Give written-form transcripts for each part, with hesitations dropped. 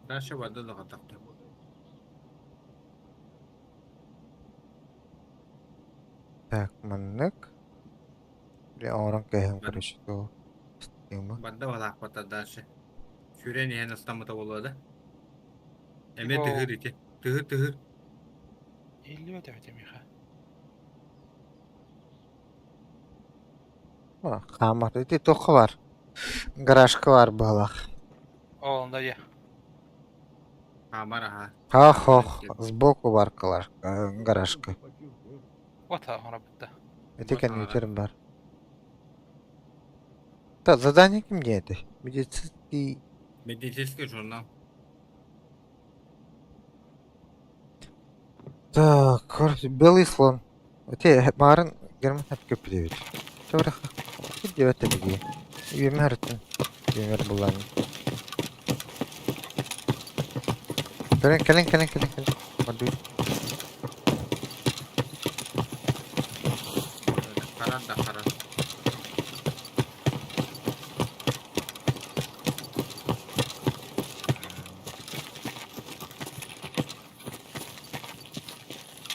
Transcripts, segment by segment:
Дальше вода доҕотохто. Так, маннык. Били оҥорон кээһэн короче то стима. Барда балаахпата дальше. Сүүрэн иһэн астаммыта буолуо да. Эмиэ тыһыр ити. Тыһыр тыһыр. Иһиллибэт эбит миэхэ. Хаамар. Ити туохха бар? Гаражка бар быһалаах. Ол онно дьэ. Хаамар аха. Хах-хох, сбоку бар гаражка. Вот оҥоробут да. Ити кэннүтэрин бар. Так, задание ким диэтэй? Медицинский... Медицинский журнал. Так, короче, белый слон. Ити баарын Герман көппүтүбүт. Чобураха. Диэбэт тэбиги. Үөмэ харыттын. Үөмэр буллаан. Кэлин, кэлин, кэлин, кэлин, кэлин. Мордуй. Харар да харар.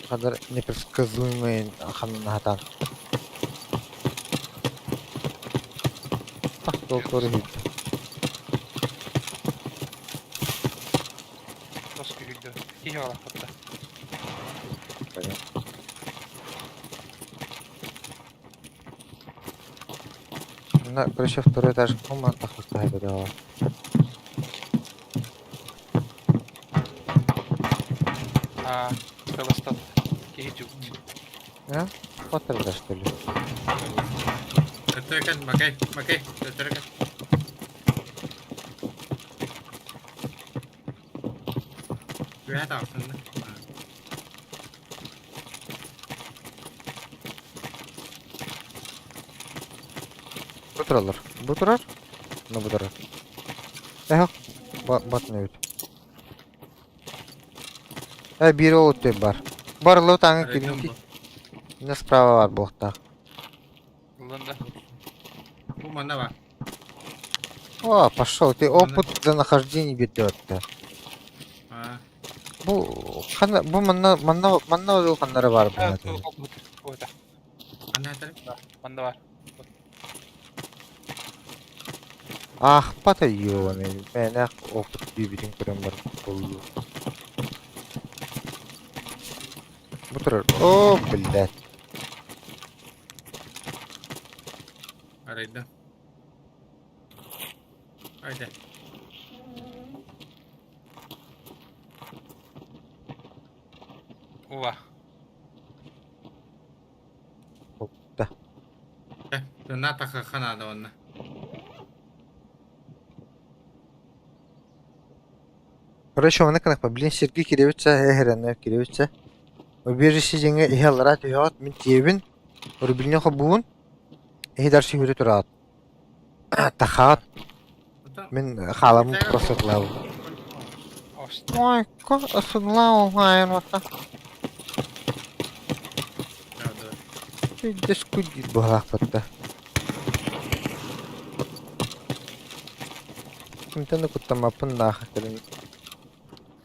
Kadar непредсказуемый ханнаһатан. Долтуору иһиттэ. Тос күһүйдө. Киһи олохпутта. На, короче, второй этаж комната тахсыста А, кыбыстат. Киһи дьубут. А? Хотел что ли? Төттөрүкэн, макай, макай, төттөрүкэн. Үөһэ таҕыстын да. Бу тураллар. Бу турар. Ну бу турар. Эхо, батны эбит. Э, биир ол өттө бар. Бар лот аңы киринки. Не справа бар буохтаах. Ыллын да. Бу манна бар. О, пошел. Ты опыт за нахождение берет А, Бу хана бу манна манна манна ол ханнара бар буолла. ханна этэр? Манна бар. Аахпата ёбаный, мээнэх опыт диэбитин көрөн баран буллум. Бу турар. О, блядь. Арайда. Айда. Ува. Да. На тахха наада онно. Короче, оны кынакпа, блин, Сергей Кирилловича, эһэрэнэ Кирилловича. Убежище дьиҥэ иһэ аллараа түһэҕит, мин тиэбин, рубильня хобуун, иһи дарсы үүрэ тураат. Тахаат, мин хааламмын просто тылаабын. Ой, осунлаа оһаайын вата. Дескуй диир быһалаахпытта. Кимтэн да куттаммаппын нааха кэлин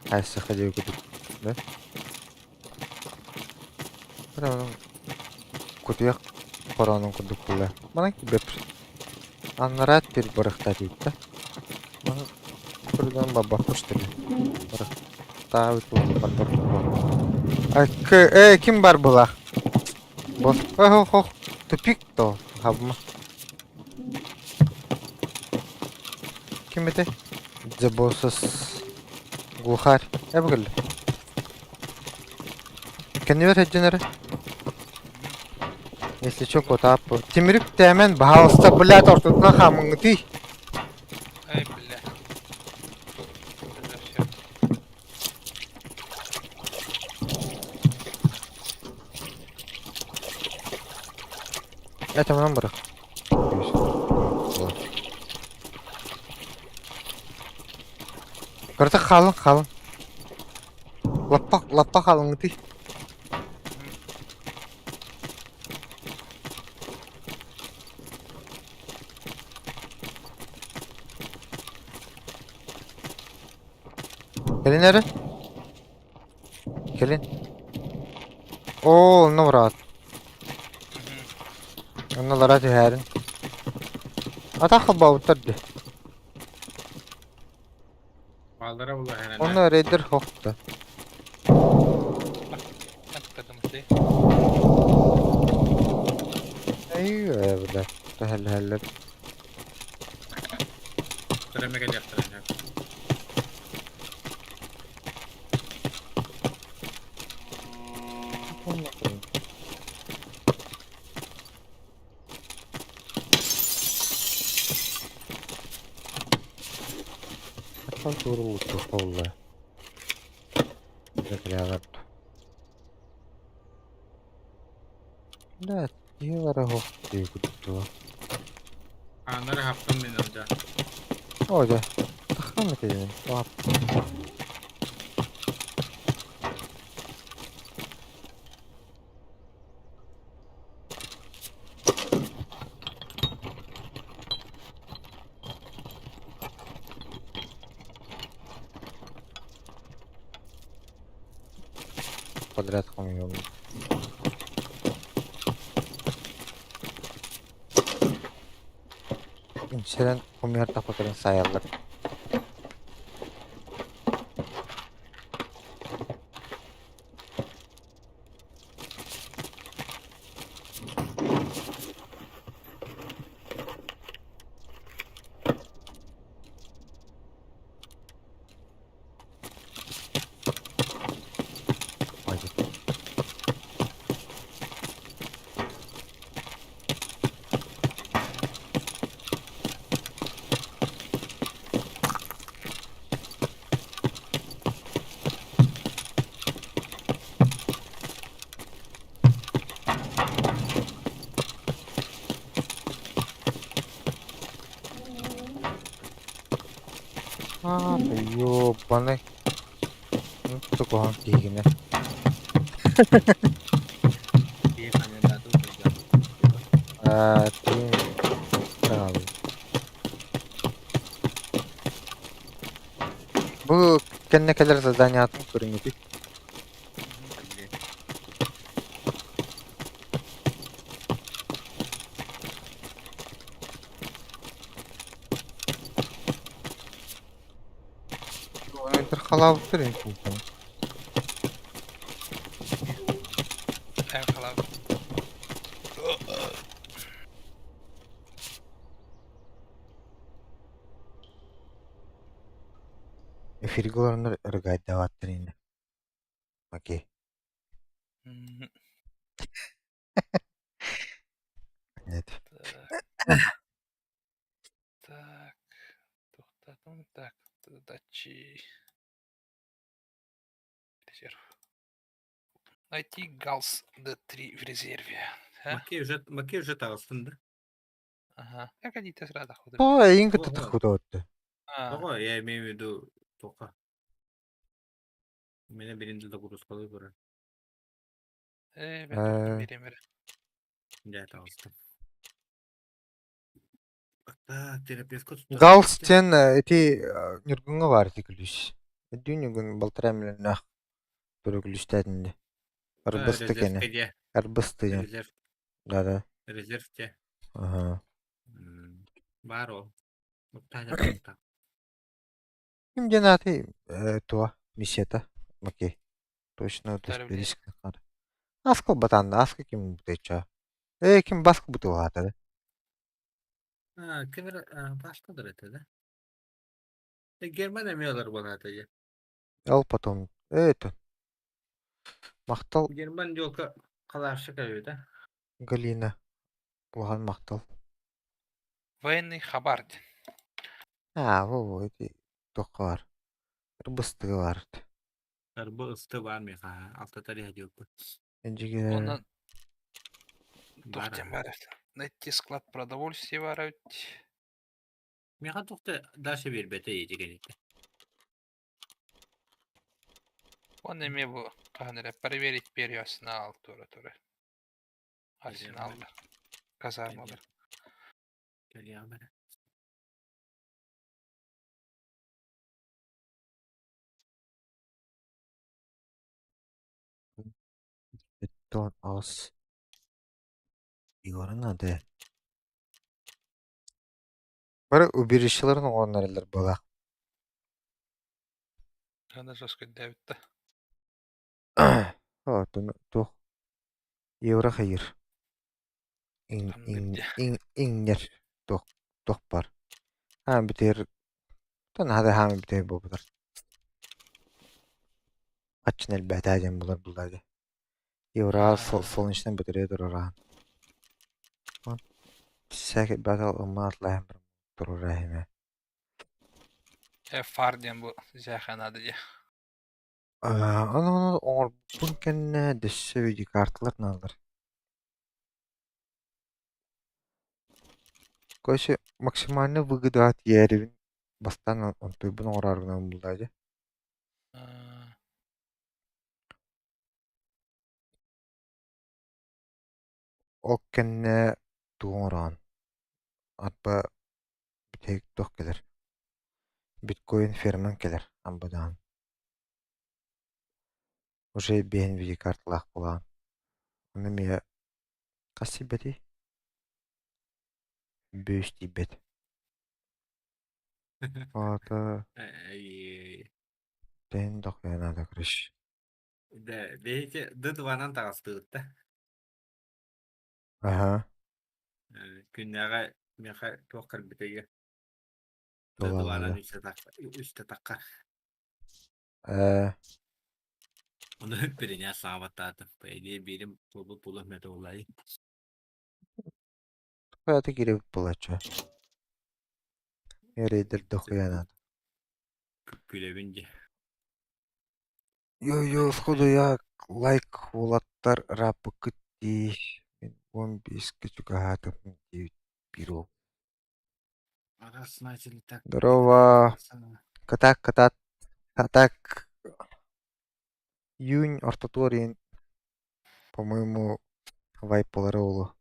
хайсыха диэки курдук да. Кутуйах хороонун курдук буолла. Манан килбэп. Аннараа тир барыхта дийтэ. Манан көрүлэн барбаппын что ли? Барыхтаабыт барбар Э, ким бар была? Бос. Ох, ох, тупик то. Хабма. Ким это? Забосос. Глухарь. Я бы Кэннибэр сылдьан эрэ. Если чё, куотаап Тимирик тээмэн, баһаалыста, блядь, ортотунан хаамыҥҥытый. Эй, бля. Это все. Это манан бырах. Кырата хаалын, хаалын. Лаппа, лаппа хаалыҥҥытый. Кэлин эрэ. Кэлин. Оо, онно быраат. Онно лара түһээрин. Атах холбообуттар дии. Бааллара була хэнэнэ. Онно рейдер хохта. Эй, бля. Тэһэллэһэллэр. Төрөмө кэлиэхтэрэ. Тууруллуттуохха Да, киһи бара суох дии курдук. Ааннары хаптым мин ылдьа. Оо дьэ, таххан этэ Подряд хомуйуом. Инсэрэн хомуйар тахпытарын саайаллар. Хватит. А, ёбаный. Ну, такого киһигинэ. Киһи ханьдааты сылдьар. Аа, ты... Правый. Бу кэннэ кэлэр заданиятын көрүҥүтүй. Халаабыттар инкултан. Эн халаабыт. Эфиргэ олороннор ырыгайдаабаттар ини. Окей. Нет. Так. Так. Туохтаатым? Так, задачи. Резерв. Найти галс Д3 в резерве. А? Макей уже Макей уже таҕыстын да? Ага. Как они те сразу ходят? Оо, эйигин кытта таххутуотtu. А, Тоҕо я имею в виду тоха. Меня беринди загрузкалыы турар. Э, мен туохтан бириэм эрэ. Дьэ таҕыстым. Так, терапевтка Галс диэн ити Ньургуҥҥа баар ити күлүүс. Өйдүү Ньургун балтараа миллионнаах туру күлүүстээтин дии. Арбысты кэнэ. Резервкэ диэ. Арбысты диэн. Резерв. Да-да. Резерв те. Аха. Баар ол. Ким диэн аатый туа миссията? Окей. Точно Второй Аска батанна, аска ким бутайча. Э, ким баска бутылаата да? Ким башкадыр этэ да? Герман эмиэ олор буолаата дьэ. Ол потом это Махтал Герман дьуолка халааршы кэлбитэ. Галина. Улахан махтал. Военный хабар диэн. Аа, во ити туохха баар. Ырбыстыга баар. Арбы ысты баар миэхэ алта тариха диэбиппит. Эдьигээр Онон туох Баар диэн баар эбит. Найти склад продовольствия баар эбит. Миэхэ туохта дальше биэрбэтэ ити кэнниттэн. Уонна эмиэ бу хаһан эрэ проверить первый арсенал тура-тура. Арсеналлар. Казармалар. Кэлиэҕим эрэ. 8 Егора наада. Бары убежищеларын оҥорон эрэллэр буолаах. Аны жестко өйдөөбүт да. Оттон туох евро хайыыр иҥ Ханнык иҥ дии. иҥ иҥнэр туох туох баар. Аан бүтэр тон наһаа хааман бүтэр буолбутар. Хаччын элбээтээ диэн булар буллаа дии. Евро солнечнай батарея турар Всякий battle умаат лаһын турар иһинэ. Э, фар диэн бу зяха надо дии. Аны оҥорбуппун кэннэ дөссө видеокарталар наалар. Короче, максимально выгодаҕа тиийээрибин бастаан онтуйбун оҥороору буллаа дии. Ол кэннэ тугу оҥороон арба бүтэһик туох кэлэр биткоин ферман кэлэр амбадаан уже биэһин видеокарталаах буолаҕын ону эмиэ хас тиийбэтий бүүс тиийбэт аата тэһин дохуя надо короче Да, биһиги д2-нан таҕыстыбыт да. Аһа. Күннээҕи миэхэ туох кэлбитэй д2-нан үстэ тахха. Ээ. Ону бириня саабаттаатым. По идее биирим буолбут буолуох мэтэ буоллай. Хайата киирэ буолааччы. Рейдер дохуя надо. Күлэбин дии. Йо-йо, сходу я лайк уолаттар раппыккыт дии, мин 15-кэ чугаһаатым диэбит биир уол. Раз начали так Здорово, кытаат кытаат, а так июнь ортотугар иһин, по-моему, вайпалара буолуо.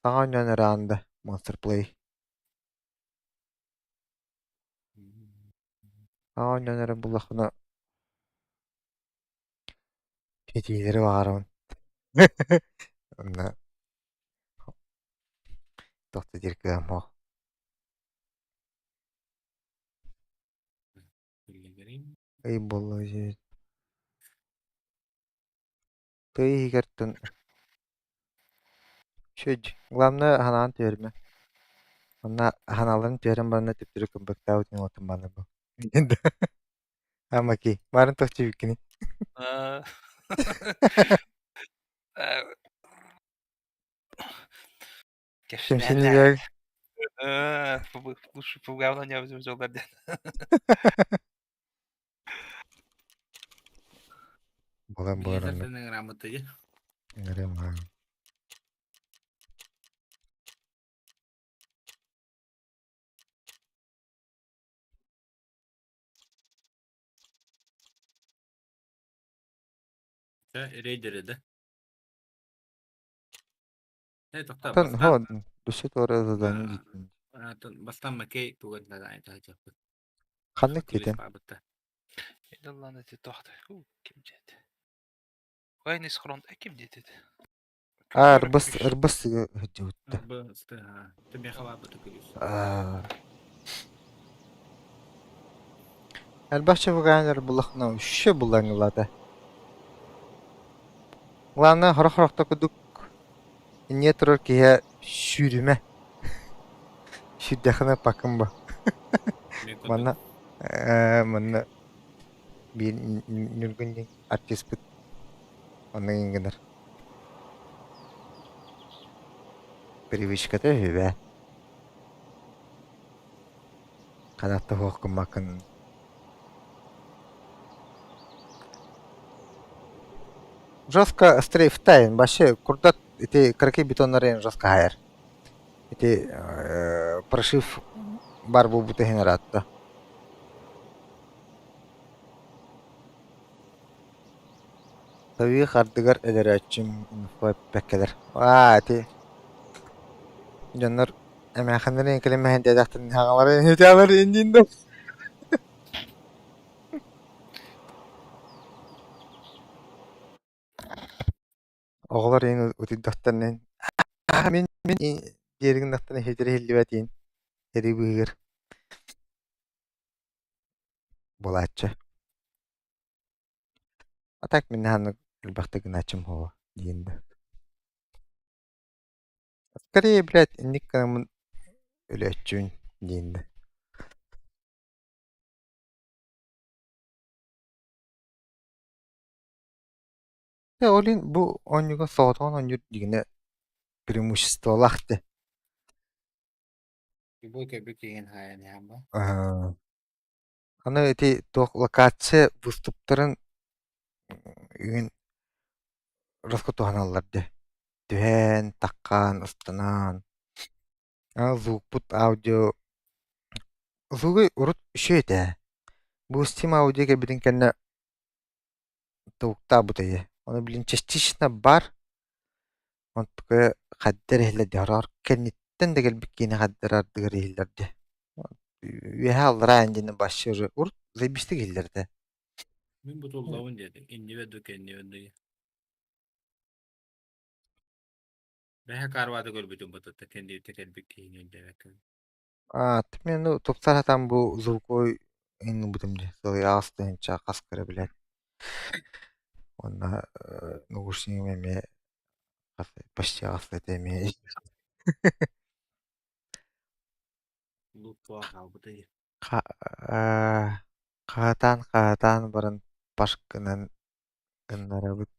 Саҥа оонньоон эрэ аанда Monster Play. Саҥа оонньоон эрэ буллахпына Итиилэри баҕарабын Онно туох да диир кыаҕым суох. Ый буолла Тыа иһигэр тын Чүдь, главное ханаан түһэримэ. Онно ханааларын түһэрэн баранна төттөрү кымбыктаабыт ньуотун баны бу. Амаки, баарын туох чүбүккүнүй? Кэмсинилэр Лучше пугавна не взял Буолан буолар оннук. Ыҥырыам Рейдеры да? Оттон һоо өссө туора задание дийтин. Бастаан Макей туган задание Ханнык диэтин? Иллан эти тохта. Ким диэт? Войны с фронт ким диэт? А, ырбыс ырбыс сылдьыбытта. Элбэх чебурашкалар буллахына үчүгэй буллаҥ ыллаата. Главное сорох-сорохто курдук инньэ турар киһи сүүрүмэ. Сүүрдэххинэ пакым бо. Манна манна биир Ньургун диэн артиспыт оннук гынар. Привычката үһү ээ. Ханаатта суох гыммаккын Жестко стрейфтайын вообще курдат ити кыракый бетоннары жестко хаайар. Ити прошив бар буолбута иһин ыраатта. Тавих ардыгар өлөрөөччүм эппэккэлэр аа ити дьоннор эмээхиннэрин кэлимэһин диэтэхтэрин хаҥаларын үтээлэр иннин да Оҕолор иһин утуйдахтарына мин мин диэри гыннахтарына иһитирэ иһиллибэт иһин эрий быыһыгар буолааччы. А так мин наһаа элбэхтик гынааччым суоҕа диэн да. Скорее, блядь, инник гынаммын өлөөччүбүн диэн да. Дьэ, ол иһин бу оонньууга соҕотоҕун оонньуур дьиҥинэ преимуществолаах дии. Бу кэбик иһин хаайан иһэн ба. Аа, аны ити туох локация выступтарын үгүн роско туһаналлар дии. Түһээн, таххаан, ыстанаан. Аа, звукпут аудио звугу урут үчүгэй этэ. Бу Steam аудио кэлбитин кэннэ Тобуктаабыт ыйы. Ону билин частично баар, онтукайа хайда эрэ иһиллэр дии, horоор кэнниттэн да кэлбит киинэ хайда эрэ ардыгар иһиллэр дии. Үөһээ аллараа диэн вообще уже урут заебистик иһиллэр этэ. Мин бутуллабын диэтиҥ, иннибэр да кэннибэр да. Бэһэ карваты көрбүтүм бытыта кэнниттэн кэлбит киһини өйдөөбөккүн. Аа, мен ну тупсар сатаан бу звуковой ылбытым дии, сылый аҕыс тыһыынча хас кыра билэр. Уонна наушнигым эмиэ почти аҕыс этэ эмиэ. Луппа хаалбытай. Хаһытаан-хаһытаан баран паш гынан гыннарабыт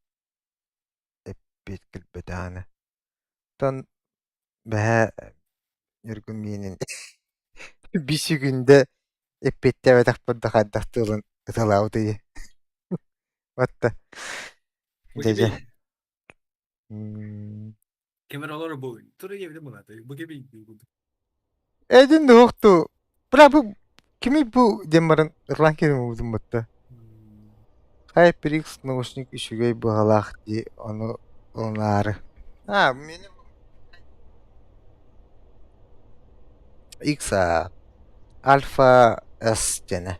эппиэт кэлбэтэҕинэ. Оттон бэһээ Ньургун миэнин биир сүгүндэ эппиэттээбэтэхпэр да хайдах тылын ыталаабытый Батта Бу дьэ дьэ кими? М, Кемер олор бу. Тура диэбитим буолаата. Бу кими? Эдин дуохту бля бу кими бу диэн баран ылан киирэн уубутум батта HyperX наушник үчүгэй быһалаах дии ону ылынаары а мини X Альфа S диэнэ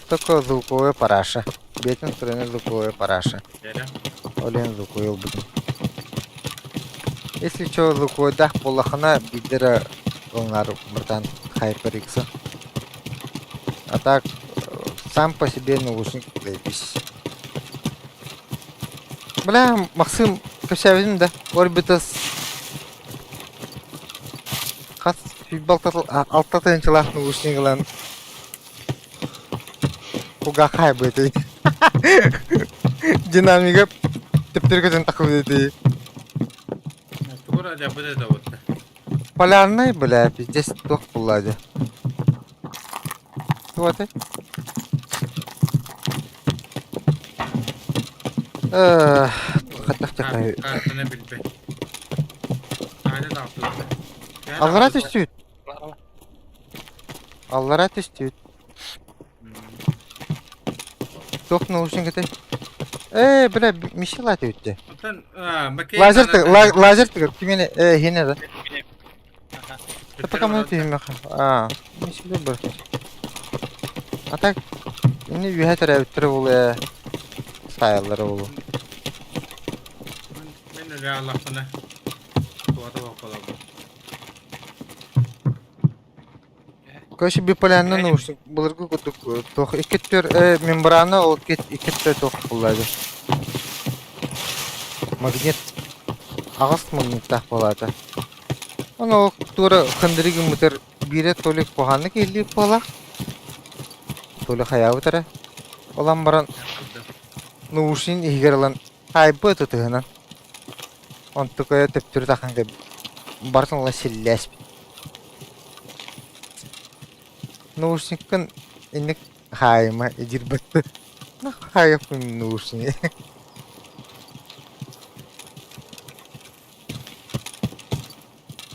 только звуковая параша бэйэтин стороны звуковая параша ол иһин звуковой ылбытым если чё звуковойдаах буоллаххына биирдэ эрэ ылынаары братан HyperX а так сам по себе наушник заебись бля Максим кэпсээбитим да Орбитас хас алта тыһыынчалаах наушник ылан кулгаахха хайбыытый динамига төптөрү көтөн тахсыбыт Тугура дьабыт это вот. Полярный, бля, пиздец, туох буолла дии. Туох этэй? Хайдах дьахай Картаны билбэт. Аана таҕыстыбыта. Аллараа түстүбүт. Аллараа түстүбүт. Туох наушник этэй? Ээ, бля, Мишела түбүттэ. Оттон Лазер лазер тыгыр кимине хине да. Пока мы түһүмэх. Аа, Мишеле бар. А так, ini үһэ төрөөбүттэрэ буолуо саайаллара буолуо. Мен эле аллахпына туата бокколобу. Короче, биполярный наушник былыргы курдук туох икки өттүгэр мембрана ол икки өттө туох буолла Магнит аҕыс магниттаах буолаата. Ону ол туора хандыры гыммытар биирэ Толик куһаҕаннык иһиллиир буоллаах, Толик хайаабыт эрэ. Ылан баран наушник иһигэр ылан хаайбыт ытыһынан. Онтукайа төптөрү тахан кэб барытын ыла силлээспит. Наушниккын инник хаайыма идирбэт. Хаайыахпын наушник.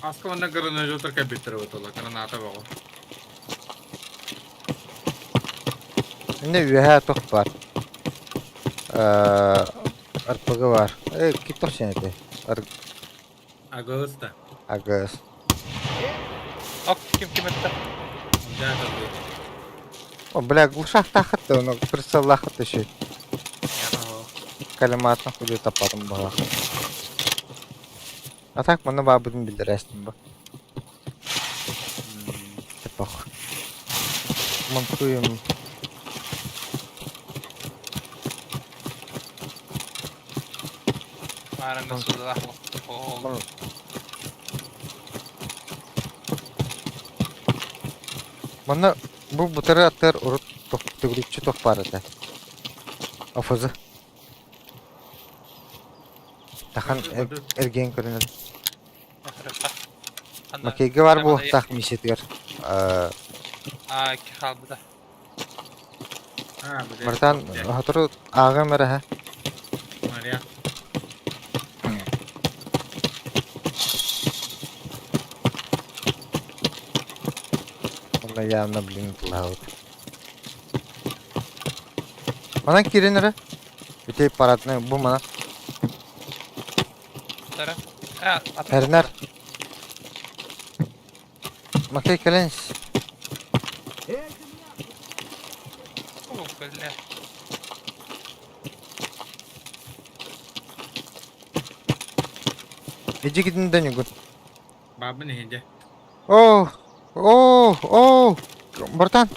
Аска манна гранатометтар кэлбиттэр буолла, граната бөҕө. Иннэ үөһээ туох баар? РПГ баар. Ким туох этэй? Агыс да. Агыс. Ок, ким ким этте? Да, да, да. О, бля, глушахтаахыт да, ону прицеллаахыт еще. Коллиматорын худи таппатым баҕа. А так манна баабытын биллэрээстим бу. Тепох. Монтуем. Маарыҥҥа суудалаах ол Манна бу бутары аттыгар урут төгүрүччү туох баар этэ? ОФЗ. Тахан эргийэн көрүнэр. Макейга баар буолуохтаах миссиятыгар Аа, икки хаалбыта. Аа, били. Братан, сотору ааҕыам эрэ һэ. Мария. Онно явно, блин, тыллаабыт. Манан киирэн эрэ. Ити парадный бу мана. Тара. А, атын Эрнер. Макей кэлэн О, бля. Иджигитин да ньугун. Баабын иһинде. Оо, оо, оо, братан,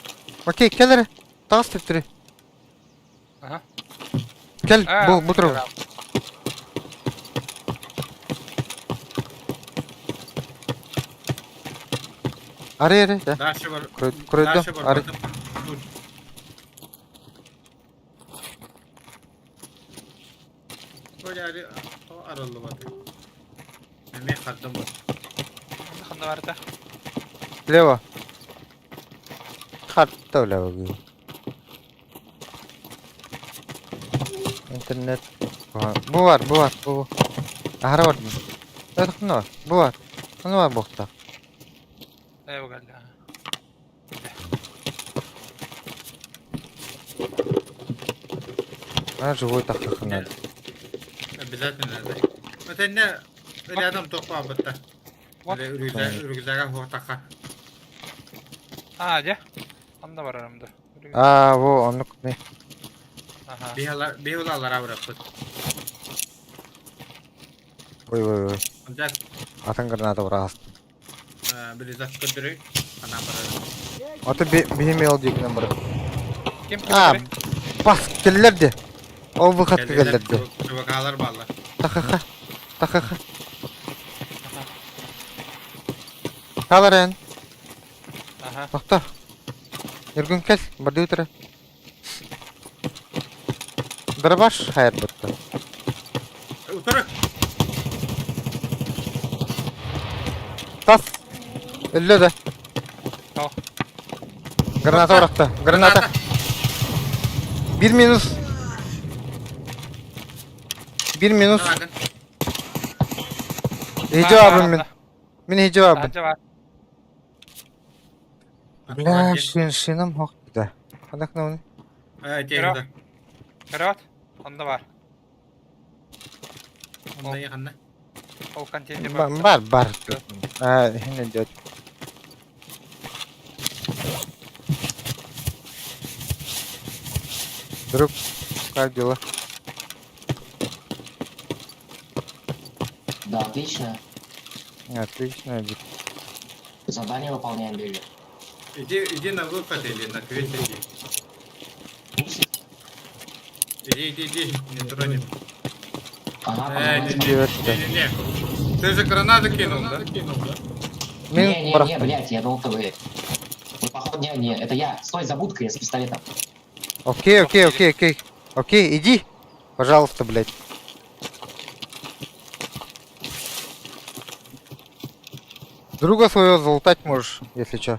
Макей кэл эрэ, таҕыс төттөрү. Ага. Кэл, А, бу, бу туругу. Арый эрэ, да. Дальше бар. Көрдüm, Дальше бар. арый. Dur. Böyle арыллыбат. Эмиэ хардым бар. Ханна барда? Лево. Харта лево. Интернет. Бу бар, бу бар, бу бу. Аһара бар. Ханна бар, бу бар. Ханна бар буохта. Лево кэллэ. А живой тахтахха надо. Обязательно надо. Этэннэ рядом тохпа бытта. Вот. Рюкзага хуохтаха. А, дьэ. Ханна барарым да. А, во, оннук не. Ага. Биһулалара быраппыт. Ой, ой, ой. Онжак Атын граната быраҕас. билизат көрдөрүй. Анан барар. Аты биһи мел диэкинэн барар. Ким ким А, бас кэллэр де. Ол выходка кэллэр де. Чувакалар бааллар. Тахаха. Тахаха. Хаалар эн. Ага. Тохто. Ньургун кэл, бардыы утары. Дробаш хайырбытта. Утары. Тас. Өллө да. О. Граната урахта. Граната. Бир минус. Бир минус. Иһи жавабын мин. Мин иһи жавабын. Бля, шин шинам хох да. Ханак на Э, Көрөт. Онно бар. Онно ханна. Ол контейнер бар. Бар, бар. А, хин идет. Друг, как дела? Да, отлично. Отлично. Задание выполняем, бери. Иди, иди на выход или на квест иди. Иди, иди, иди, не тронем. Ага, Э, не, не, не, не, не. Ты же гранату кинул, да? Не, не, не, блядь, я думал, ты вы. Вы, походу, не, не, это я. Стой за будкой, я с пистолетом. Окей, окей, окей, окей. Окей, иди. Пожалуйста, блядь. Друга своего залутать можешь, если чё.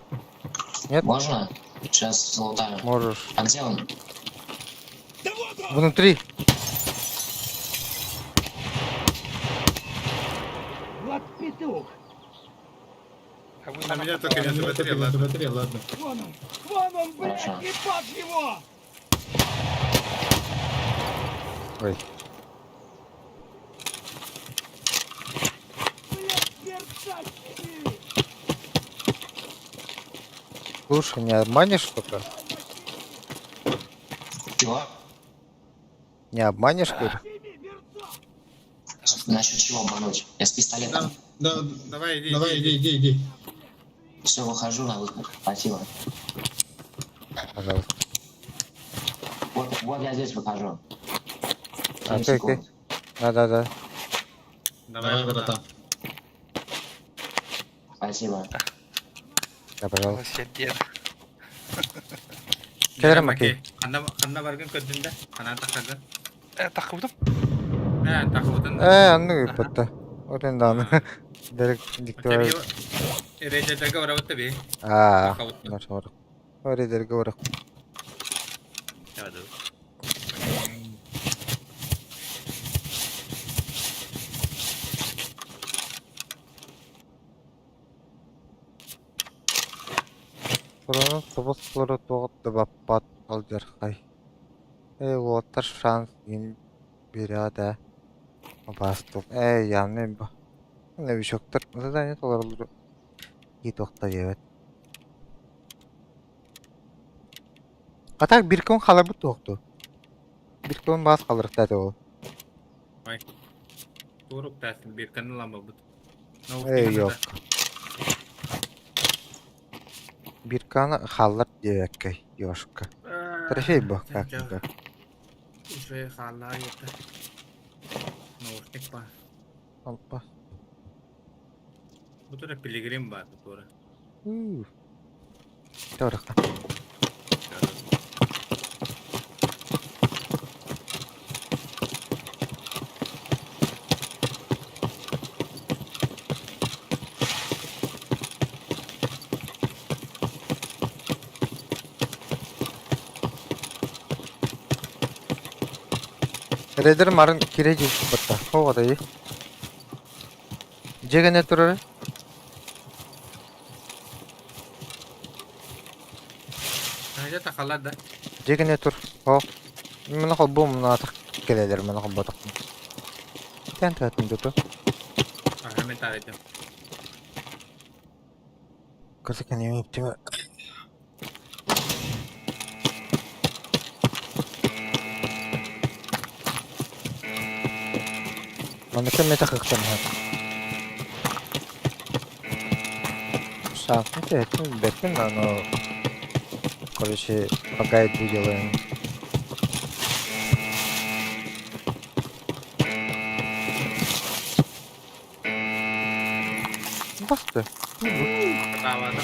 Нет? Можно? Сейчас залутаю. Можешь. А где он? Внутри. Вот петух! На меня только не смотри, ладно. Смотри, ладно. Вон он! Вон он, блядь, Хорошо. ебать его! Ой. Блядь, мерзавец! Слушай, не обманешь только? Чего? Не обманешь, говорю? Насчет чего обмануть? Я с пистолетом. Да, Давай, иди, давай, иди, иди, иди, иди. Все, выхожу на выход. Спасибо. Пожалуйста. Вот, вот я здесь выхожу. Окей, 7 окей. секунд. Да-да-да. Давай, Давай, братан. Спасибо. Да, пожалуйста. Сергей. Кэлэр Макей. Ханна ханна баргын көрдүн да? Ханан тахсаргын? Тахыбытым. Э, тахыбытын. Э, анны ыыппатта. Отен даҕаны. Дерек диктор. Рейдерге барабыт би. Аа, Тахабыт. нашар. Рейдерге барах. Туранын тобус-толору туох да баппат алдьархай. Ээ, уолаттар шанс диэн биэрэҕит ээ, убаастык. Ээ, явно новичоктар задание толороллоро киһи туох да диэбэт. А так биир күн хааларбыт туох дуо? Биир күн баас хааларыктаа этэ ол. Турук таасын бирканы ламбабыт. Ээ, yok. Бирканы хааллар диэбэккэй, Ёшка. Трофей бу, как никак. Уже хааллаа ета. Наушник ба. Алпа. Бу тура пилигрим бар бу тура. Торха. Рейдер марын кире дьиэбит Хоҕо дии. Дьиэ гэнэ турара. Хайда тахалар да. Дьиэ гэнэ тур. О. Маны холбуом мунаатах кэлэлэр маны холботохпун. Тэн тыатын дуту. Аха мен таарыйдым. Кырдык эниэ иптиме. Манныка мета хыктан Шахматы это бэкэн, но короче, пока иду делаем. Басты. Таавата.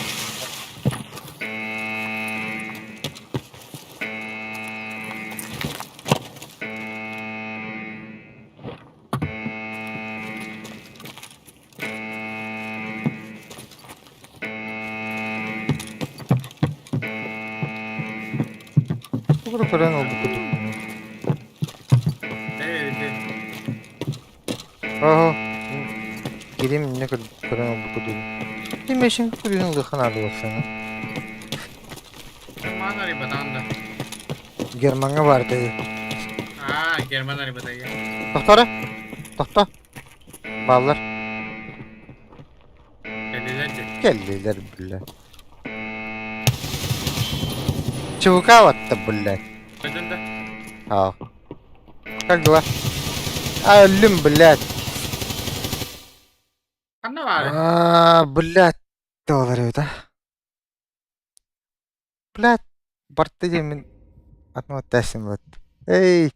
Тугу көрөн олбукут. Э, э. Ого. Кирим не көрөн олбукут. Ким эшин көрүн лыхан арды болсана. Герман батаан да. Германга бар dedi. Аа, Герман батайя. Тохтора. Тохто. Баллар. Кэллилэр дьэ. Келлилер бля. ЧВК вот блядь. Көтөн да. А. Как дела? А, өллүм, блядь. Ханна баар? А, блядь. Доллар это. Блядь. Барты диэмин атма тэсим вот. Эй.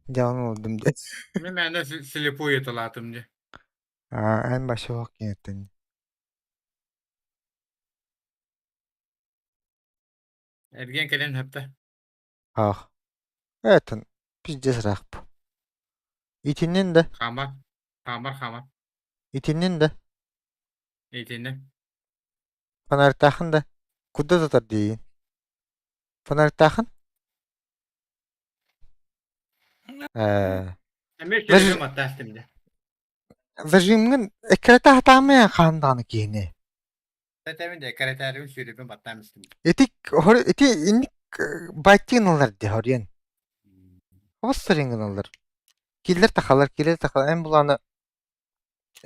Дьаҕын олдум дьэ. Мен мээнэ слепую талаатым дьэ. А, эн башыгок киҥэттин. Эргиэн кэлэн хөптө. Ах. Этин пиздец рахп. Итиннин да. Хаамар. Хаамар хаамар. Итиннин да. Итиннэ. Фонарьтаахын да. Куда тутар диин. Фонарьтаахын? Э. Эмиэ Даже- сүрүн маттаастым дьэ. Зажимҥын эккирэтэ сатаамайан хаан даҕаны киһини. Тэтэмин дэ каратаарым сүрүбүн баттаам истим. Ити хор ити инник байтыгын ылар дии хоруйан. Хобоссарыҥҥын ылар. Киллэр тахалар, киллэр тахалар. Эн булааны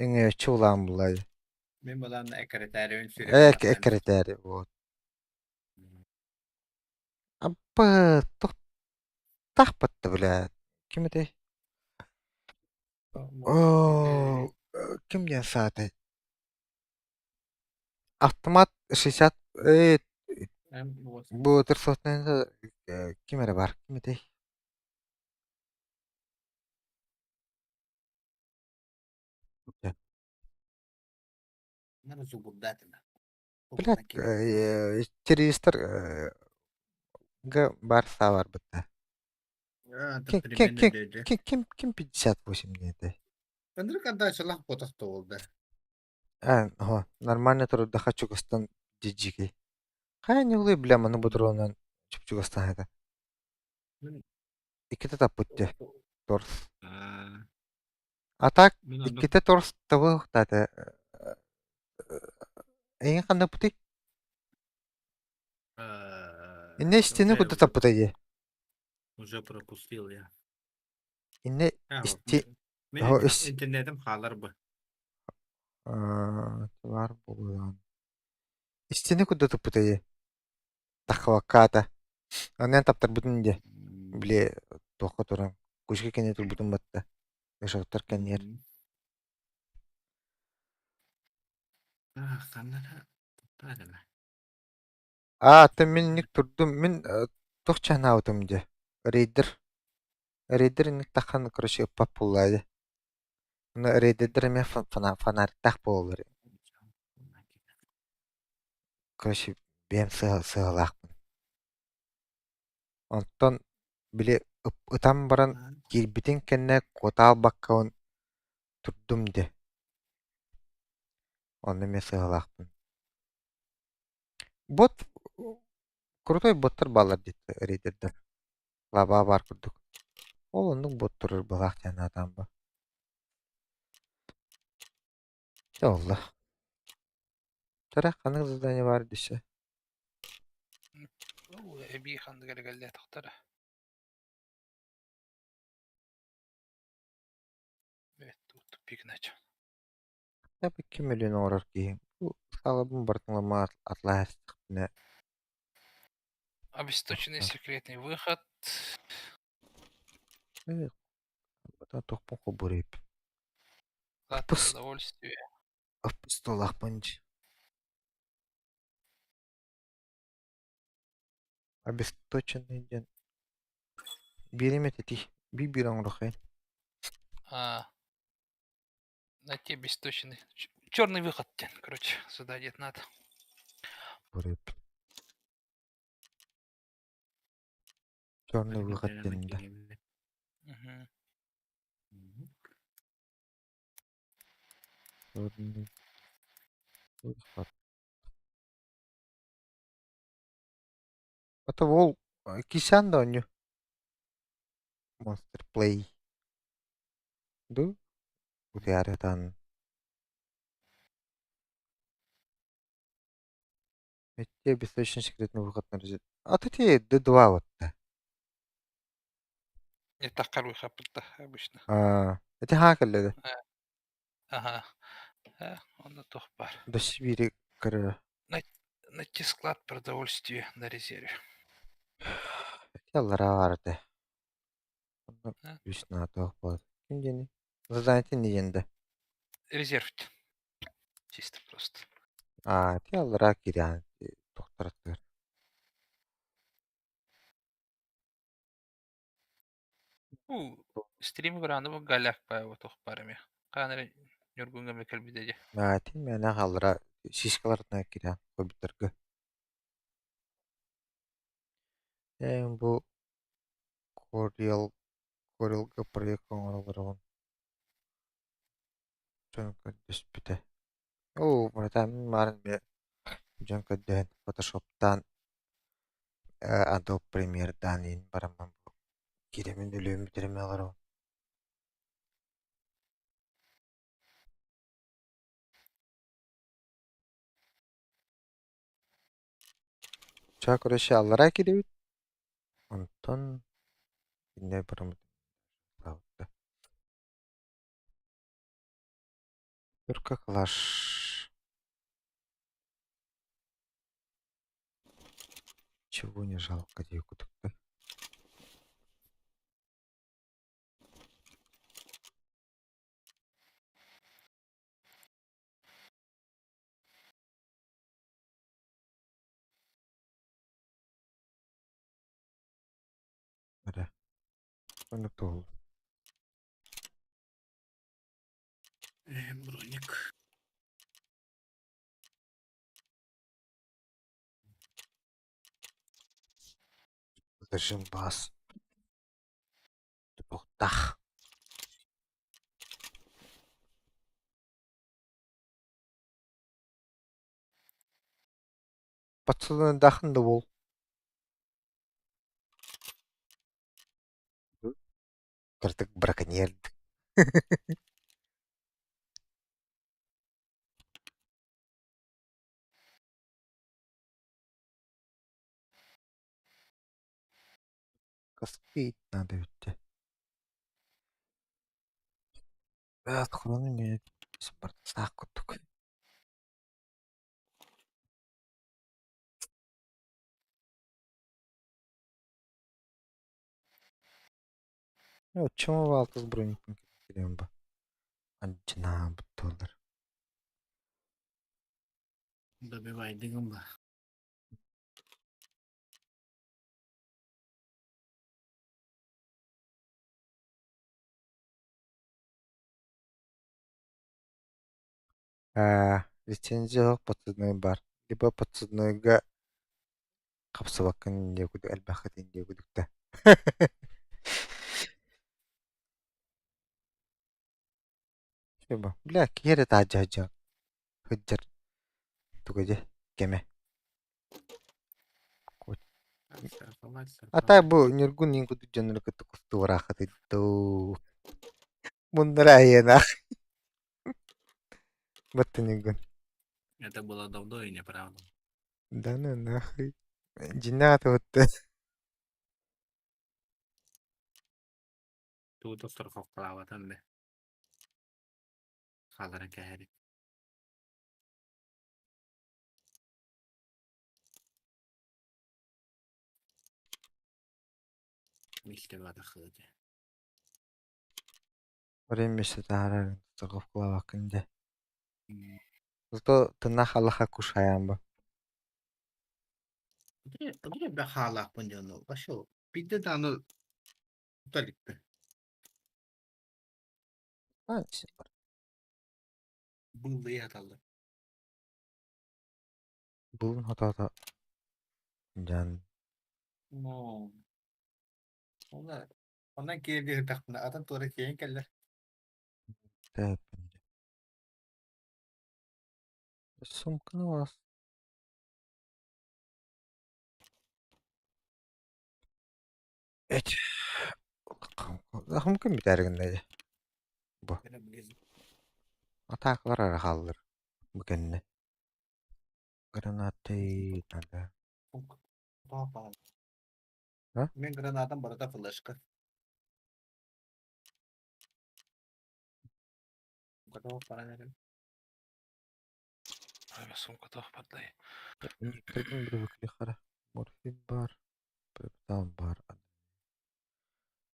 өҥөөччү улаан булай. Мен булаанна эккирэтээрибин сүрүбүн Э баттаам. эккирэтээри вот. Аппа тох тахпатта блядь. Ким этэй? Оо, ким диэн саатай? Автомат 60 бу трехсотный ким эрэ бар, ким этэй? Блядь, террористар бар саа барбыта. Ким ким 58 диэн этэй? Ынырык отдачалаах ботах буолда. Оо, нормально турдаха чугастан дьидьигий. Хайа ньулуй бля маны ботуруонан чуп-чугастаан этэ. Иккитэ таппыт дии, торс. А так иккитэ торс табыахтаата эйигин ханныппытый? Иннэ истини курдук таппыта дии. Уже пропустил я. Иннэ исти Мин интернетим хаалар бу. Баар буолуон. Истини курдук туппута дии. Тахваккаата. Онон таптарбытын дии. Били туохха туран кучка кэннэ турбутун батта. Ышыктар кэнниэр. Аа, оттон мин инник турдум. Мин туох чанаабытым дии. Рейдер. Рейдер инник таххан, короче, ыппат буолла дии. Ону рейдердэр эмиэ фонариктаах буолаллар. Короче, бэйэм сыалаахпын. Онтон били ытан баран киирбитин кэннэ куотаалбаккабын турдум дии. Онно эмиэ сыалаахпын. Бот крутой боттар бааллар диэтэ рейдердэр. Лабаа баар курдук. Ол оннук бот турар быһаах диэн аатаан ба. Дьэ буолла. Тарах ханнык задание баар десе? Эбии ханнык эрэ кэллээтахтара. Тупик начал. Я бы 2 миллион оҥорор киһи. Бу саалабын барытын ылама атлаһастахпына Обесточенный секретный выход. Туохпун холбуур Склад продовольствия. Апостолаахпын дии. Обесточенный диэн биэриэм этэ биир оҥоруоххайын. А, найти обесточенный. Черный выход, короче, сюда где-то надо. Черный выход диэн да. Угу. Черный выход. Это ол кисян да онньу. Monster Play. Ду? Утуйаары Найти обесточенный секретный выход на А ты те Д2 вот Это выход обычно. А, это хакаллы. Ага. Онно туох баар. До Сибири көрө. Найти склад продовольствия на резерве. Яллара баар Үс наатоох буолар. Ким диэний? Задание не диэн да? Резерв. Чисто просто. Аа, ити аллараа киирэҕин тохторуттар. Стрим көрөөнү галяк баа туох баар эмиэ. Хаан эрэ Ньургуҥҥа эмэ кэлбитэ дии. Аа, ити мээнэ аллараа сиськаларына киирэҕин хоббиттарга. Ээ, бу Кориал Корелга проект оҥороллорун дьон көрдөспүтэ. Оо, братан, мин баарын эмиэ дьон көрдөһөн фотошоптаан Adobe Premiere-даан иин бараммын бу киирэмин өлүөм бүтэрэмэ олоробун. Чаа короче аллараа киирэбит, онтон иннэ бараммыт Только клаш. Чего не жалко дии кутукта. Эрэ. Оннук туһул. Броник. Зажим бас. Тупуктах. Пацаны дахын да бол. Кырдык браконьер. Каспит надо бүттэ. Хрону имеет саах курдук. Чему алтыс броникпин кириэн ба? Анчына буттулар. Добивайдыгым ба. Лицензия подсадной бар. Либо подсаднойга хапсыбаккын диэ курдук элбэххитин диэ курдук да. Бля, киһи эрэ таһдьа сылдьар туга дьэ кэмэ. А так бу Ньургун иин курдук дьоннору кытта кустуорааххытый дуу. Муннара айыанаах. Батта Ньургун. Это было давно и неправда. Да ну нахуй. Дьиҥнээх туһутта. Тугу тосторхохтолаабатан бэ. Хаалара кэһэри. Милтебатахыты. Время таһаарар страховкалаабаккын дэ. Зато тыннаах аллаха кушаям ба. Хаалаахпын дьону. Пошел. Бидде дааны уталиппин. Быллый хаталлар. Булун хатата жан Ну, онна оннан киирдиһи тахпына атын туора киэн кэллэр. тэппин. Сумканы вас. Эт. Хумка бүтәргин Бу. Атаакалар ара хааллар. Бу кэннэ. Гранаты надо. А? Мен гранатам барыта флешка. Готов пора. Сумка туох бардай. Морфин бар. Там бар.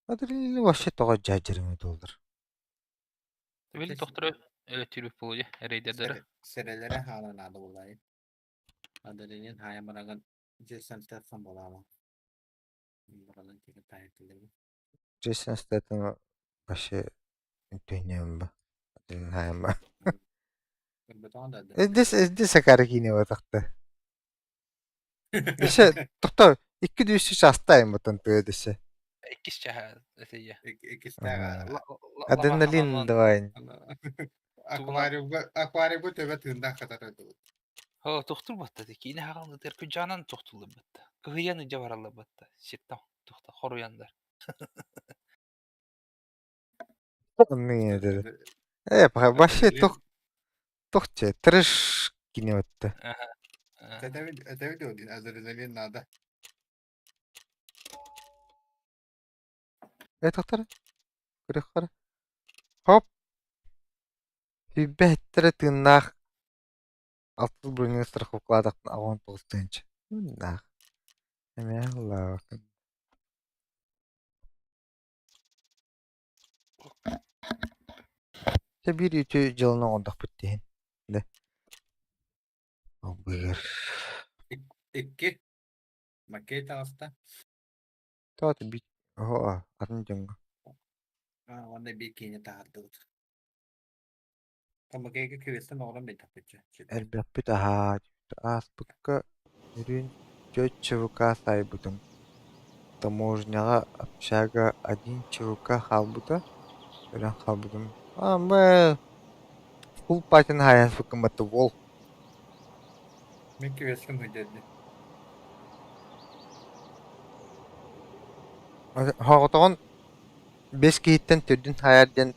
Адреналин вообще тоҕо дьаадьырыҥы доллар. Били тохторо өлөттүүрбүт буолуо дии, эрэйдэрдэрэ. Сэрэлэрэ хаала наада буоллай. Адреналин хаайа бараган Джейсон Стэтхэм буолаама. Баранан тиги таайытыллыбы. Джейсон Стэттем вообще үнтүннэм ба. Адреналин хаайа Көрбөтөҕүн да. Здесь здесь акаракини батахта. Десе тохто икки дүүсү частайым батан тыа десе. Иккис чаһа этийэ. Иккистээх. Адреналин давай. Аквариумга аквариумга төбө тыындаах катар дуу. Хо тохтур батта ти киine хаҕан ытыр күнжаанан тохтуллар батта. Кыһыйан ыдьа бараллар батта. Ситтам тохта хоруяндар. Онны Э, вообще тох тохче трэш кине батта. Это видео адреналин надо. Э, тохтар. Көрөхөр. Хоп. Хүбэттэрэ тыыннаах алтыс броню страховкалаатахпын аҕыс тоҕус тыһыынча. Наах. Эмиэ аллаабаккын. Чэ биир үтүө дьыаланы оҥордохпут диһин. Да. Быгыр. Икки. Маккей таҕыста. Тоҕо бит. Оһо, атын дьоҥҥо. Уонна биир киинэ таһаардыбыт. Тамакайга квестэн оҕолон биэрдэхпит Элбэхпит аһаа, ааспыкка үрүн түөрт ЧВК саайбытым, таможняҕа общага один ЧВК хаалбыта, өлөн хаалбытым. Аа, фулл патин хаайаспыккын батта буол. Мин квесткин сылдьарды. Соҕотоҕун бэс киһиттэн төрдүн хаайар диэн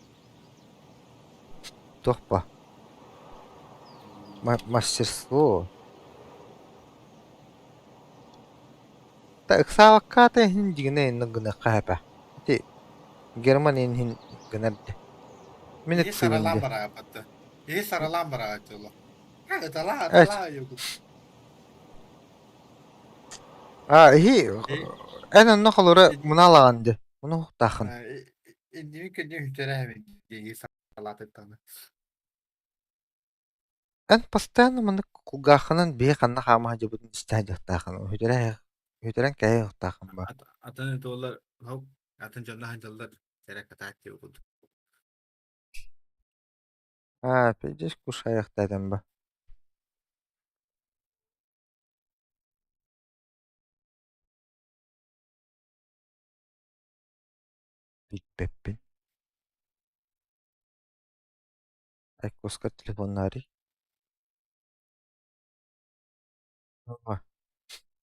туох ба мастерство. Та ыксаабакка иһин дьиҥинэ инник гыныахха сөп Ити Герман иһин гынар дии. Мин Киһи ыксыыбын саралаан дии. бараабатта. Киһи саралаан барааччылар. Ыталаа, Эт ыталаа йогут. А иһи эн онно холоро мунаалаҕын дии. Мунуохтааххын. Инники күнү үтэрэ дии салаатыттан. Эн постоянно маннык кулгааххынан биһи ханна хаама сылдьыбытын истэ сылдьыахтааххын. Үтэрэ үтэрэн кэһиэхтааххын ба. Атын ытыаллар, атын дьонно сылдьаллар, сэрэ катааччы курдук. Аа, пиздец кушайахтаатым ба. Билбэппин. Айкуска телефоннаарый?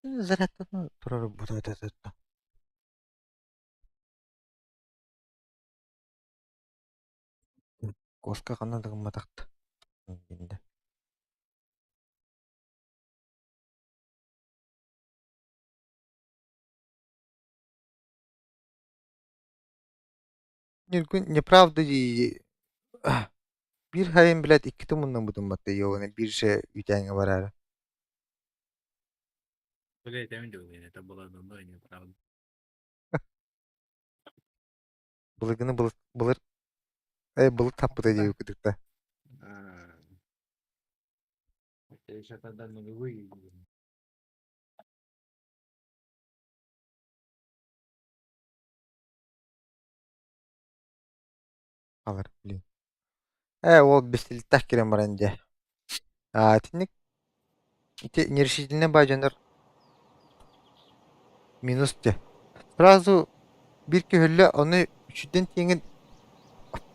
Зарядтан турар бутаата. Куоска ханна да гымматахта. Ньургун неправда дии биир хайын билээт иккитэ муннаммытым батта йоҕуна биир же үүтээҥҥэ бараары. Бля, это это было давно и неправда. Былыргыны былыр былыр былыр таппыта диэбиккит да. Это еще тогда нулевые. Алар блин. Ээ уол бэстилиттэх киирэн баран дьэ. Аа итинник ити нерешительнай баай дьоннор минус дьэ. Сразу биир күһүллэ ону үчүдэн тиэҥин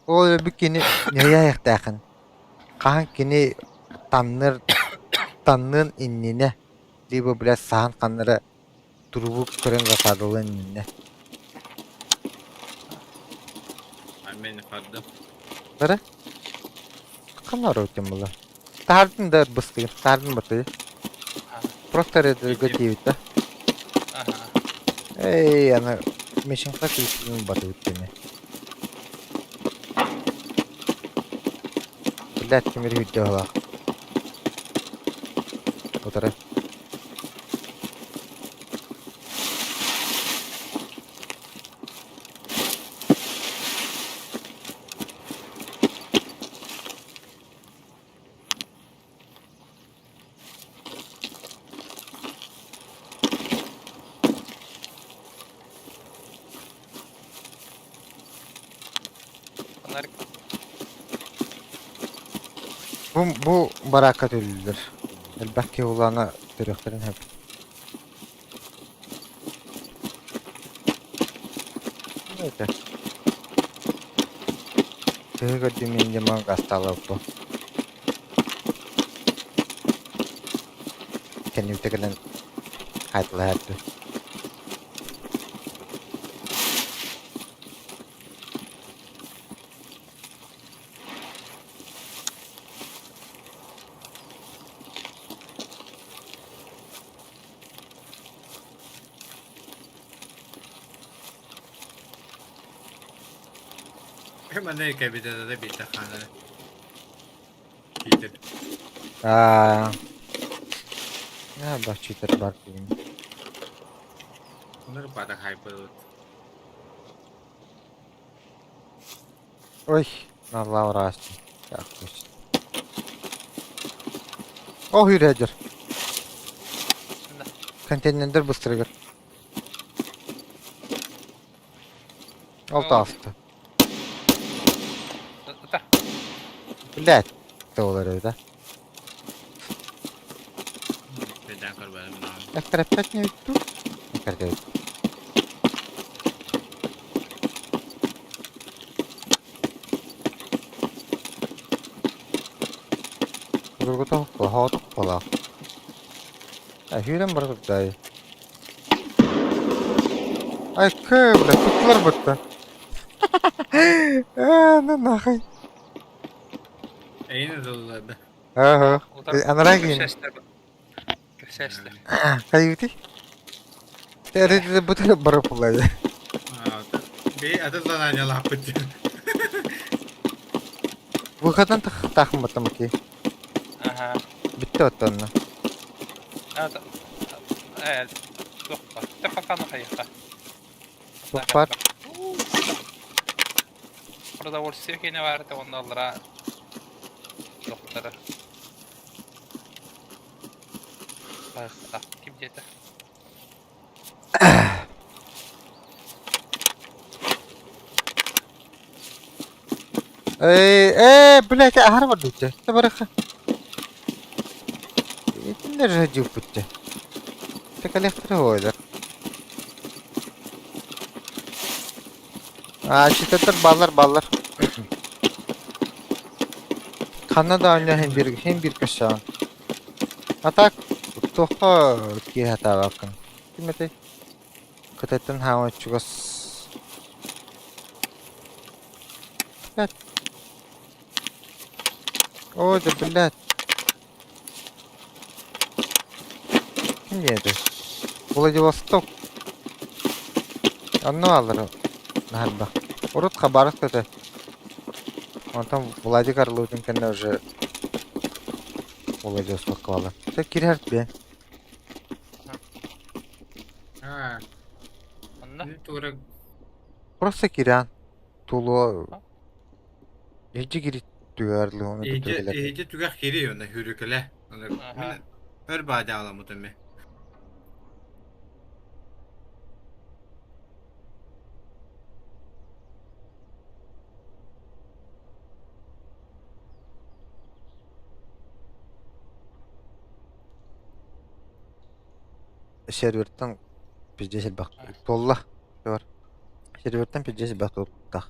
ол өлбүт кини ньыйаайахтаахын. Хаһан кини танныр танныан иннинэ либо блядь саһан ханнара Трубу көрөн засадалыан иннинэ. Мен хардым. Бара? Ханна оротем була? Таһардын да быстыгын, таһардын батыы. Просто редерге тиийбит да. Эй, аны мишенька күүсүн батыбыт дeme. Блядь, тимир үрдэ балаах. Утары. Фонарик. Бу, бу бараакка төлүүллэр. Элбэх киһи улаана төрүөхтэрин сөп. Это. Төһө көрдүм мин дьаман гастаалаппын. Кэннибитэ кэлэн хаайталаһаатты. Манна кэбитэ биитэ хаанара. Питер. Аа, баччытар бар дии. Онор бата хайпылыт. Ой, наллаа ыраастын. Так, точно. О, хүрээдэр. Контейнердер быстырыгар. Ол таҕыста. Блядь, буолар эбит а. Эккирэппэт не бүттү. Эккирэппэт. Судургута хоһоотук холоох. Эһиилэн бара турдаай. Ай, кы, бля, туттулар бутта. Аа, ну нахуй. Эйин ытыллар да. Ага. Анараа киин. Кэпсээстэр. Хайыытый? Тэ бу бары пулай. Би атын заданиялаахпыт. Выходан тахматам окей. Аха. Бүттэ оттонно. Э, туохха. Тэпаканы хайыха. Туох баар? Продовольствие киэнэ баар этэ уонна аллара дохтара. Ким диэтэ? Эй, э, блядь, аһара барбытча. Табарыха. Итиннэр же дьыппытча. Текалехтер хойлар. А, читаттар баллар баллар. Ханна да оонньоо хин бир хин бир көссөҕүн. А так туохха киэһэ таабаккын. Ким этэй? Кытайтан хаамай чугас Блядь. Ой, да блядь. Ким диэтэй? Владивосток. Онно аллара наһарбах. Урут Хабаровск этэ. Онтон Владик Орловдун кэннэ уже Владивостокка буолла. Чэ киирэр бе. Аа, Онно тура Просто киирэн тулуо Иһдьи кири түгэр луону Иһдьи түгэлэр. иһдьи түгэх кири онно хүрүкэлэ. Онно Аха. мин өр баадьааламмытым ми. Сервертан пиздец элбэх туолла. Бар. Сервертан пиздец элбэх туолбуттаах.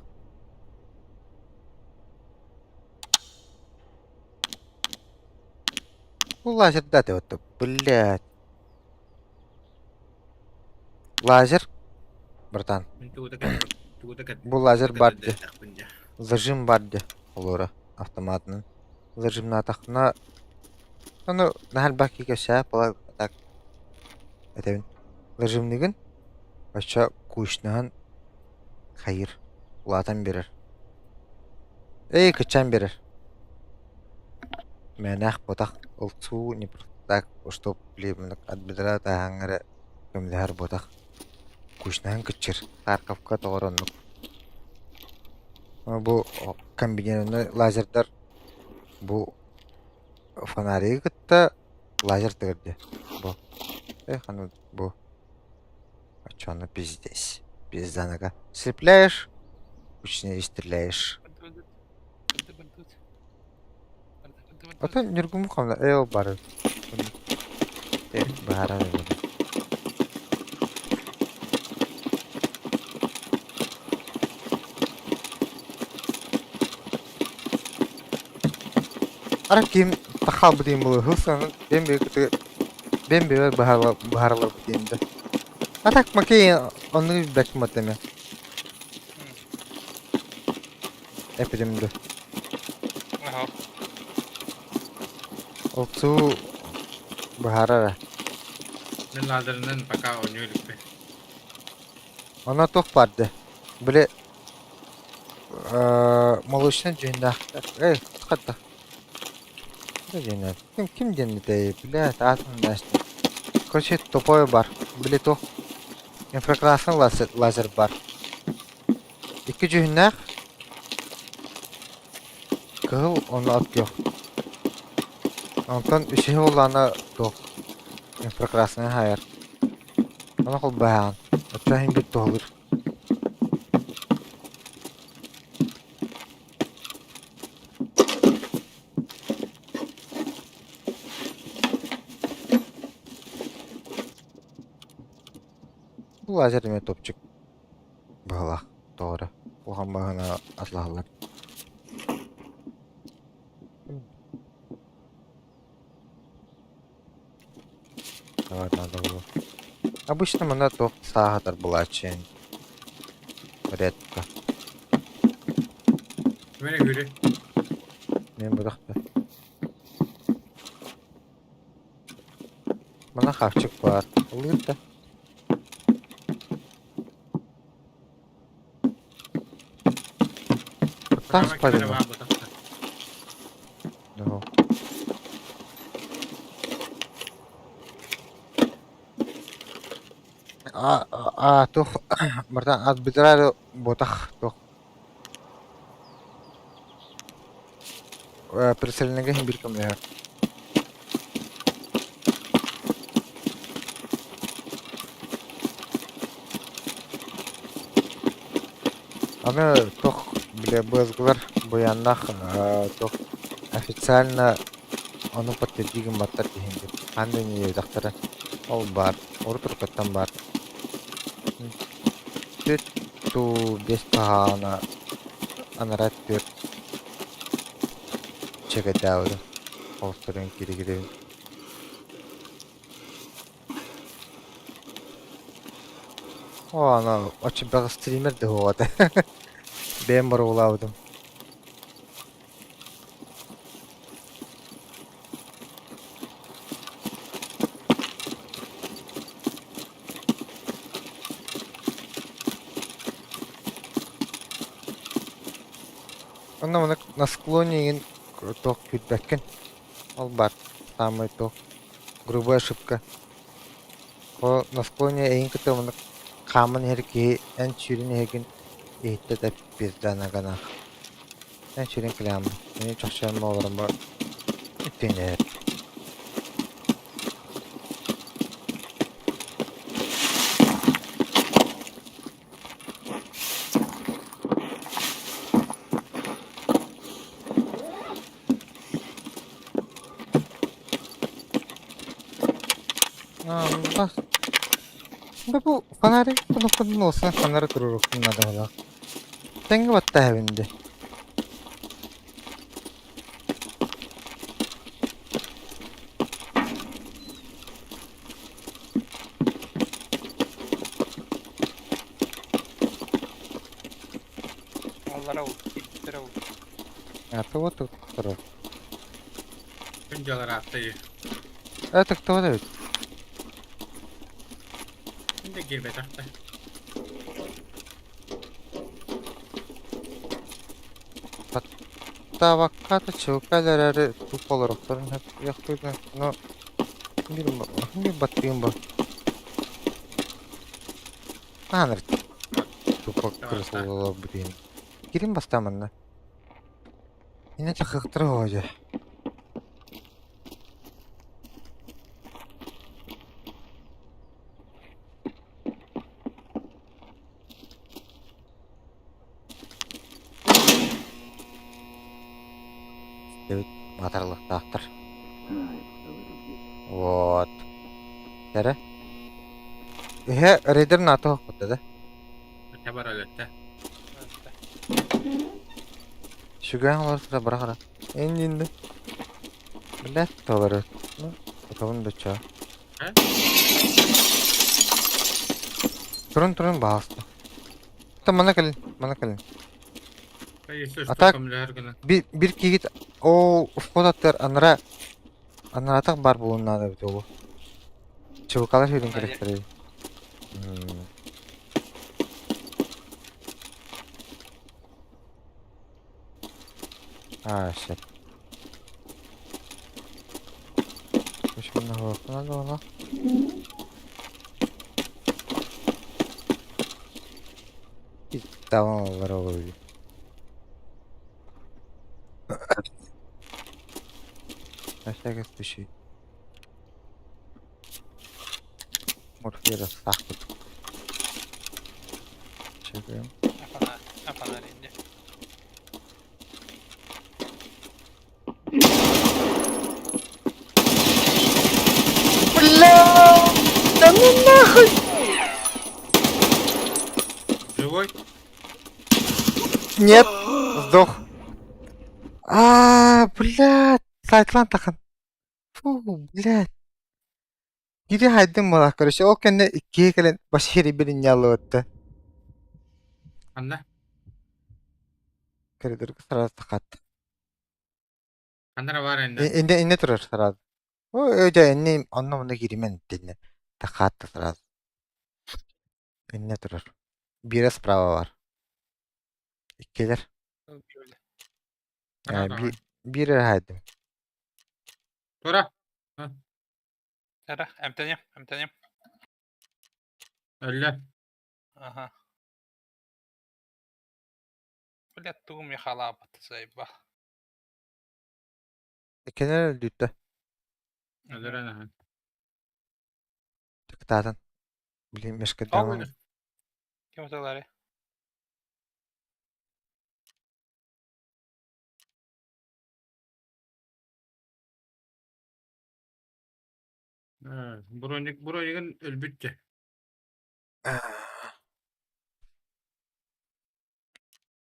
Бу лазерда вот блядь. Лазер, братан. Мин тугута кэт тугута кэт Бу лазер бар дии. кэтэрдээхпин дьэ. Зажим бар дии холуора автоматынан. Зажимнаатахпына ону наһаа элбэх киһи кэпсээ була так этэбин. Зажимныгын оччо куучнаһан хайыыр улаатан биэрэр. Эй, кыччаан биэрэр. Мээнээх ботах ылсуу не просто так, чтоб от бедра тааһаҥҥа эрэ көмөлөһөр ботах. Куучнаһан кыччыыр. Харьковка тоҕор оннук. Бу комбинированный лазердар бу фонаригы кытта лазер тыгар дии. Бу. Эх, аны бу. Оччону пиздец. Пизданыга. Слепляешь, кучнее стреляешь. Ото ньургуму хамна ээ ол бары. Баһаран эбит. Ара ким тахалбыт диэн буолуо хыл бэм бэйэ бэм бэйэ баһараларбыт диэн да. А так макей оннук билбэккин батта эмэ. Эппитим дуо? Аха. Охсуу быһаарара. Мин лазерынан пока оонньуу иликпин. Онно туох баар дии? Били молочный дьүһүннээхтэр. Эй, хатта. Дьүһүннээх. Ким ким диэн этэй? Блядь, аатын да Короче, тупой бар. Били туох инфракрасный лазер, лазер бар. Икки дьүһүннээх кыһыл уонна от күөх. Онтон үсүһү улаана туох инфракрасный хаайар. Ону холбоһоон. Оччо иһин биир туһалыыр. Бу лазер эмиэ топчик быһалаах тоҕо эрэ улахан баһына атлаһаллар. Давай надо было. Обычно манна туох сааһатар булааччы редко. Мene гүрү. Мен бырахта. Мана хавчик бар. Ылыыр да. Тас парина. Да. А, а, тух, мартан арбитрар ботах тух. Переселенеге иһин биир көмөлөһөр. Аны туох бile быазгылар буйаннах туох официально ону подтверди гымматтар диһин дип. Ханна диэтэхтэрэ ол баар. Урут уруккаттан баар. Түт туу биэс таһаана анараа түөрт чэкэдээбитим. Холсторун кири-кири. О, аны оччо стример да суоҕа этэ. Бэйэм боруобалаабытым. Онно маннык на склоне игин туох күүрбэккин. Ол баар саамай туох грубая ошибка. Ол на склоне эйигин кытта маннык хааман иһэр киһи эн сүүрэн иһэргин иһиттэ да пизда наганах. Эн сүүрэн кэлэҕин мин чахчы олорон үттүнэр. Бас. Да бу фонарик кнопкатын olsa фонарь туруорукпун наадалаах. Тэҥҥэ баттаһабын дии. Аллара ол, киирбиттэрэ ол. А то вот тут турар. Күн дьалар ааттайы. Э тыктыбат эбит. Күн да киирбэтэхтэ. Тавакката чылка эрээри туп олорохторун сөп но биир биир баттыым бу. Ааныр тупо кырсыллар бүтүн. Кирин бастааманна. Ине чахыктыр оожа. Эбит матарлыктаахтар. Вот. Кэрэ. Эһэ рейдер НАТО хоппута да. Өтө бар өлөттө. Сүгэн олорсура бырахара. Эннинде. Блядь, толору. Ну, потом да чё. Э? Турун турун баҕаста. Та мана кэлин, мана кэлин. Если А что, так көмөлөһөр гына. бир бир киһит ол вход аттар анара анаратах бар буолуон наада эбит ол. ЧВКлар сүүрэн кэлэхтэрэй. А, shit. Почему надо было? Давно олорор На всякий случай. Морфера сахпыт. Чекаем. Фонарь инде. Бля! Да ну нахуй! Живой? Нет, сдох. А, блядь, сайтлан тахан. Фу, блядь. Кири хайдым буолар, короче, ол кэннэ иккиһи кэлэн Башири билинньаллыбытта. Ханна? Коридорга сразу тахат. Ханна бар инде? Инде инде турар сразу. Ой, өйдө инне онно муну киримен инне. Тахатты сразу. Инне турар. Бире справа бар. Иккилер. Бире хайдым. Тура. Ара, эмтэниэм, эмтэниэм. Өллө. Аха. Блядь, тугум халаабат заеба. Иккилер өлдүттэ. Өлөрөн ахан. Тыктаатын. Блин, мешкеден. Ким оталары? Броник, бронигын өлбүттэ.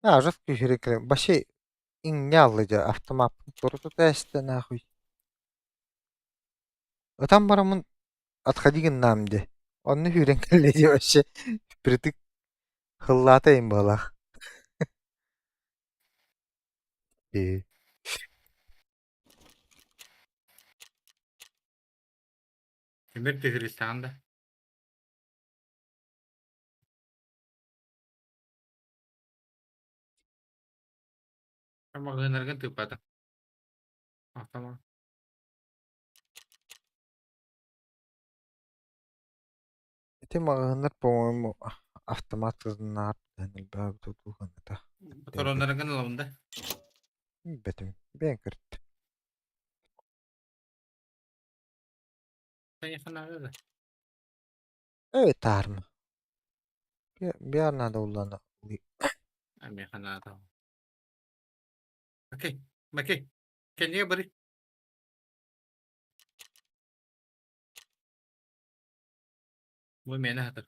А, жесткий херекре. Вообще, иҥняллы автомат турута нахуй. Там барамын отходи нам де. Онну хүрен кэллэ вообще впритык хыллаата им балах. Тимир тигристан да. Магазиннарга тыппата. Автомат. Эти магазиннар, по-моему, автомат кызыннаар элбээ тутууханата. Патроннаргын ылабын да. Бэтим. Бэйэн көрт. Конечно, да. Эй, таарма. Биар надо уллана. Амеханата. Окей, окей. Кенге бari. Бу мені хатыр.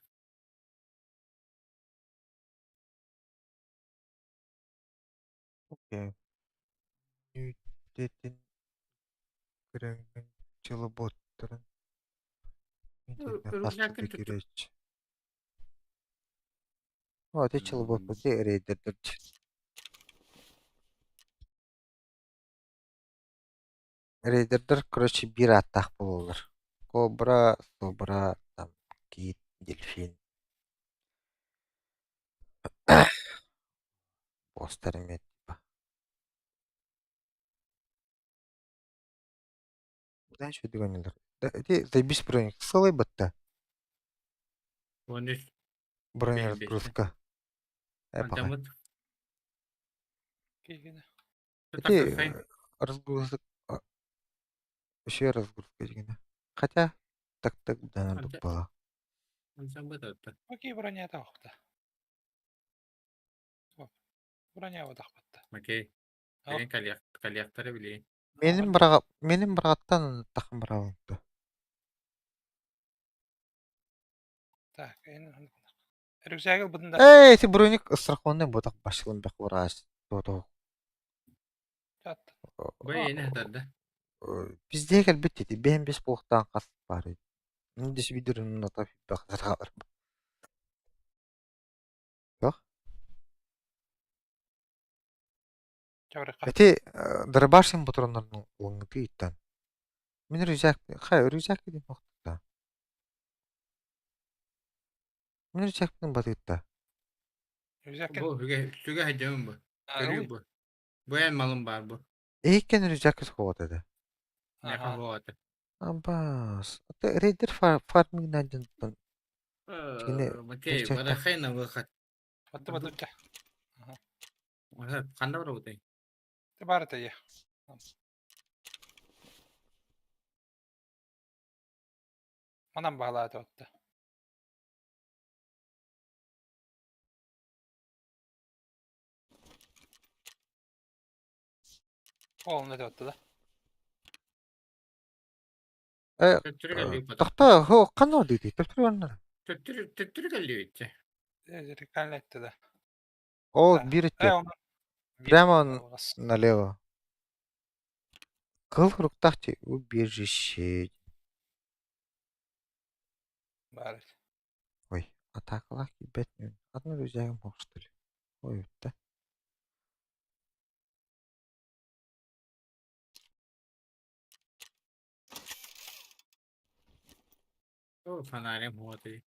Окей. Нүйтетин көрөҥҥүн чылыботтарын Рюкзакын түттүк. О, ты чылыбот рейдердер. Рейдердер, короче, биир ааттаах буолаллар. Кобра, собра, там, кит, дельфин. Постер эмиэ типа. Знаешь, что дегонилар? Да, ити заебись броник. Сылай батта. Оны Бронеразгрузка. Эпоха. антамыт. Кигини. Ити разгрузка. Еще разгрузка дегенэ. Хотя, так-так да надо было. Антамыт атта. Окей, броня тахта. Броня ватахпатта. Окей. Деген коллектора билейин. Менин быраға, менин бырағаттан тахым бырағымды. Так, энэ рюкзагы бутында. Эй, ти броник страхованный ботақ башылым бек урас. То-то. Чат. Бу эне хатар да. Бизде келбит деди. Бен бес болуқтан қас бар edi. Индис видеонун ата фидбак бар. Yok. Чабырка. Эти дырбашын патроннарын улыңды иттан. Мен рюкзак, хай рюкзак дедим оқтта. Мен рюкзактын батытта. Рюкзак. Бу хүге сүге хajамын бу. Көрүү бу. Бу эн малым бар бу. Эйкен рюкзак соғатады. Меха боата. Абас. Ата рейдер фарминг наден. Кини Окей, рюкзакта. бара хайна выход. Батты батты. Канда бар бу? Бар та я. Манан баалааты отта. Ол не отта да. Э, Төттүрү кэлли Тохто, хо, кана дейди. Төптүрү онна. Төттүрү төттүрү кэлли битте. Зеркально этте да. Ол Да. биир Э, өттө. онон биир Прямо алҕас. налево. Кыл хуруктаах дии убежище. Баар эбит. Ой, атаакалаах киирбэт атын рюкзагым суох что ли? Ой, бүттэ. О, фонарем вот и.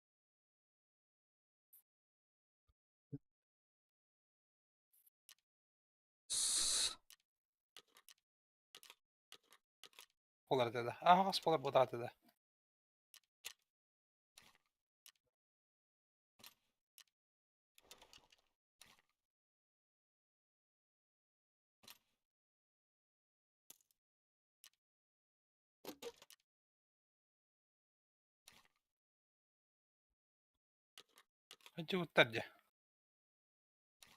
С- Буолар этэ да. Аһаҕас буолар буолар этэ да. Дьыбыттар дьэ.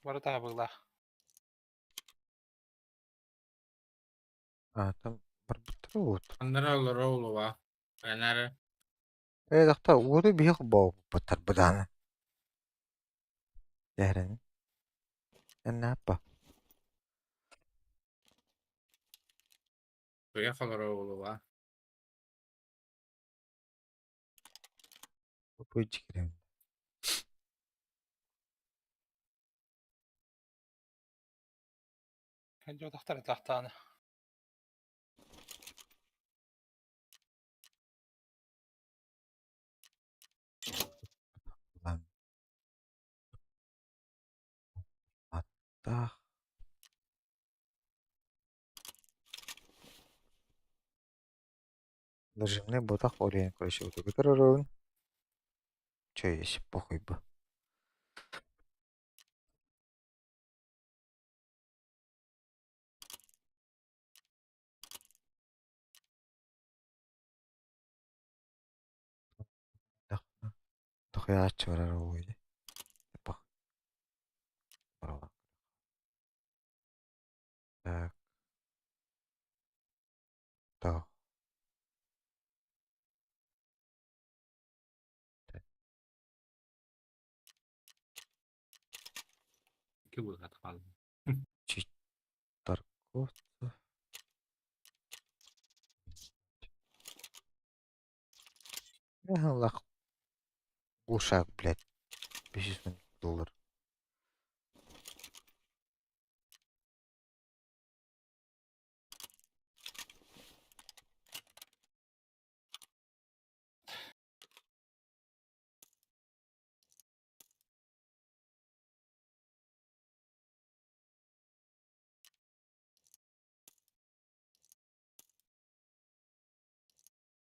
Бары таабыллаах. А, там барбыттара уот. Аннара олоро улуба. Анара Ээ, тохтоо, уоту биһи холбообуппуттар быдаана. Дээрэн. Эннааппа. туя холоро улуба. Бу дьикирем. Дьыбытахтар этахтааны. Lan. Аттаах. Нажимный ботах олен, короче, вот который Че есть, похуй бы. Дохуя барар уйди. Пох. Так. Так. Ки булгат калды. Чуть торговцев. Лах. Глушак, блядь. 500 доллар.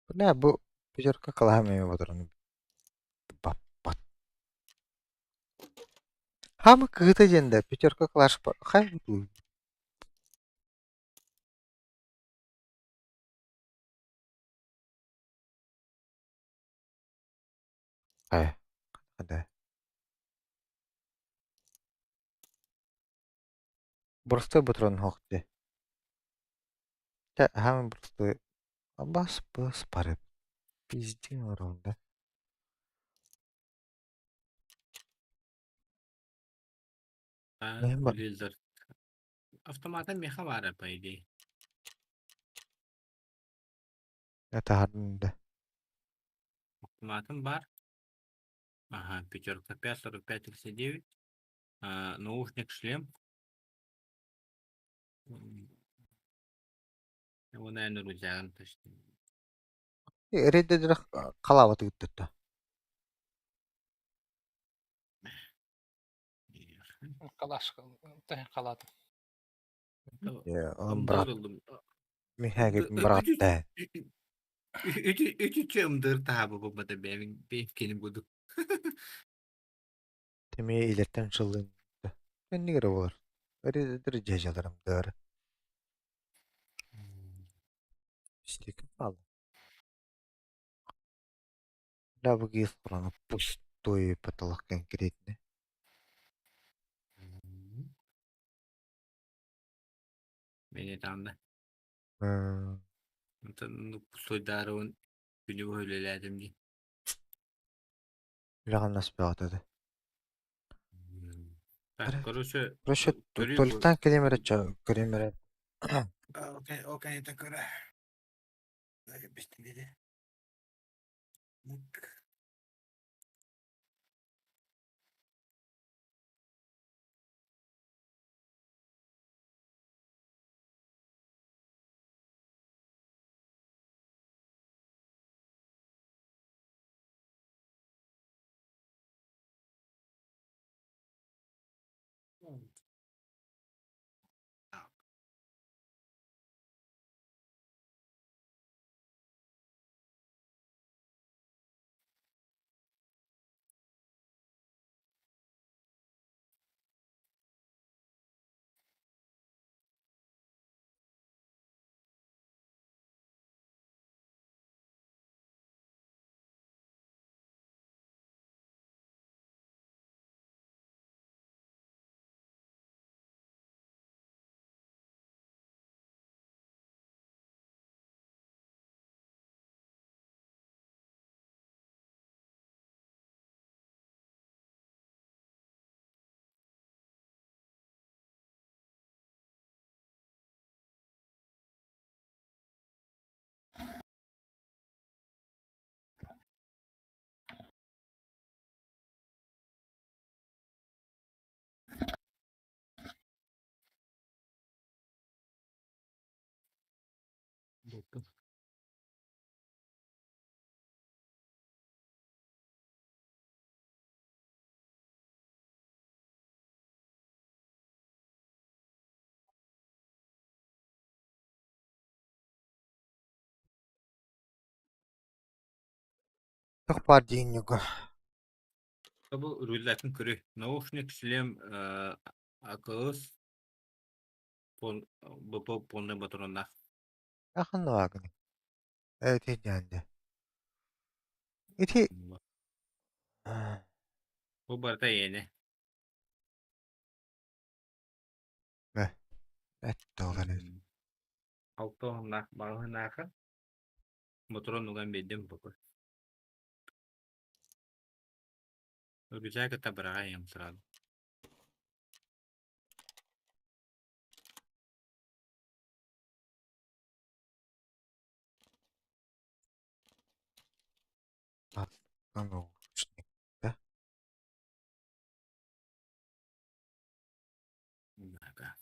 Бля, бу пятерка калаһам эми бодорон баппат. Хамы кыыта диэн да пятерка клаш хай Хай, да. Простой патрон хохте. Та хамы простой. Бас бас пары. Пиздин урон, да. А, Blizzard. Автомата меха бара, по идее. Это да. Автоматом бар. Ага, пятерка 5, 45, 39. А, наушник, шлем. Его, наверное, рюкзагын точно. Рейдер қалава тыгыттытта. Калаш халаты. Брат, михәге брат да. Үчүчү ымдыр таабы бу бэйм бэйм буду. Теме илеттен шылын. Мен нигер болар. Рейдер жажаларым дары. Стик ал. Да бу гис кураны пустой потолок конкретно. Мени там да. Пустой даруын күнү бу өлеләдим ди. Ляган наспагатады. Так, короче, Короче, көрүү туалеттан кэлиэм эрэ, көрүөм эрэ. Окей, окей, это көрө. Бистиңери. Так. Так. Буттум. Туох баар диэҥ Бу рюкзакын көрү. Наушник, шлем, АКС, БП полный патроннаах. Ахыннааҕын ити дьаанде. Ити Бу барыта эйиэнэ. Эт олар. Алта уоннаах баҕаһынаахын ботурон уган биэрдим бу. Рюкзак кытта быраҕа сразу. Наушник, да? Ага.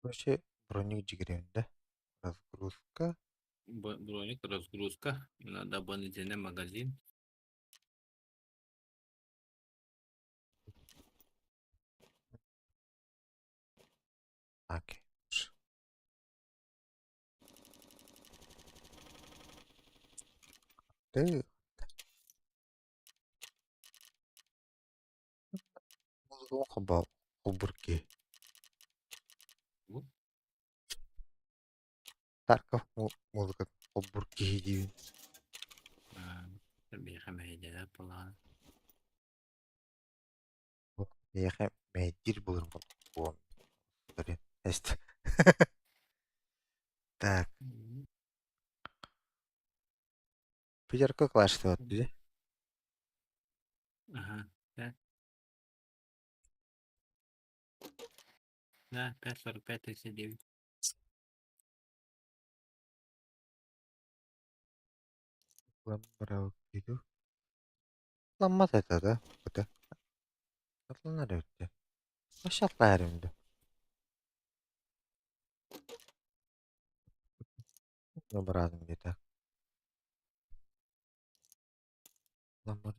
Короче, броник дьигириэн да? Разгрузка. Броник, разгрузка. Надо дополнительный магазин. Окей. Ты Хобурки. Тарков музыка хобурки диэн. Биэхэ мэһэйдэлэр буоллаҕына. Биэхэ мэһэйдиир буоларым буолуо. Эст. Так. Пятерка класс дии. Ага. Да. Да, 5,45, 39. Ламмат это да? Это. Атланар өттө. Başlatlar önde. Быраатым диэтэ. Ламмат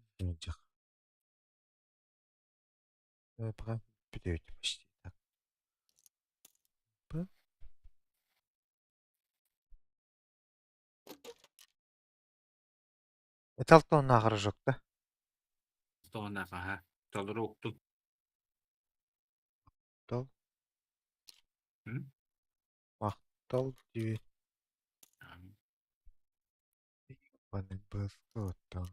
Пока бүтүбүт почти. Так. Б. Это алтоннааҕар жок да? Тоҕонаах, аха. Толору уктум. Тол. М? Махтал дии. Панель быстро.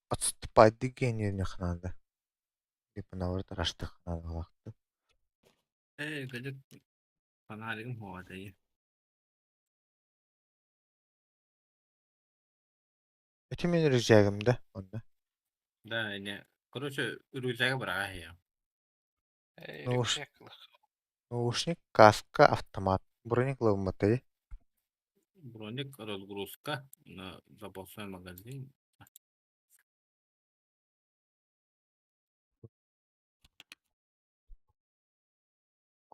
Отступать генерних надо. Либо наоборот араштых надо. Ээ, кырдьык, фонаригым суоҕа этэй. Ити мин рюкзагым да онно. Да, не. Короче, рюкзагы быраҕа иһиэм. Э, Науш... рюкзак ылах. Наушник, каска, автомат. Броник ылымматай. Броник, разгрузка на запасной магазин.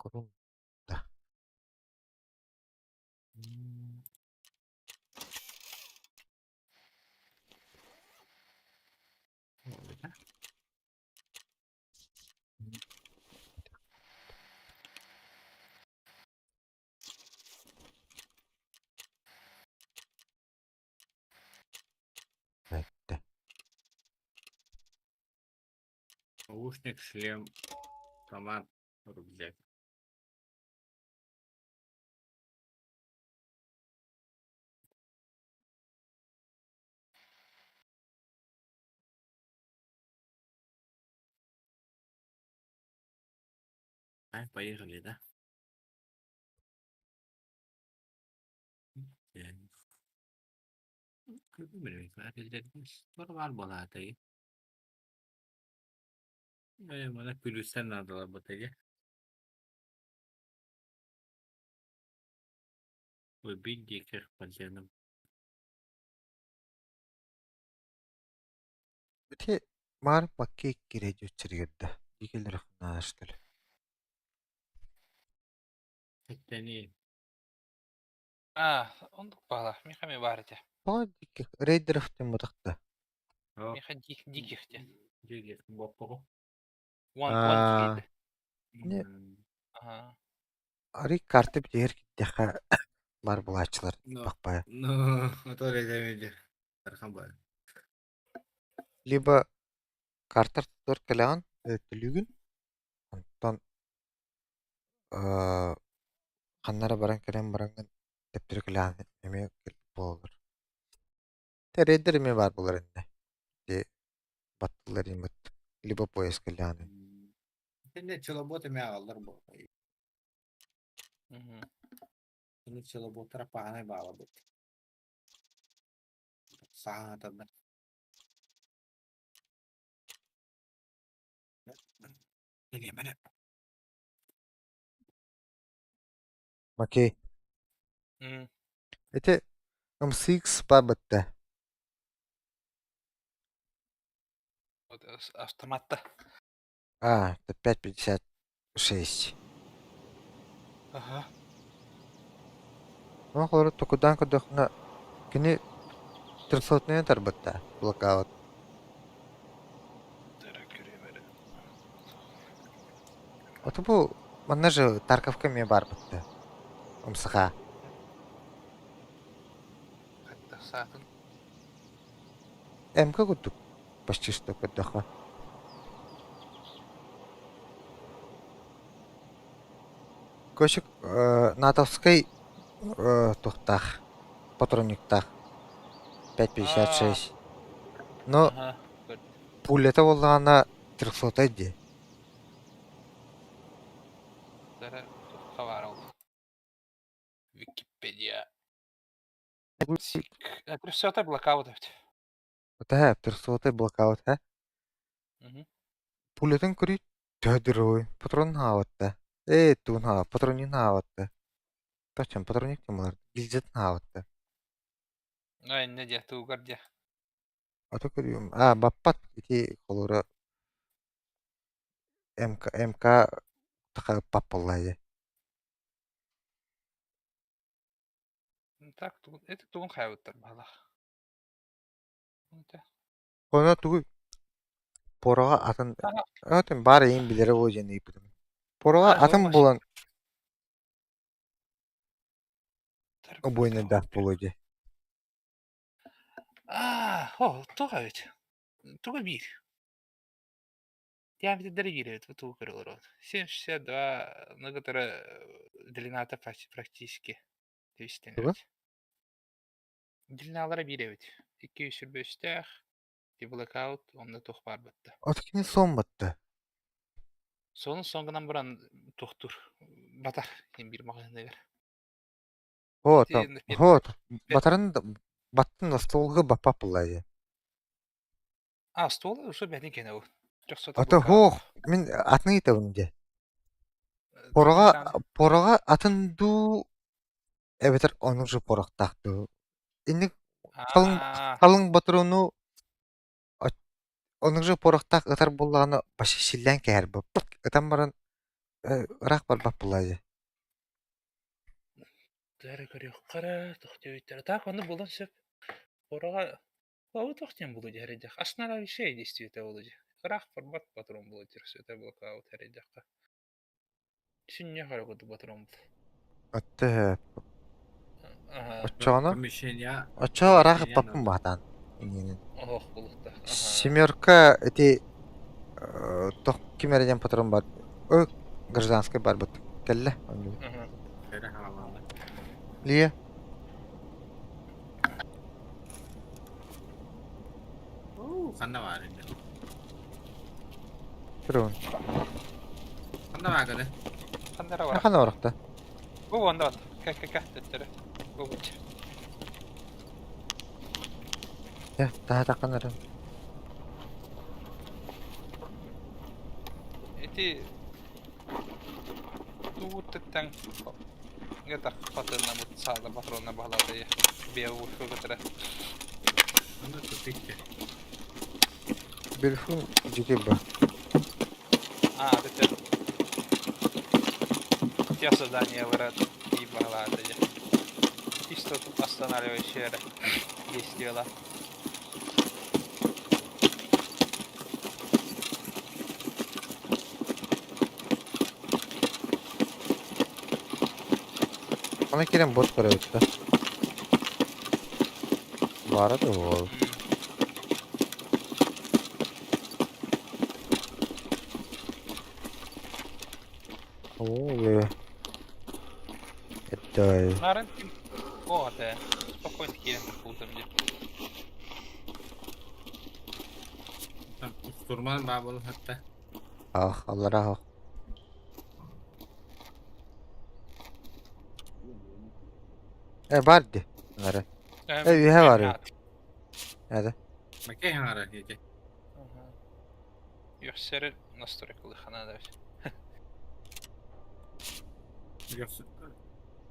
Курум. Да. Эттэ. Наушник, шлем, автомат, рюкзак. Ай, поехали, да? Бар буолаатый. Ээ, маны күлүстэн наадаларбыт эгэ. Убить диких подземных. Ити маар бакки кире дьүччэригэрдэ. Дикелер хнаастар. Эттэни А, оннук баҕалаах. Миэхэ эмиэ баар этэ. Тоҕо диких рейдеров тиммутахта. Миэхэ диких диэн. Диких боппоҕу. One one Аа, киһи. не Аха. ари карта битигэр киттиэхэ бар булааччылар Но, бахпая. но, а то рейдер Тархан бар. Либо картар тутар кэлэҕин төлүүгүн, онтон э, ханна эрэ баран кэлэн бараҥҥын төптөрү кэлэҕин эмиэ буолар. Тэ рейдер эмиэ баар буолар иннэ. Ити баттылар иммит либо поезд кэлэҕин. Синне челобот эмиэ аҕаллар бу. Мгм. Синне челоботтара паанай баалабыт. Саатанна. Билиэмэнэ. Окей. Ити MCX баар бытта. Вот автоматта. А, это 5.56. Ага. Ну, холоро токудаан көрдөххүнэ, кини трехсотнайын тарбытта, блокаут. Ото бу манна же Тарковка эмиэ баар бытта. Умсаха. Саатын. МК курдук почти что көрдөххө. Көшүк натовскай туохтаах патронниктаах 5.56. Но пулята буоллаҕына трехсотай дии. Википедия. Трехсотай блокаут эбит. Этэ трехсотай блокаут һэ. Пулятын көрүй төһө патрон хааватта. Ээ туун хаа патронин хааватта. Точно патроник тымылар гильзетин хааватта. Ну, инне дьэ, тугар дьэ. Ото көрүм. А баппат ити холура МК МК така паппаллаа Так, это тугун хайбыттар баалах. Ону тугу пороҕа атын атын баар эйин билэрэ буолуо диэн ыйыппытым. Пороҕа атын булан обойнадаах буолуо дии. Аа, о, туох эбит? Туга биир. Диаметрдары биир эбит, тугу көрө олорон. 7,62, ну, которая длината практически Туга? Тэбистен эбит. Длиналара биир эбит. 2 сүрбөстөөх. Ти blackout онно туох баар батта. От кини сон батта. Сонун сон гынан баран туохтуур батар иһин биир маҕаһыыныгар. Хо Ити хо батарын баттын остуолга баппап булла дии. А, остуол уже бэйэтин кэнэ ол. Чохсото Ото blackout. хоох мин атын ыйытабын дии. Пороҕа пороҕа атын дуу эбэтэр оннук же порохтаах дуу. Инник халыҥ халыҥ ботуруону оннук же порохтаах ытар буоллаҕына вообще силлээн кэһэр ытан баран ыраах барбат буоллаа дии. Тыары көрүөххэ эрэ, туох диэбиттэрэ. Так, онно буолуон сөп. Пороҕа ол туох диэн буолуо дии эрэйдэх. Основная вещей действиетэ буолуо дии. Ыраах барбат патрон буолуо диир это блокаут эрэйдэххэ. Сүнньүөх эрэ курдук патрон Отто Аха. оччоҕуна Помещение. оччоҕо ыраах ыппаппын баатаан иннинэн. Оһох буолуохтаах. Аха. Семерка ити тох ким эрэ диэн патрон бар. Ой, гражданскай барбыт. Кэллэ. Аха. Лия. Ханна баар инде? Турун. Ханна баар Ханна эрэ барар. Ханна барахта? Бу онно бат. Кэ кэ кэ төттөрү. Бу бу. Э, таһа таххан эрэ. Ити тугуттан где-то патына бут саала патрона баһылаатайы Beowulf'u кытары. Ханна тупик Бельфун дьикий ба. А, это те задания врат и баһылаатайы. Чисто останавливающие эрэ действиела. Аны киирэн бот көрөбүт да. Баара да ол. Оо, это Нарын ким? О, да. Спокойно киирэн таххыбытым дии. Штурман баа буолан хатта. Ах, аллара ах. Э, бар дии. Нары. Э, үһэ бар эбит. Это. Макей хаҥара диэки. Үөхсэри настройкалыхана да.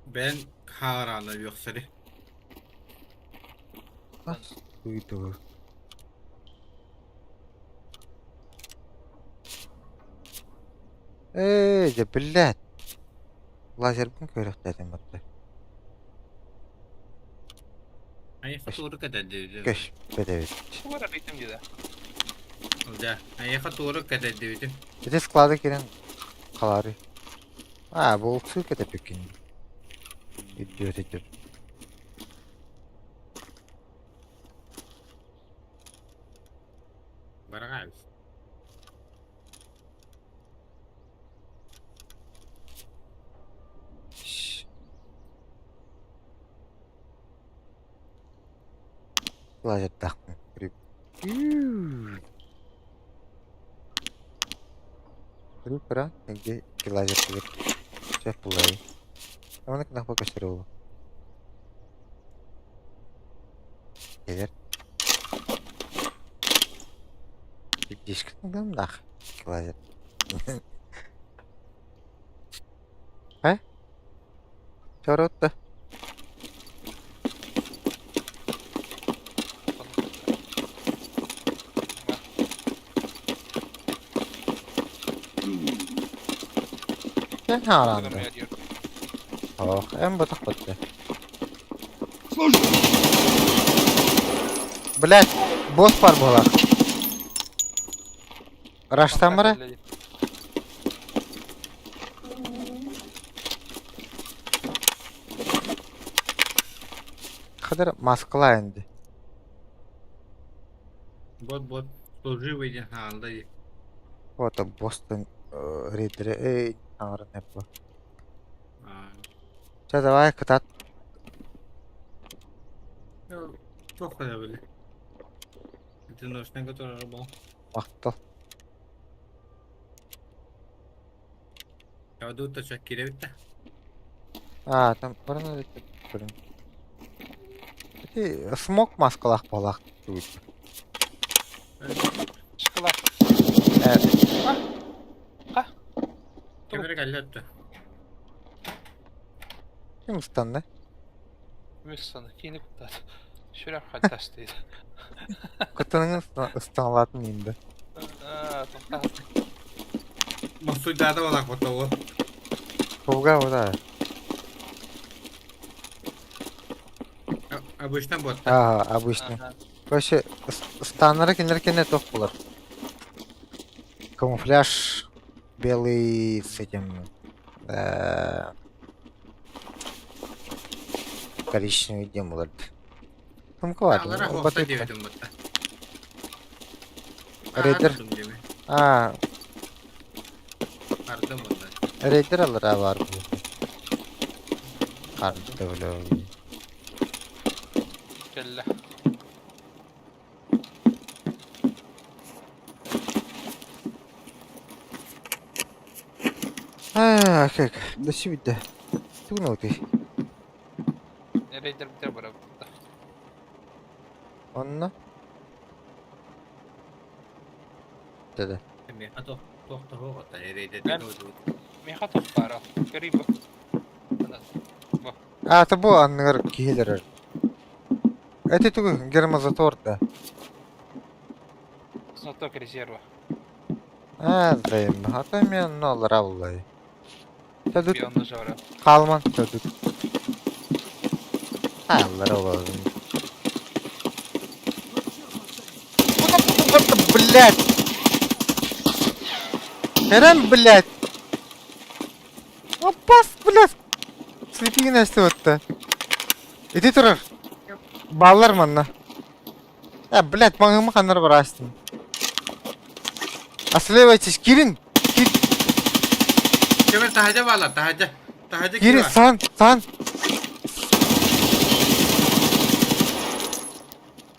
Бен хараана үөхсэри. Уйду. Ээ, дьэ, блядь. Лазербын көрүөхтээтим батта. Айха туору кэтэрдибит. Көшпөт эбит. Тугар арыйтым дии да. Да, айха туору кэтэрдибитим. Ити склады кирен халары. А, бұл ссылка кэтеппиккин. Идиот идиот. Бараҕаабыс. Лазердаахпын. Крюкера, где лазер Все плей. Аны кнопка көстөр ол. Келер. Диск нах. Лазер. Э? Чоротта. Sen harandı. Ох, эм батах батты. Блять, босс пар буолар. Раштамыра? Хадыр маскала энди. Бот-бот, служивый диэн хаалла дии. Вот Бостон рейдері эй аңырын эппо. Чэ давай кытат. Туох да били. Одиночный который был. Махтал. Ядут чак кирэбит А, там баран көрүн. Ити смок маскалаах буолаах тугут. Шоколад. Э, Ха. Кемер кэллэ ким ыстанна? Миссаны киини куттаат. Сүрэх хаттас дейді. Кытының ыстаналаатын инде. Аа, тоқтаа. Мостуйдаата буолаах ботоҕу. Туга ода. Обычно бот. А, обычно. Короче, станнары кинилер кэннэ туох буолар? Камуфляж белый с этим коричневый диэн буолар. Тумка Алара хоста диэбитим бутта. Рейдер. А, Ардым онно. рейдер алара баар буолуо. Харда бля. Кэллэ. А, как, до свидания. Тугнутый. Рейдер бүтэ барабыт. Онно? Дада. Меха тох тох тох рейдер. Меха тох баара. Көрүй бу. А, это бу анныгар киһилэр. Это тугу гермозатор да. Знаток резерва. А, займ. Хата мен ноллар буллай. Тадут Пионны жара. калман тадут. Аллар олорун. Вот, блядь! Эрен, блядь! Опас, блядь! Слепигин эстибетте. Ити турар. Баллар манна. Э, блядь, маңыма ханнар барастым. Ослевайтесь, Кирин! Кемер таһадьа баалар, таһадьа. Таһадьа Кирин, киба. сан, сан!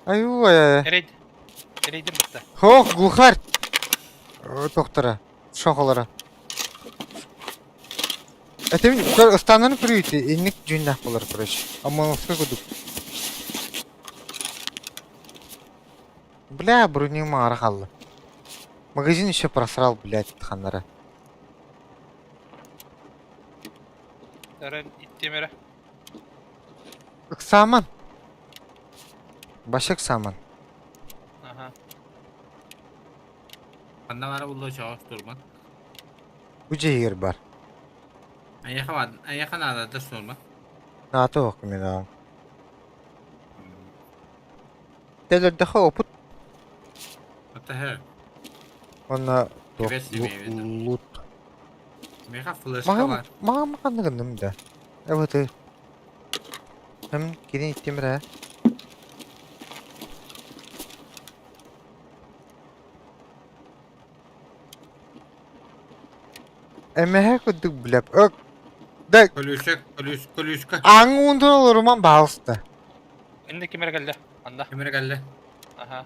Аю, ай, Рейд. Рейдер бүтэ. Хох, глухарь! Доктора, шохолора. Это мин стананы көрүйті, инник жүйнақ болар, короче. Амалыққа күдік. Бля, бронюма арқалды. Магазин еще просрал, блядь, ханнара. Эрен иттемере. Ыксаман. Башак саман. Аха. Ханна бара булла чоҕос турман. Бу жер бар. Айаха бар, айаха наада сурман. Нато оқ мен ағам. Телердіхі опыт. Ата хэ. Онна Кебес демейбит. лут. Меха флешка Маған бар. маған маған да. Evet. Hem gidin ittim re. Эмэһэ курдук билэп. Ök. Да Колючек, колюш, колючка. аҥ уунтун олоруман баалыста. Инде кимер кэллэ. Анда. Кемер кэллэ. Аха.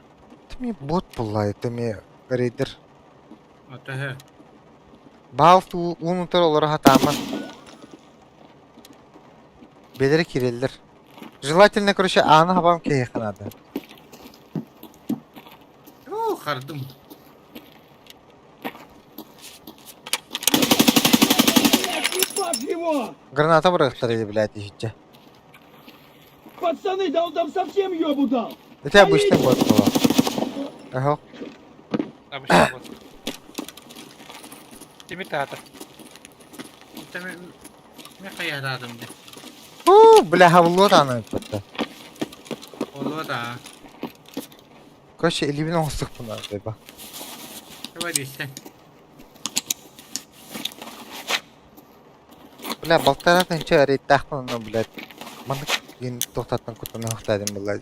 Тими бот буллай, тими рейдер. Ата хэ. Баалысты уунутар олоро хатааман. Белери киреллер. Желательно, короче, ааны хабам киһиэхэ наада. Уу, хардым. Блядь, ебашь его! Граната бырахтар или, блядь, иһиччэ. Пацаны, да он там совсем ёбу дал! Это обычный бот была. Ага. Обычный бот. Тимир таата. Это меха ярадым де. Уу, бля, хавлот аны ыппытта. Олуа да. Короче, илибин оҥостук бунан ба. Давай десен. Бля, балтара тынча рейттаахпын онно, блядь. Маннык диэн туохтаттан куттаныахтаадым буолла.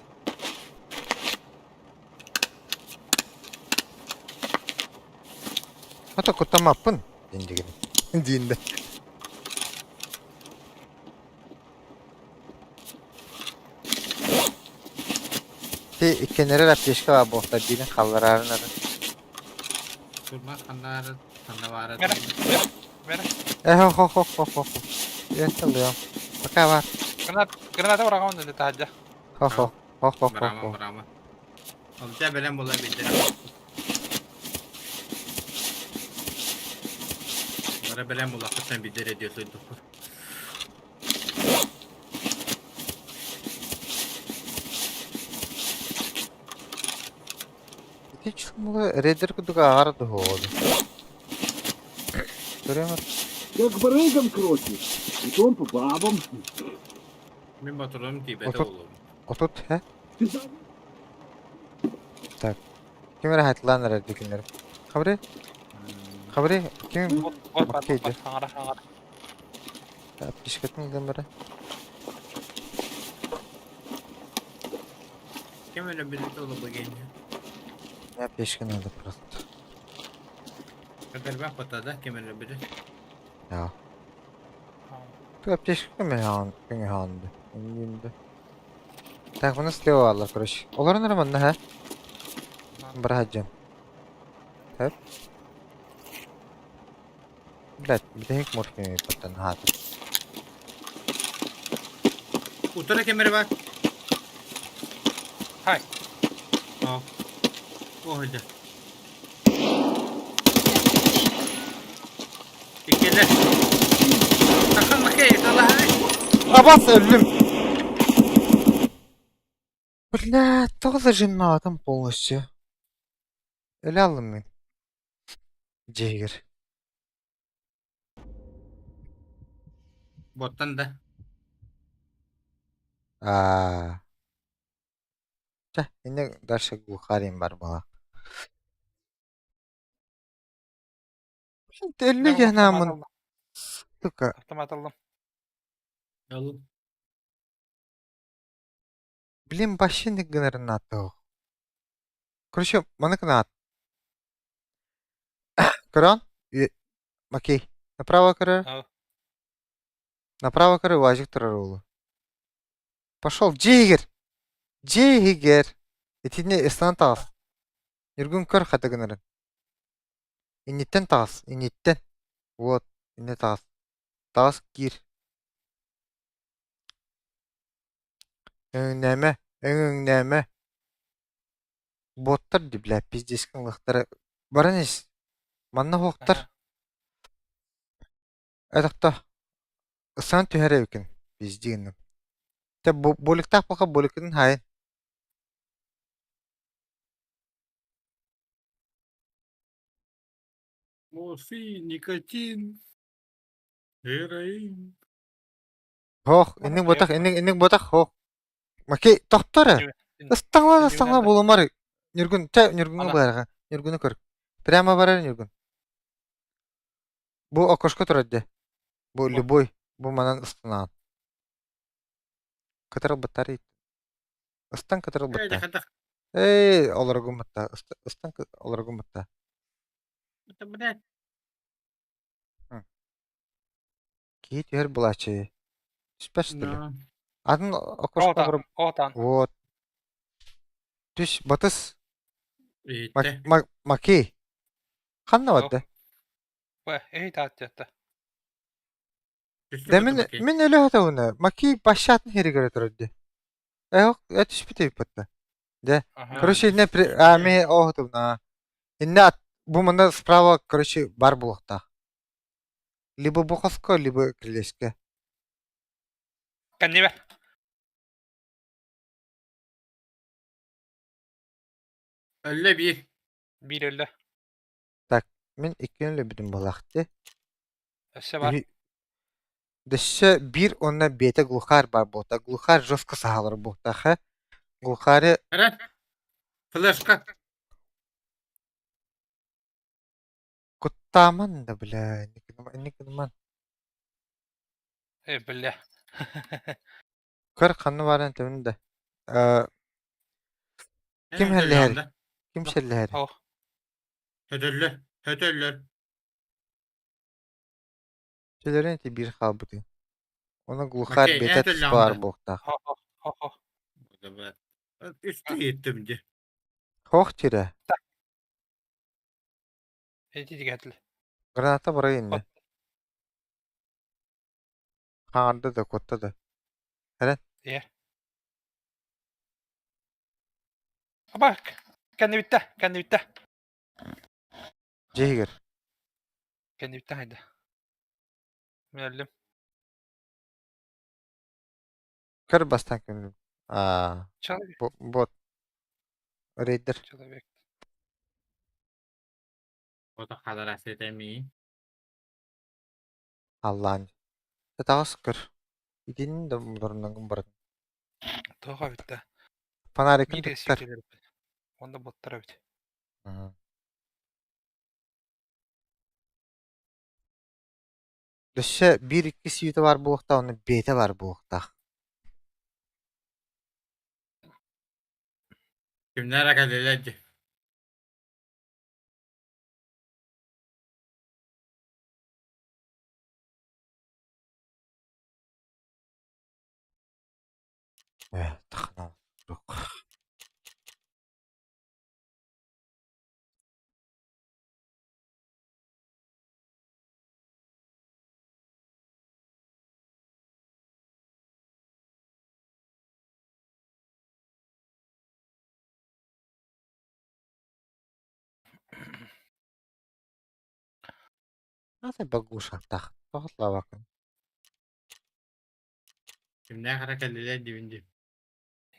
Ото куттамаппын диэн дигин. Диин да. Ити иккеннэрэр аптечка баар буолта биирин халлараарын ары. Турма ханнаары ханна Бэрэ, бэрэ, бэрэ. Э хо хо хо хо хо. Үөттэ лыам. Пока бар. Гранат, граната быраҕамын да таһырдьа. Хо хо хо хо хо Бырама, хо. бырама. Олча бэлэм була билдер. Бара бэлэм булахпыттан билдер эдиэ сойдуппут. Ити чумула рейдер курдук ааҕар дуһуоҕу. Көрөм Как барыгам кротит, потом по бабам. Мин батырым тиибэтэ Отут. олум. Отут хэ? Ты сам Так. Ким эрэ хатылаан эрэр дикиннэр. Хабри? Хабри? Ким? Вот, вот, бар, Окей, вот, дьэ. хаҥара, хаҥара. Аптечкатын ылан бара. Ким өлө билбит олу бу генья. Аптечка надо просто. Элбэх батада ким өлө билит. Я. Ту аптечка ким хаанды. Инде. Так, у нас слева алла, короче. Олар нормально, ха? Браджан. Так. Блядь, бүтэһик морфин паттан хаат. Утара кем эрэ бар? Хай. О. О, дьэ. Иккилэр. Такын макей, талаһай. Абас өллүм. Бля, тоҕо зажимнатым полностью. Өлө аллым мин. Дьиэгэр. Боттан да. Аа. Чэ, инне дальше глухарин бар буолла. Өллү генамын. Сука. Автомат аллым. Алым. Блин, вообще не гынарыннааттах. Короче, маны кынаат. Көрөн? Окей. Направо көрөр. Ал. Направо көрөр, уазик турар уолу. Пошел, дьиэгэр! Дьиэгэр! Итини ыстан таҕыс. Ньургун көр хата гынарын. Инниттэн таҕыс, инниттэн. Вот, иннэ таҕыс. Таҕыс киир. Өҥнөмө, өҥнөмө. Боттар дии, бля, пиздец ылыахтара. Баран ис. Манна уһуктар. Этохто. Ыстан түһэр эбикин. Пизди гынным. Тэ боликтаах буолха боликкытын хаайын. Морфий, никотин, героин. Һоох, инник ботах, инник инник ботах, һоох. Макей, тохтор ээ. Ыстаҥла ыстаҥла буолумар. Ньургун, чэ, Ньургуҥҥа быһаарга. Ньургуну көр. Прямо барар Ньургун. Бу окошко турар дьэ. Бу любой, бу манан ыстанаҕын. Кытарыл быттар Ыстан кытарыл бытта. Эй, олоргун бытта. Ыстан олоргун бытта. Киһи түһэр булааччы. Түспэт что ли? Атын окошко Отан. Вот. Түс, батыс. Иитте. Маки. Ханна барда? Эй, тааттыатта. Да мин мин өлө хатабына. Маки башатын хиригер турар Э, түспүт эбиппатта. Дэ. Короче, инне а ми оохутубна. Инне бу манна справа, короче, бар булуохтаах. Либо бу хоско, либо крылечке. Кэннибэ. Өллө биир. Биир өллө. Так, мин иккини өлбүтүм буолаахты. Өссө бар. Өссө биир уонна биэтэ глухарь баар буолта. Глухарь жестко саһалар буолтаах ээ. Глухари Эрэ. Флешка. куттааман да бля, инник гыныман. Э, бля. Көр ханна баарын этэбин да. Э, Ким хэллэһэр? Ким сэллэһэр? О, Хөтөллөр. Хөтөллөр. Төлөрүн ити биир хаалбытын. Оны глухарь Окей, бэйэтэ это туспа баар лямбда. буолуохтаах. хо хо хо хо. Үстэ иһиттим дии. Хох тирэ. Эти дигэтли. Граната бара иннэ. Хаҥарда да, куотта да. Эрэн. Ээ. Аба, кэннибиттэ, кэннибиттэ. Дьиэ иһигэр. Кэннибиттэ хайда. Мин өллүм. Көр бастаан күнүм. Аа, Человек. бот. Рейдер. Человек. Ото хадарасы этэмии. Аллаан. Таҕыс көр. Итинни да мудорунан баратын. Тоҕо эбит да. Фонарикын Биир туттар. сүүтэлэр эбит. Онно боттар эбит. Өссө биир-икки сүүтэ баар буолуохтаах уонна биэтэ баар буолуохтаах. Кимнэр кэллилэр дии. Ээ, тахна Ата багушахтаах тоҕо Кимнээх эрэ кэллилэр диибин дии.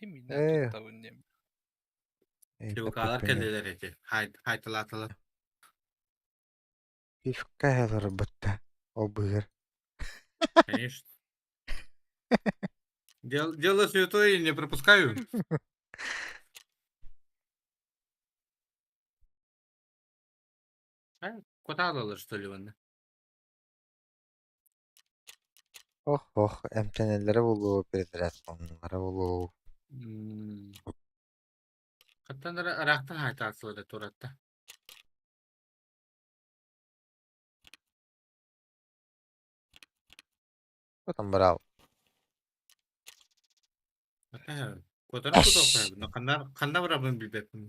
Химинэ Ээ. туттабын диэн. ЧВК-лар кэллилэр ити. Хайталаатылар. Пивка олорбутта ол быыһыгар Конечно. Дело святое не пропускаю. Кутаалалар что ли уонна? Ох ох эмтэнэллэрэ буолуо перезарядкаланаллара буолуо Хаттан эрэ ыраахтан хаайтаатылар туратта. Потом брал. Куотарын кутуохтаабын. Ханна ханна барабын билбэппин.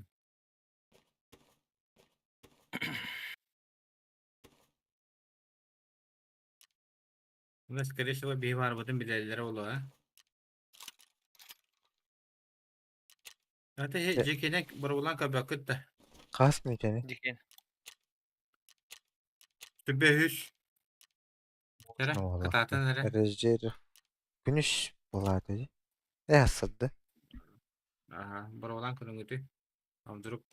Уна скорее всего биһи баарбытын билэллэрэ буолуо, а? Ата дьиэкинэ боробулаан көрбөккүт да. Хас мүнүүтэни? Дикин. Түбэ үс. Эрэ, кытаатан эрэ. Режиссер күнүс буолаата дии. Э ассадда. Аха, боробулаан көрүҥүтүй. А вдруг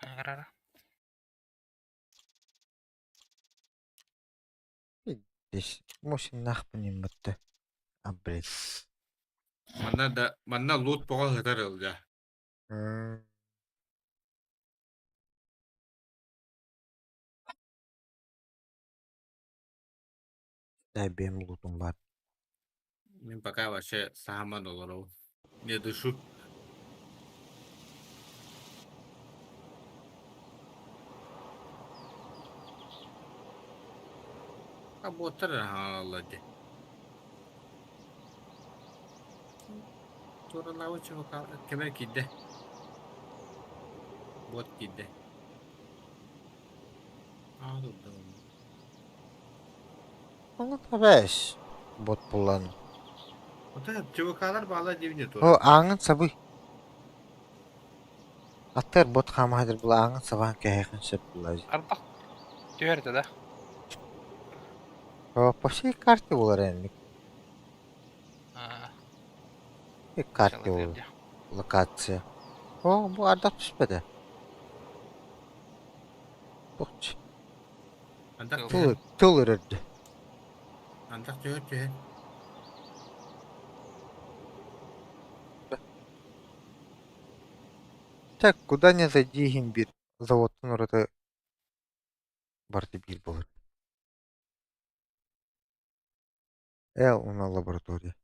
Арара. Мусиннаахпын имматта. Абрис. Манна да манна лут боҕо сытар ылга. Дай бэйэм лутум баар. Мин пока вообще сааман олоробун. Не дышу. А буоттар эрэ хаалаллар дии. Туоралаабыт чувака кэмэр киирдэ. Буот киирдэ. Аа турда. Ну, табаешь. Бот булан. Ота ЧВК-лар баалар диэбин О, туора. ааҥын сабый. Аттыгар бот хаамаһа була ааҥын сабаан кэһиэххин сөп буолла. Ардах түһэрдэ да. О, по всей карте буолар энник. Аа, Карте буолар. Локация. О, бу ардах түспэтэ. Туохчу. Антах Тыл, тыл өрөрдө. Антах түһэр түһэр. Так, куда не зайди иһин биир заводтан ураты барыта биир буолар. Эл уонна лаборатория.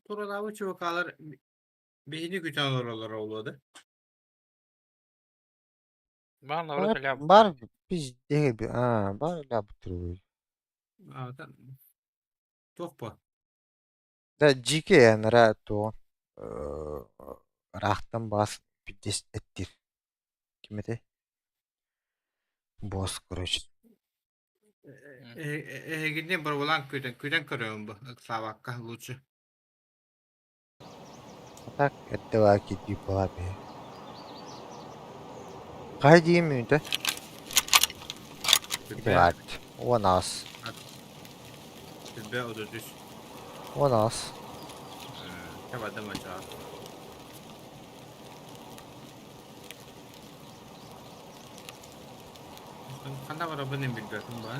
Туралаабыт чувакалар биһини күтэн олороллоро буолуо да? Баан орут Бар, бар пиздеги, а, бар ляп трубы. Аата туох бу? Да, дьиикэй анараа туох ыраахтан баас пиздец эттир. Ким этэй? Босс, короче. Эһигини боруобалаан күтэн күтэн көрөбүн бу ыксаабакка лучше. А так эрдэ баар кирбии буолар биһи. Хаһа диэн мүнүүтэ? Сүрбэ Баат. 18. сүрбэ 33. 18. Табадым очоҕо. Ханна барабын билбэтим ба.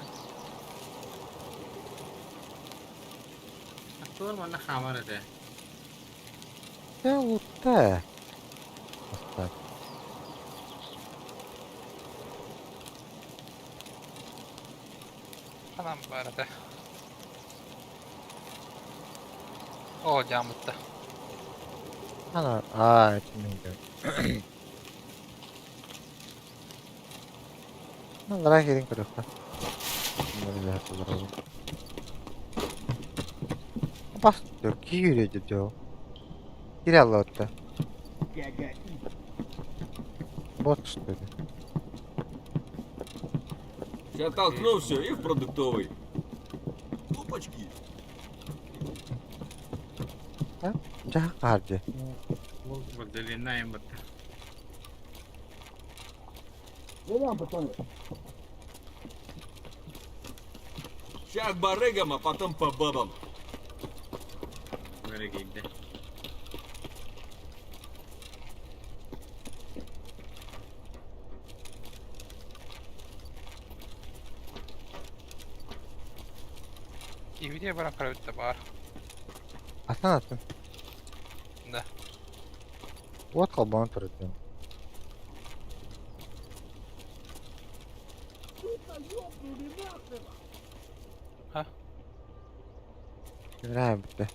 Актуар манна хаамар этэ. Дьэ уутта ээ. Бастаан. Ханан баар этэ. Оо, дьаамытта. Ана аа итинник дьон. Аллараа киирэн көрүөххэ. Бас киирэ дьо. Киирэ аллаатта. Бот что ли? Сейчас толкну все и в продуктовый. Опачки. Дьэ хаардьы. Валделина им Валяем, пацаны. Сейчас к барыгам, а потом по бабам. Бэрэгийдэ. Киһибитигэр баран көрөбүт да баар. Атын атын. Да. Уот холбоон турар дьон. Ха? Кимирэ бүттэ.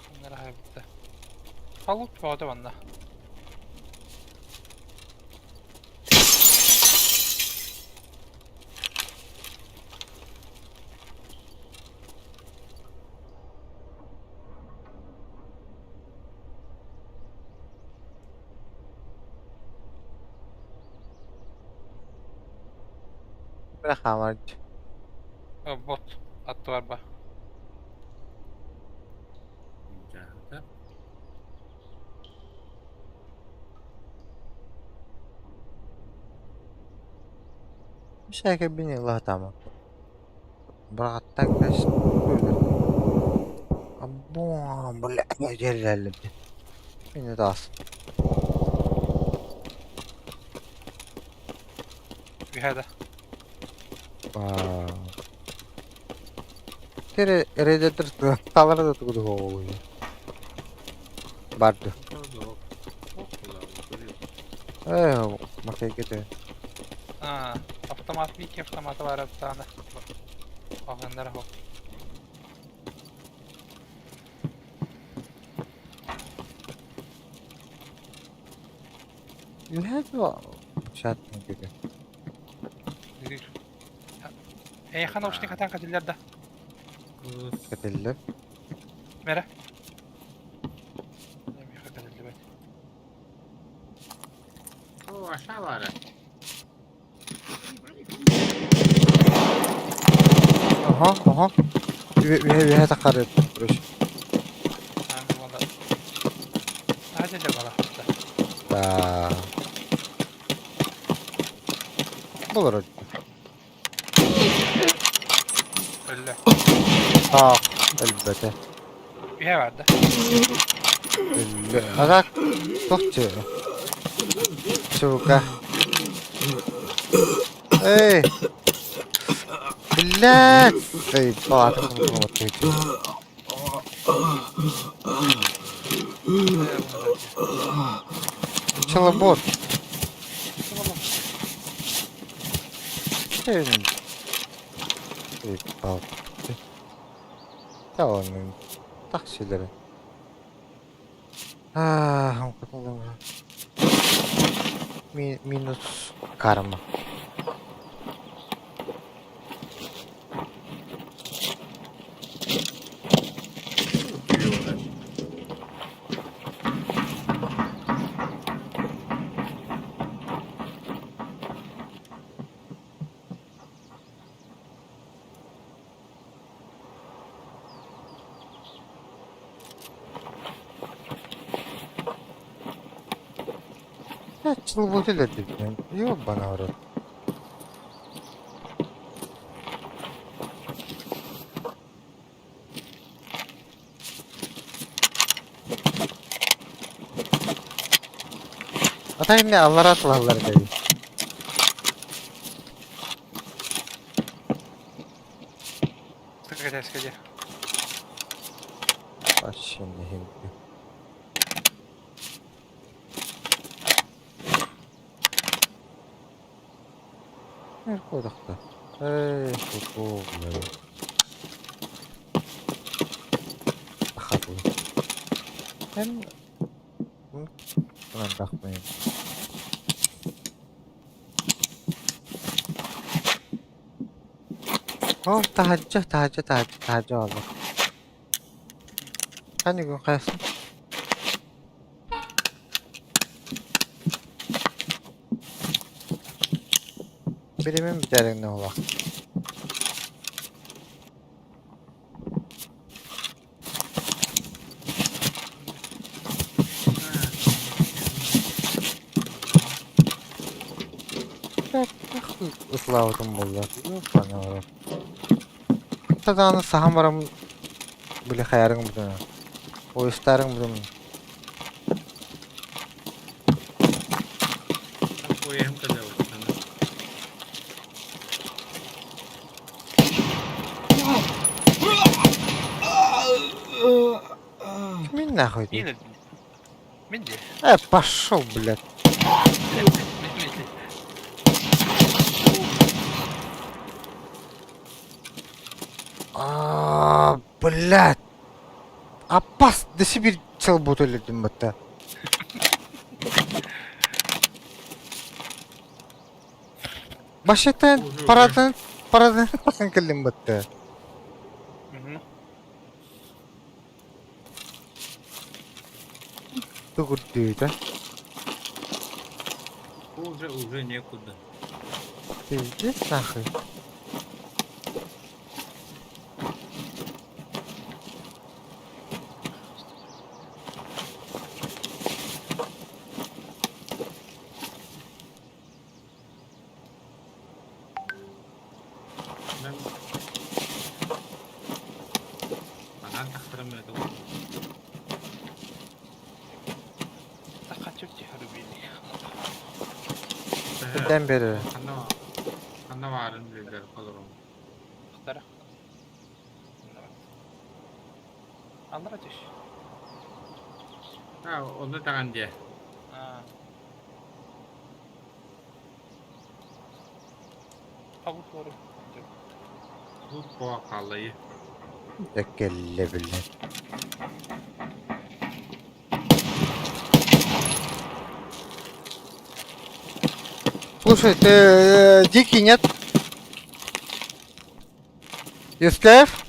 Кимнэр бүттэ. Халык бөҕөтө манна. Кимирэ хаамар Бот аттыбар ба. Мишака бини лаһатаама. Быраҕаттаан кэс Абуа, бля, дьэллэллибит. Мини таас. Үһэ да. Тере эрэдэтэр талара да тугу дуһуоҕуй. Барды. Ээ, макайгыты. А, автомат Вики автомата бар аттаана. Оҕоннор оһох. Үһэ дуо? Шаттын күтэ. Эйиэхэ наушник хатаан кэтиллэр да? Кэтиллэр. Мэрэ? Миэхэ кэтиллибэт. О, аша баара. Аха, аха. Үһэ үһэ таххары короче. Да. Болор. Өллө. Таах, өлбөтө. Үһэ барда. Өллө. Атак тохчу. Сука. Эй! Блядь! Эй, баатым Челобот. Эй, пал. Тахсилары. Минус карма. Чыл үлэлэрдибин. Ёбана в рот. Ата эмне аллара атылаллар дии. Скажи. Вообще не химки. Эркодахта. Эй, ку блядь. Хатыл. Эн Тахмайын. О, таһырдьа, таһырдьа, таһырдьа, таһырдьа буолла. Ханнык хайасын? Биримин бүтээриҥ олох. Ыслаабытым буолла. Ёбаный в рот. Даҕаны саһан баран били хайарыҥ бутуна. Поезтарыҥ бутун. Поеһым кэлэбит. Мин нахуй. Мин Мин дии. Пошел, блядь. А, блядь. Аппас, да Сибирь цел бутыль бытта. Башеттен парадан парадан бахан кэллим бытта. Тугурдүүтэ. Уже, уже некуда. Пиздец нахуй. Манан тахтарым это. Киден бери. Ханна баарын билер колорум. Тахтара. Аллара түш. А, оны таган де. Хабут бору. Тут по қалайы. Кэллэ биллэр. Слушай, ты дикий, нет? Юскеф?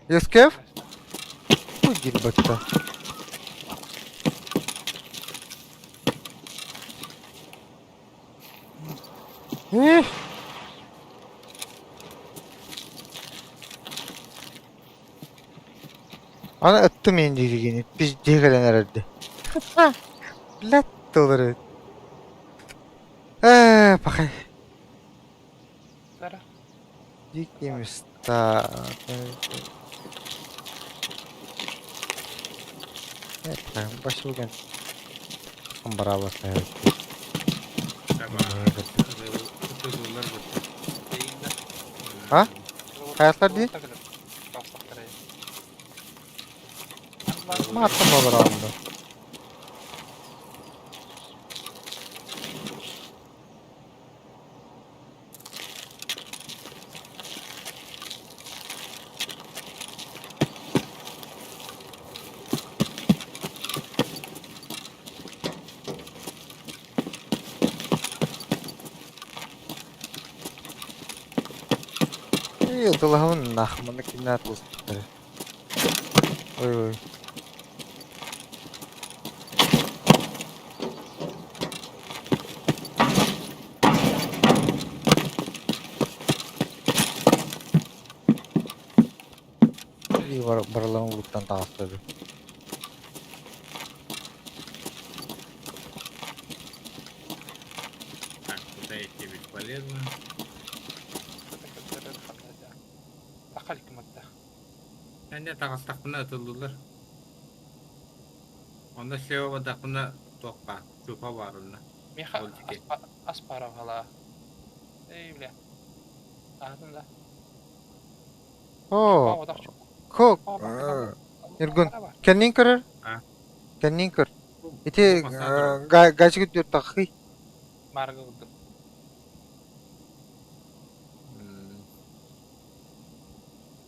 Юскеф? Хуй бакта. Эх! Аны ыттым мен дигини. Пизде кэлэн эрэрди. Блядь, доллары. Пахай. Тара. Дикие места. Это, башылган. Браво ставить. А? Хайатлар дии? Маттым болар алынды. Атылаһабын нах манна кимнээх атыласпыттара. Ой ой. Барыларын улуттан таҕыста дуу. Так, куда идти бесполезно. Эмиэ таҕыстахпына ытыллылар. Онно слева бардахпына туох баар, чуупа баар онно. Миэхэ Ол диэки. ас баар Эй, бля. Аһатын да. О, ко, Ньургун, кэннин көрөр? Кэннин көр. Ити гачыгыт түөртаххый. Маарга курдук.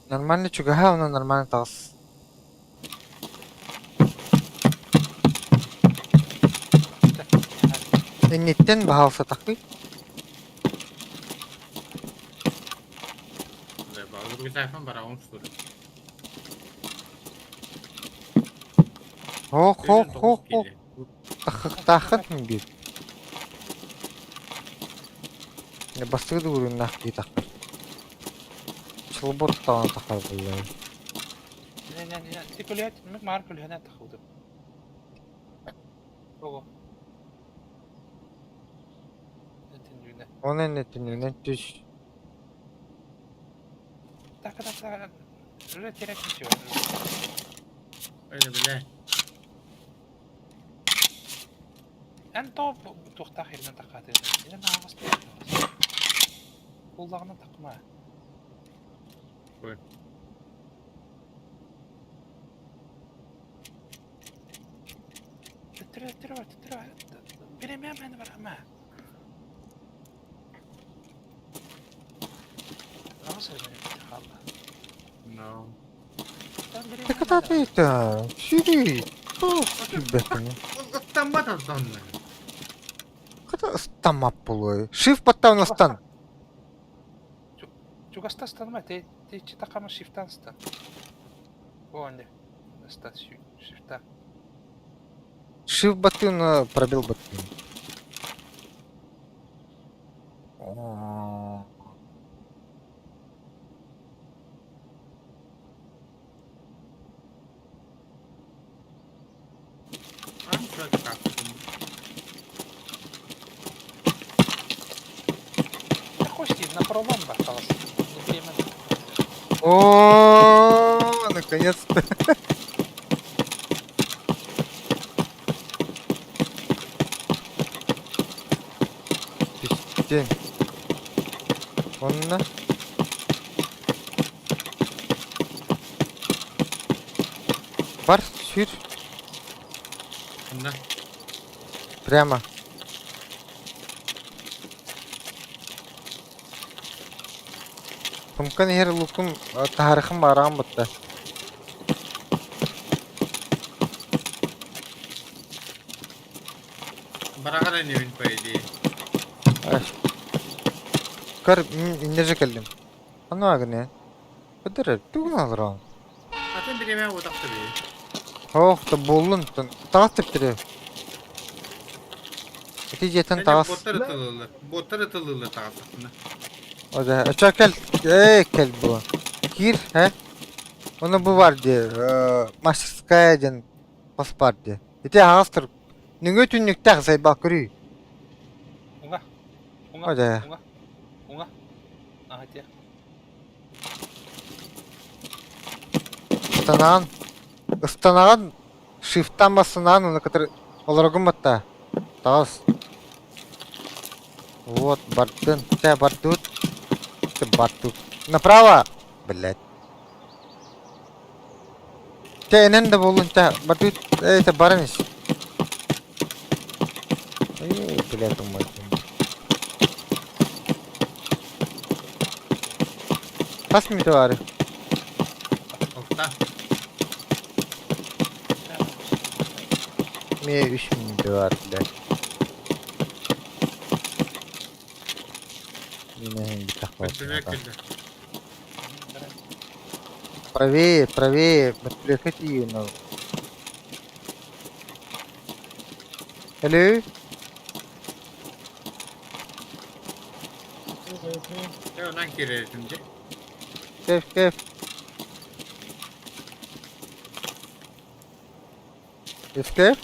Нормально чугаһа, онон нормально таҕыс. Инниттэн баһаалсатаххый. Хо хо хо хо Таххахтааххын биир. Бастакы дугурууннаах дии таххар. Чолбот таҕан таххар буоллаҕа. Ти көлүһэт, маар көлүһэнэ таххыбытым. Ого. Оны эннетининен түс. Так, так, так. Уже терять ничего. Öyle bile. Эн тоҕо туохтаах иринэн таххаатыгын? Инэн аһаҕас Буллаҕына тахма. Ой. Төттөрү, төттөрү бар, төттөрү бар. Биремиэм эн барама. Аҕыс эрэ хаалла. No. Тыкытаатыйта, сири, туох киирбэтиҥ? Ыстаммат онно. Хата ыстаммат буолуой. Шифт баттаан ыстан. Чугаста ыстанма, тэйиччи тахама шифтан ыстан. О, не. Ыстан, шифта. Шифт баттыын пробел баттыын. Кости на пролом осталось. Время. О, наконец-то. Түстүн. Онно Бар, сүүр. Онно. Прямо. Тумкан иһэр лукум таһарыхым баараҕым батта. Бараҕар инибин по идее. Көр, инне же кэллим. Аны агне. Быдыр, тугун алыран. Атын бириэмэ уотахта бии. Ох, да буоллун. Таҕас тэптири. Ити дьиэтэн таҕас. Боттар ытылылар. Боттар ытылылар таҕастахпына. О, да. Ча кэл. Эй, кэл бу. Киир, э? Оны бу бар дии. Мастерская диэн хос бар дии. Ити аһаҕас тур. Нөҥүө түннүктээх сайбал көрүй. Уҥа. Уҥа. О, да. Уҥа. Уҥа. Ага, те. Ыстанаҕын. Ыстанаҕын. Шифтан бассынаан уну кытары олорогун батта. Таҕыс. Вот, бардын. Чэ, бардыбыт. Бардыбыт. Направо! Блядь. Чэ, энэн да буоллун, чэ, бардыбыт. Эй, это баран ис. Эй, блядь, умайдым. Хас мүнүүтэ баарый? Алта. Эмиэ үс мүнүүтэ баар, блядь. Мин эһин бүтэх Көстүбэт кэллэ. Правее, правее, бөтүлүөккэ тиийэн ол. Hello? Дьэ онон киирэритим дьэ. Кэф, кэф. Кэф?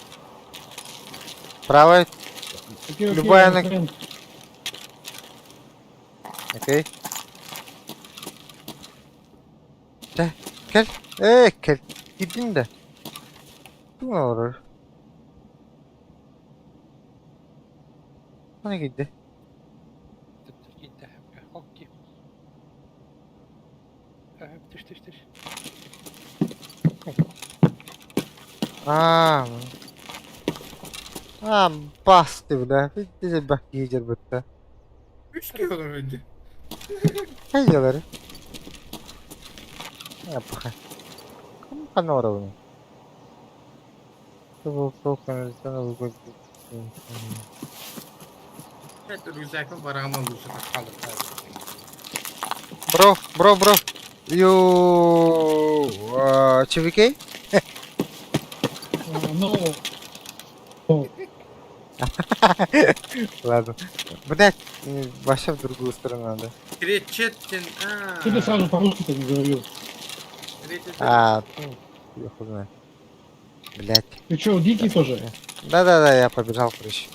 Правая, Окей, окей, любая I'm на... friend. Окей. Чэ, кэл. Ээ, кэл. Киирдин да. Тугун олорор? Ханна киирдэ? Хокки. Түш, түш, түш. Аа. Аа, басты, бля. Видите, бак киһи бытта. Үс киһи олорор дьэ. Хайалары. Апаха. Ким ханна олоробун? Рюкзакпын бараҕым лучше таххалыктаах. Bro, bro, bro. You ЧВК? No. Oh. Ладно. Блять, вообще в другую сторону надо. Кречеттин. Что ты сразу по-русски-то не говорил? А, ну, я хуй знает. Блять. Ты что, дикий тоже? Да-да-да, я побежал, короче.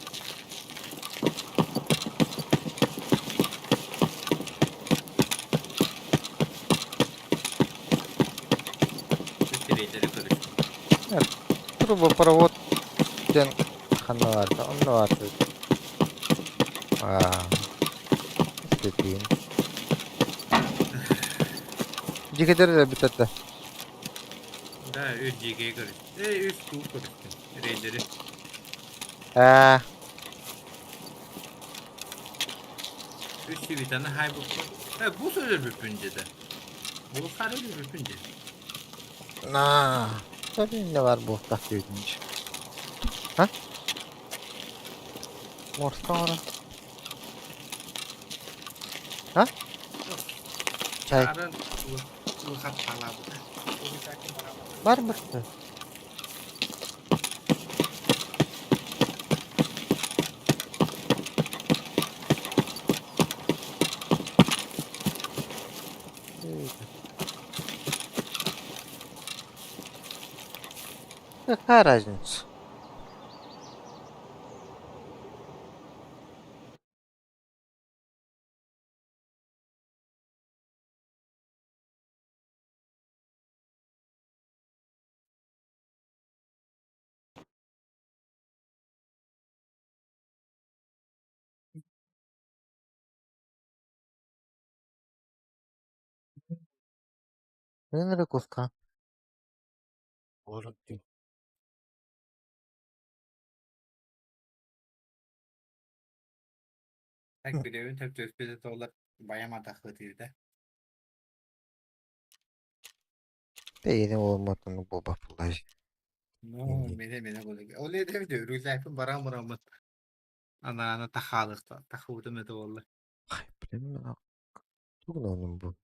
Трубопровод. Ден ханна баарта, онно баарта. Аа. Истэтиин. Дикедер да бүтэтэ. Да, үс дикий көрүс. Э, үс туу көрүстүм. Рейдери. Аа, Үс сибитаны хай бу. Э, бу сөзөр бүппүн деді. Бу сары бүппүн деді. на. Не бар буолтах диэбитинчи. А? Морска оҥоро. А? Чай. Арын улухат халабыта. Бар бырты. Какая разница? Мин куска. Так билебин төп төспеде толар баяма тахы тирде. Бэйэни оломотун буолбат буоллар. Ну, мене мене болеге. Ол эде де рюкзакпын барам барамын. Ана ана тахалыкта, тахыбытым это болду. Ай, блин, тугун онун бу.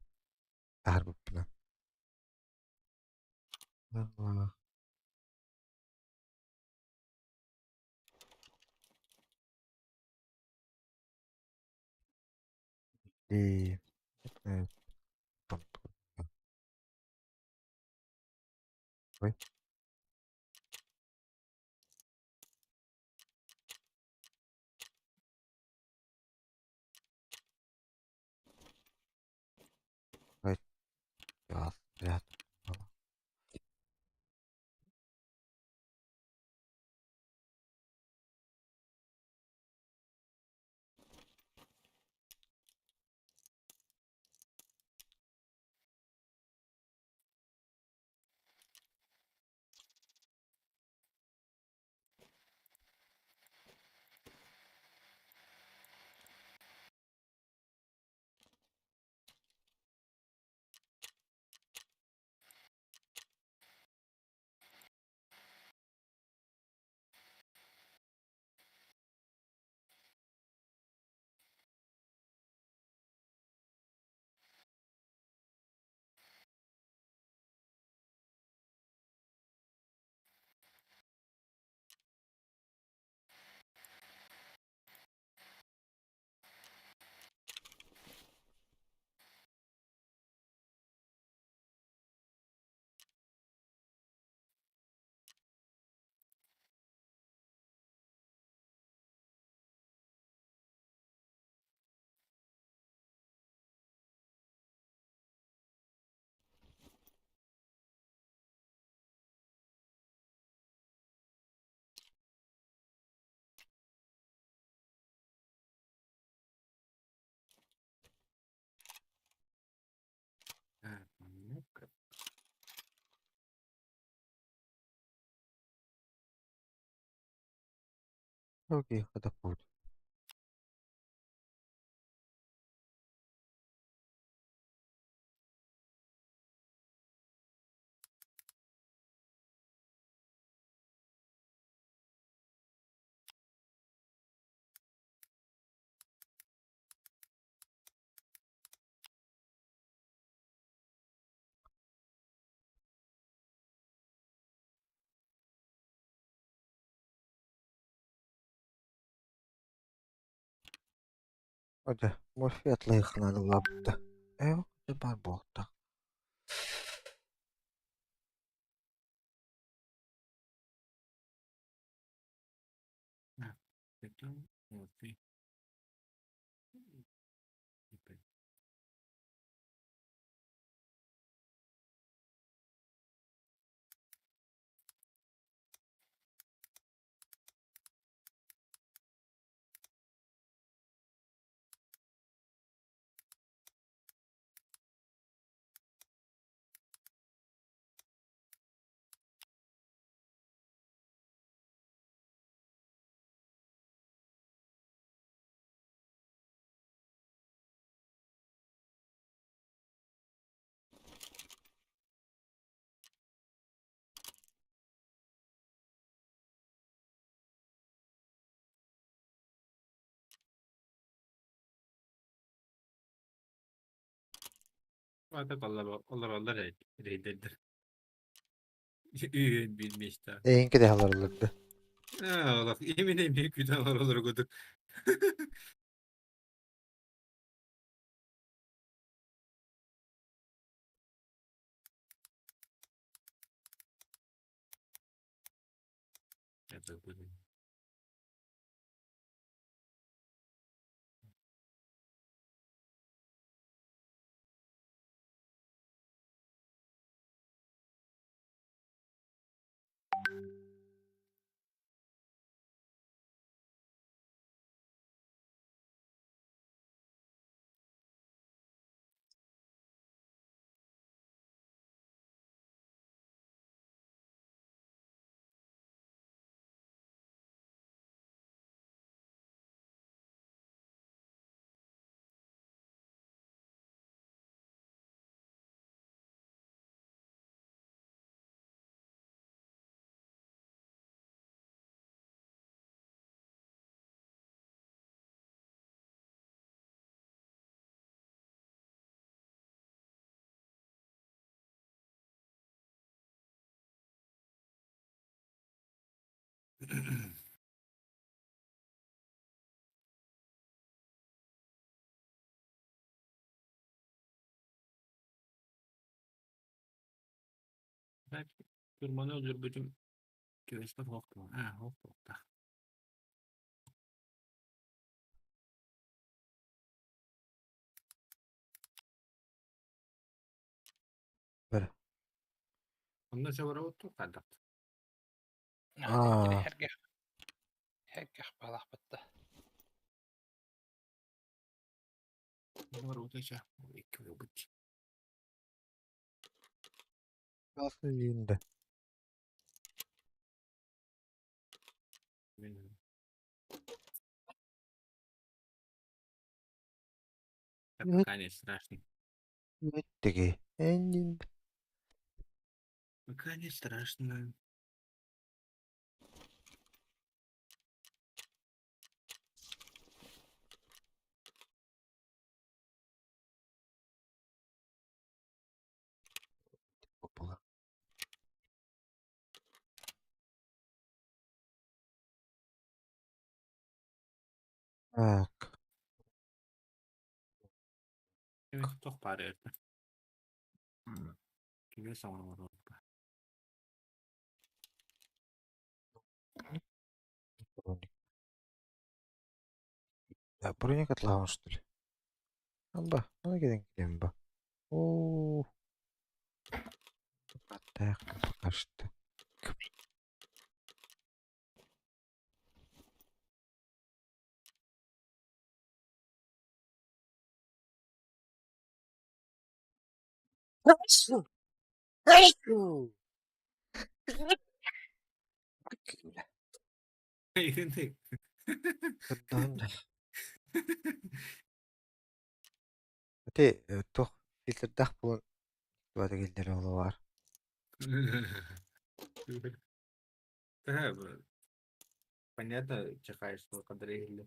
Таарбыппына. И Ой. Ой. Раз, Окей, катапульт. Дьэ, морфий атлайыаххына ыллаабыта. Ээ, дьэ баар буолта. Морфий. Олороллор рейдердэр. Үһүн билместа. Эйин кэтэһэ олороллор Олох именно эмиэ күтэн олороллор курдук. Это будет. Турманы өлөрбүтүм түбэспэт суох дуо? Аа, суох буолта. Бэрэ. Онно сөбөрөбүт туох хайдах? Аа. Эргэх эргэх балахпытта. Икки ылбыт. Линда. Пока не страшно. Такие. Пока не страшно. Так. Туох баар эрдэ. Киһи саҥа Броник. Да, броник отлаван, что ли? Амба, ну киден киден ба. О, Так, пока что. Көрдөһөн да. Ити туох фильтрдаах буолан туата киллэрэ олоҕор. Да, понятно, чихаешь, что кадрили.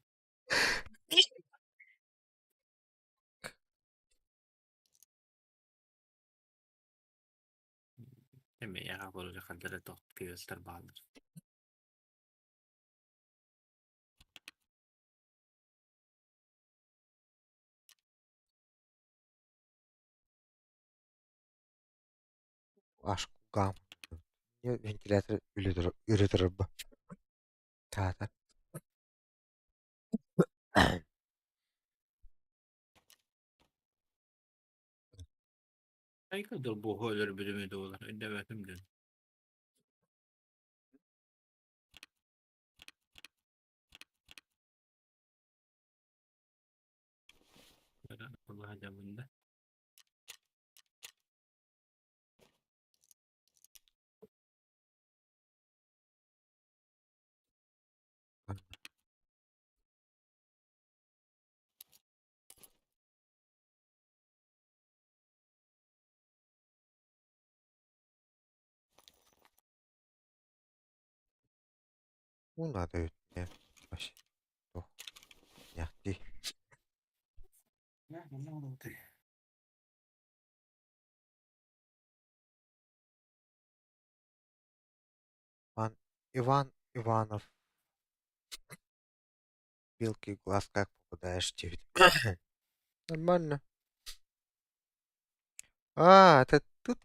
Эмиэ буолар хардары тох кыыстар бааллар. Аш кулгаам вентилятор үрэ турар Таата. Айка долбуһу өлөрбүтүм дуолар, өйдөбөтүм дьон. Дьабында. Уу наада үтүө вообще туох дии. Иван Иван Иванов Белки в глаз как попадаешь диэбит. Нормально. А, это ты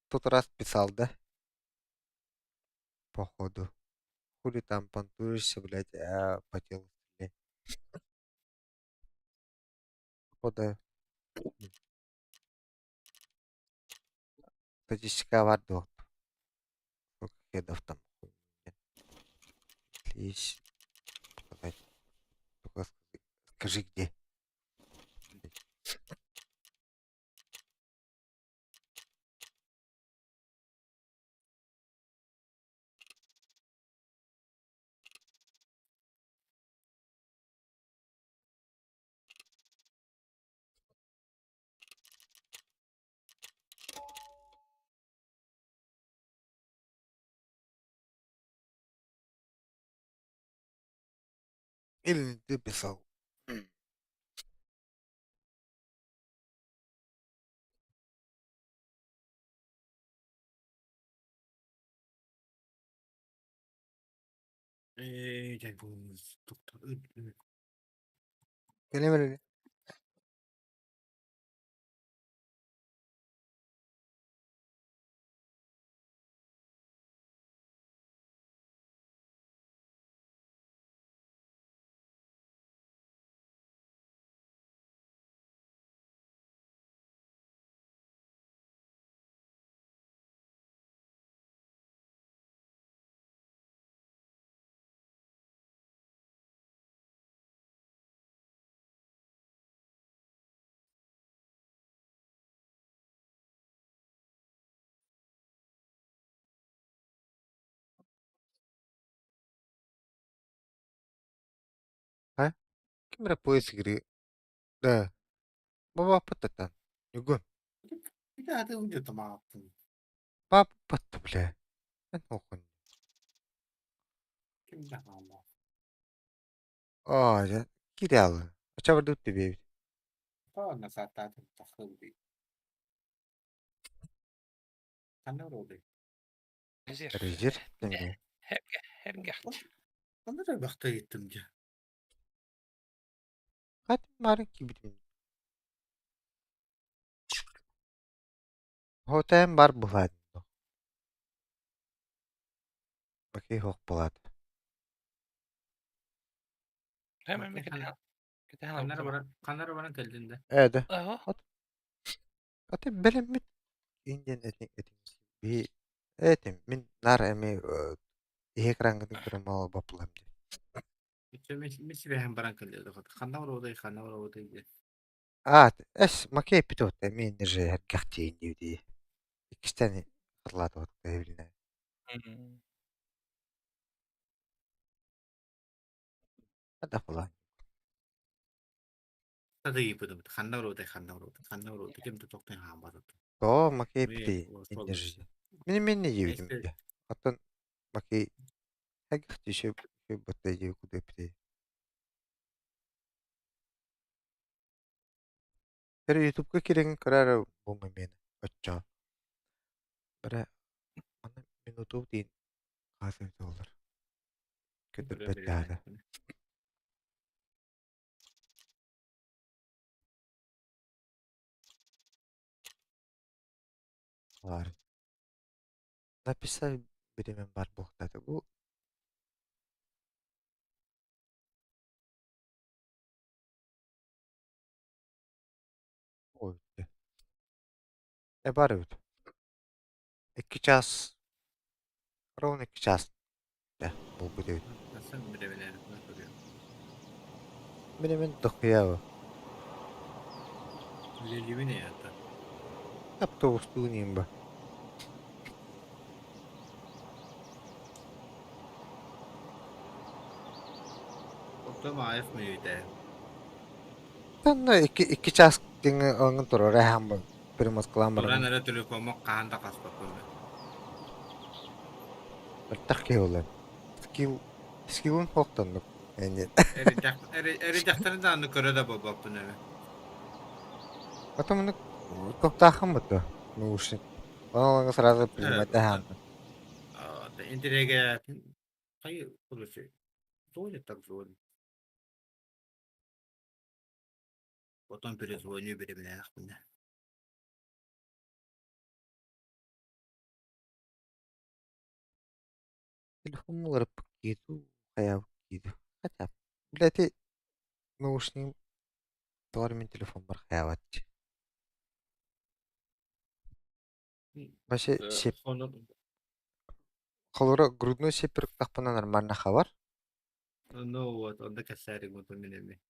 тот раз писал, да? Походу. Хули там понтуешься, блядь, а по телу стреляй. Походу. Статистика бар дуо. Сколько хедов там. Если есть, показать. Только скажи, скажи где. Или не ты писал. Кэлим Ким эрэ поезд игры Да. Бабаппыттан. Ньугун. Бааппат бля. Эн охун. Аа, дьэ, киирэ Оччобордук түбүөбүт. Резерв тэҥэ. Хат марын киирбитим. Хотайым бар буһаат. Бакый хоқ булаат. Ээ да. Аты бэлэммит индиан этиҥ этиҥ биһи этим мин наар эмиэ иһэ экраҥҥытын көрөн боппулам дии. Аа эс макей питот эмиэ же эргэхтиин дии иккистээн хатылаатыбыт билинэ. Хайдах буолан? Тадыйбытым ханна уруотай ханна уруотай ханна уруотай ким да тохтон хаамматым. Оо, Макей били иннержи. Мин мен не диэбитим дии. Оттон Макей хайгах еще батта диэ куда били. Тэр ютубка киирэн көрөр бу момент оччо. Бара аны минуту диин хаас эбитэ буоллар. Көтөрбөт даада. Баар. Написать бириэмэм баар буолуохтаата. Бу Ой, э баар эбит. Икки чаас ровно икки чаас да буолбут эбит. Мин эмин дохуя Үлэлиибин эйиэхэ. Автобустуун иһин ба. Оттон аайах мүнүүтэ. Танна икки икки чаас диҥҥэ ылаҥҥын туруора иһэн перемоткалаан Туран бараҥҥын. эрэ телефоммун хаһан да хаспаппын. Бэртэх киһи буоллар. Скилл скиллун суохтаннык. Эниэн. Эрийдэхтэрин даҕаны көрө да буолбаппын эбэ. Потом туохтааххын бутта наушник. Ону сразу принимать даһаан. Интириэгэ хайы короче звонит так звонит. Потом перезвоню беременнээхпинэ. Телефон уларыппыт киһи хайаабыт киһи Хотя блядь, наушнигым тоҕо эрэ мин телефоммар хайаабат Вообще сеп холоро грудной сеппер уктахпына нормально хабар. Ну вот, онно кэпсээрик бутун мин эми.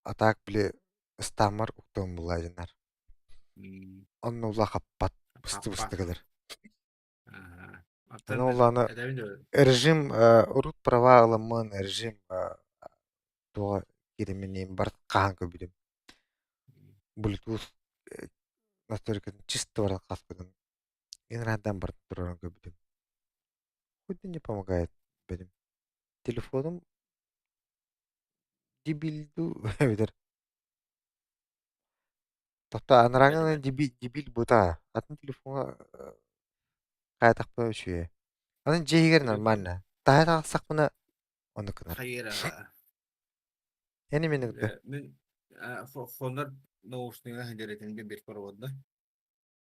А так били ыстааммар уктуом булаадьынар. Онно ула хаппат бысты-бысты кэлэр. Аны улааны режим урут права ыламмын режим туоҕа киириминиин барыт хаһан көрбүтүм. Bluetooth настройкатын чисто баран хаспытым. Инрадан баран турарын көрбүтүм. Хоть не помогает бэдим. Телефоным дебил дуу эбэтэр Тобто анарааҥҥы дебил дебил бута. Атын телефоҥҥа хаайдахпына үчүгэй. Аны дьиэ иһигэр нормально. Таһа таҕыстахпына оннук гынар. Хайыра. Эн именно да. Мин Honor наушнига хадеретин бир проводда.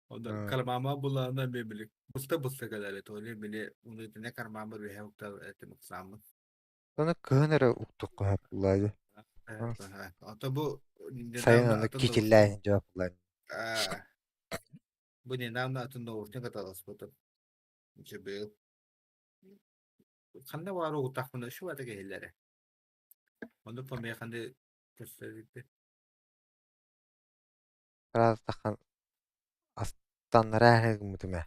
Онда кармама булаана били буста буста кэлэр толи били унутуне кармама рүһэ уктал этим уксааммын. Ону кыһын эрэ уктукка хаппылаады. Ото бу Сайын аны кичиллээн дьаапылаан. Бу недавно атын наушник аталаспытым. Жибил. Ханна баар угутахпына үчүгэй киһилэрэ. Онно помеханы көрсөбүппүт. Тараастахан астаннара гыммытым ээ.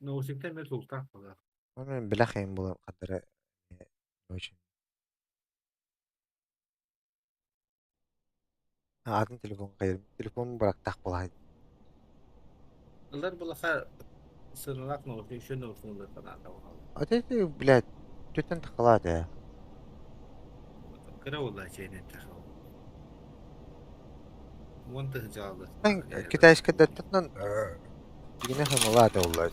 Наушниктар эмиэ тултаах буолар. Оны билэх эйим буолан хадара очень. Атын телефон хайыр. Телефон бырактаах буолаһай. Ылар булаха сыналаах наушник, еще наушник ылар санаата буолар. А ты, блядь, түтэн тахалаат ээ. Кыра буолла чэйнэн тахал. Уон тыһыынча Китайская даттан дигине хымалаат оллар.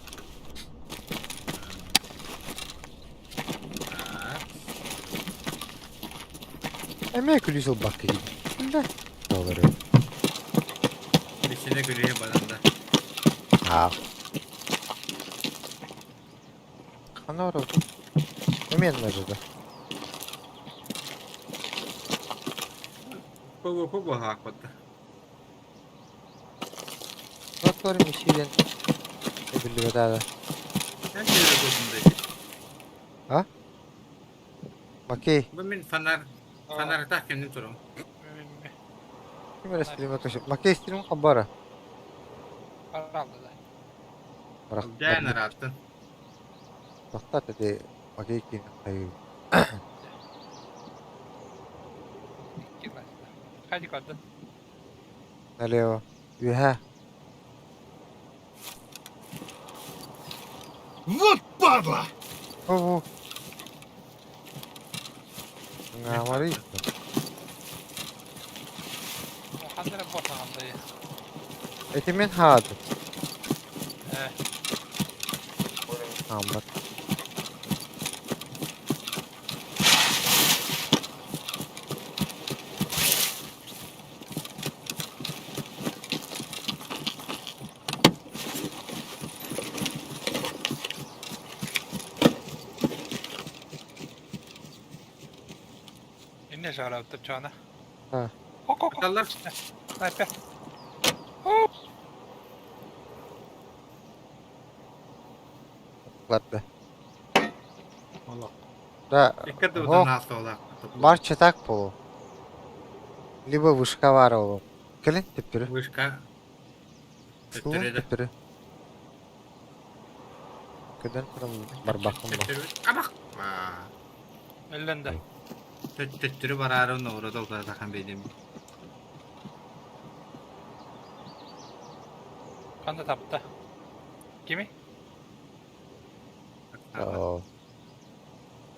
Эмиэ күлүүс ылбакка дии. Да, доллары. Ичине күлүүһү баран да. Аа. Хана барабыт? Эмиэ нажыда. ПВП баһаакпатта. Мотор миссииден эбиллибэтэ Эн нere досунда А? Окей. Бу мин фонарь фонарьтаах кэмнин турам. Ким эрэ стрима көшө. Макей стрим хабара. Баралды да. Дьээн арааттын. Тохтот эти Макей киин хайыы. Хайди көрдүн. Налево. Үөһэ. Вот падла! О, Говори. Ханна босаҕандай. Эти мен хаадым. Э, Амбар. инне жарабыттыр чана. Ha. Хок хок. Аталлар. Снайпер. Ладно. Олох. Да, Икки Ох. да наастолах. бар чатак полу. Либо вышка бар олу. Кэлин төптөрү. Вышка. Суун Төттөрү да. төптөрү. Көдөн туран барбахым ба. Төттөрү. Абак. Аа. Өллөнде. Төттөрү бараары ноородо утаатахан бейдим. Канда тапта. Кими? Оо.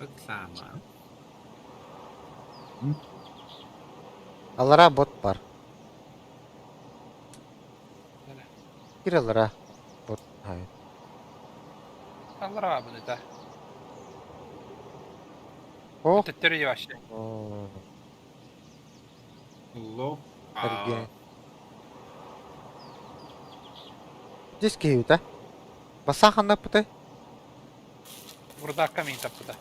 Ыксаама. Алара бот бар. Неле? Кир алара. Бот. Хай. Аллара буну да. О. Төттөрү вообще. О. Лоп. Эрген. Здесь киһи Басаханна пытай. Бурдакка мин тапта.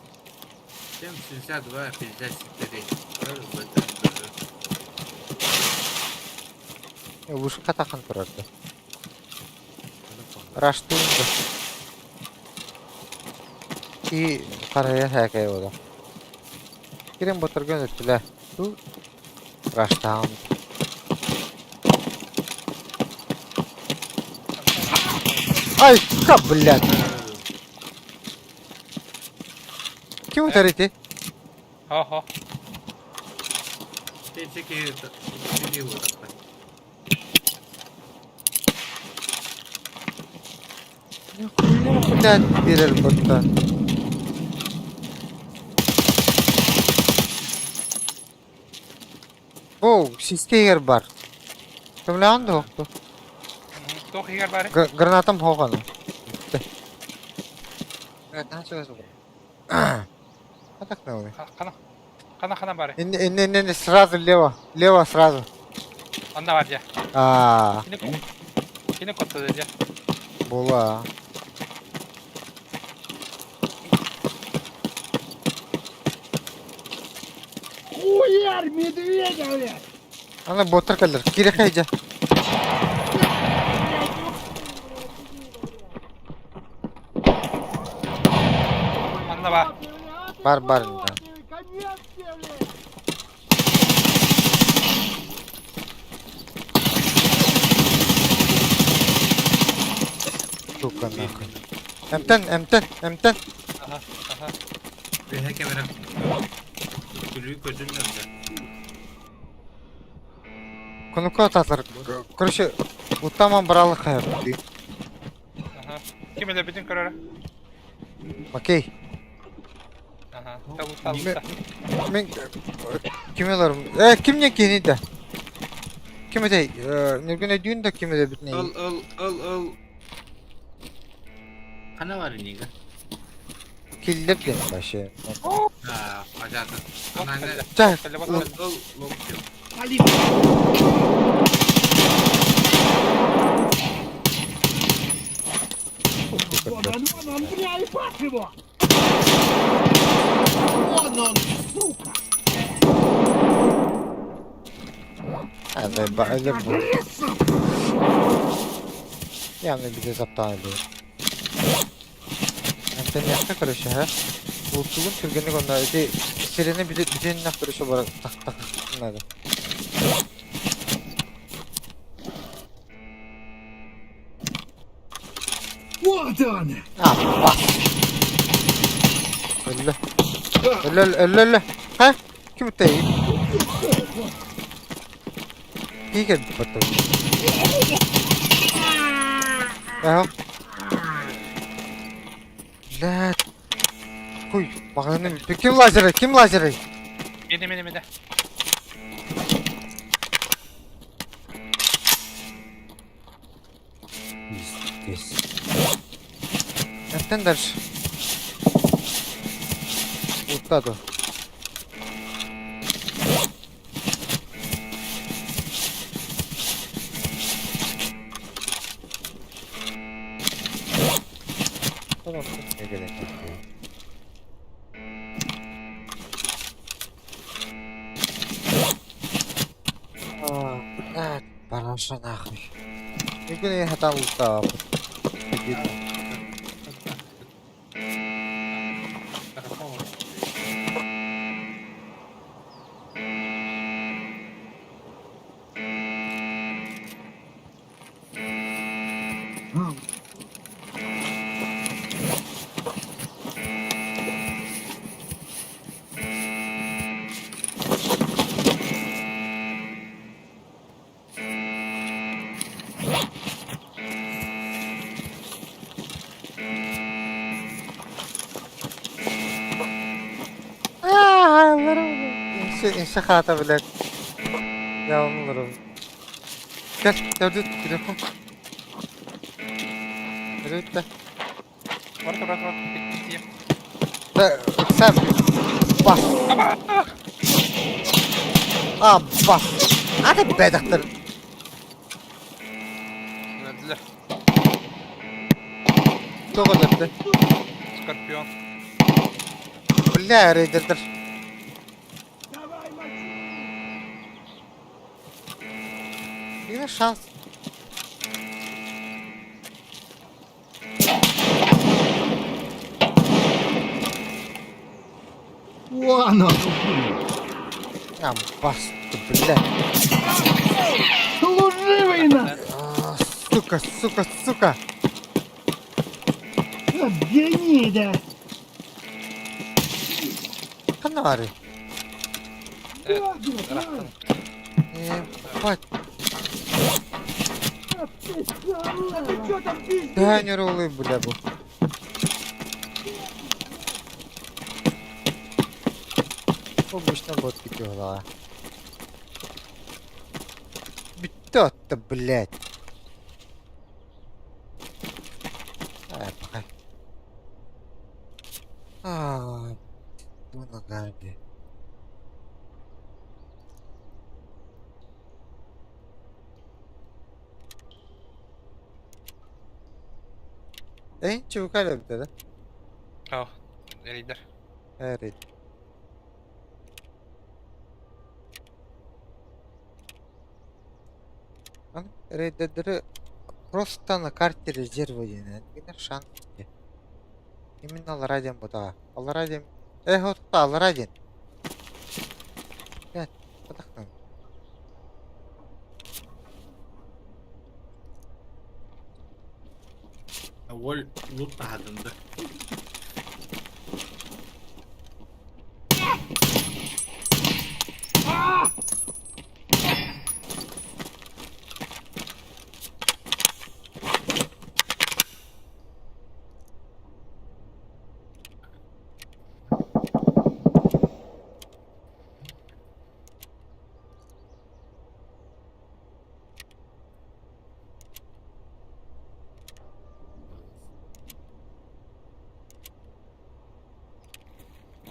7, 62, 54. Вышка тахан турарды. Раштуун да. И карая хәкәй ода. Кирен ботырган өттүлә. Ту раштаан. Ай, ка, блядь. Ким ударите? Хо-хо. Блядь, бирер ботта. Оу, систегер бар. Кымлаан да хоқту. Тох игер бары. Гранатам хоғаны. А так на Кана. Кана хана бары. Не, не, не, не, сразу лево, лево сразу. Анда бар же. А, Кини Кини котту же. була. Хуярь медведя, блядь! Ана ботар калар. Кире хайжа. Анда бар. Бар бар. Да. Конец тебе, блядь! Сука нахуй. Эмтен, эмтен, эмтен. Аха, аха. Бэһэ кэмэрэ күлүү көтүн өрдө. Кунука татар. Короче, утаман бралы хайр. Аха. Ким эле бүтүн көрөрө? Окей. Аха. Табу табу. Мен ким олар? Э, ким не кини да? Ким этэй? Нүргүнэ дүүн да ким эдэ бүтнэ. Ыл ыл ыл ыл. Хана бар инига. Киллеп ден башы. Аа, ажаатын. Ананы Ча, ыл ыл лоп. Вон он, вон он, бля, и бах его! Вон он, сука! Ade ba öyle bu. Агрессор! Yani bir de zaptan ediyor. Эмтэн короче, ха? Ултугун түргенник онна эти сирени бүтүн нах короче бар так так надо. Вот он! А, бас. Өллө. Өллө өллө өллө. Ха? Ким өттөй? Киһи кэлбит баттал. Ага. Блядь. Хуй, маҕаһыыны бүттү. Ким лазерый? Ким лазерый? Миэнэ, миэнэ, миэнэ. Пиздец. Оттон дальше. Утта дуо? А, параша нахуй. Бүгүн хатан устаабыт. Инше хаата блядь. Я умру. Кэл, төрдүт телефон. Төрдүт Бар, бар, бар, Да, сам. Бас. А, бас. Аты бэдэхтэр. Өлдүлэр. Тоҕо өлөрдө? Скорпион. Бля, рейдердер. Yine шанс. О, нахуй! А, басты, бля. Служивый на! А, сука, сука, сука. Гнида! Ханна баарый? Ебать. Төһө ньуруулуй бля бу. Обычно бот кутуолаҕа. Бүттэ отто, блядь. Ай, пока. А, ну ногами. Эй, чувака да? О, лидер. Эрит. Рейдердери просто на карте резерва диэн кинилэр шанс Именно аллараа диэн бутаҕа. Аллараа диэн Э, отто аллараа диэн. Блядь, подохнул. Уол лут таһадынды.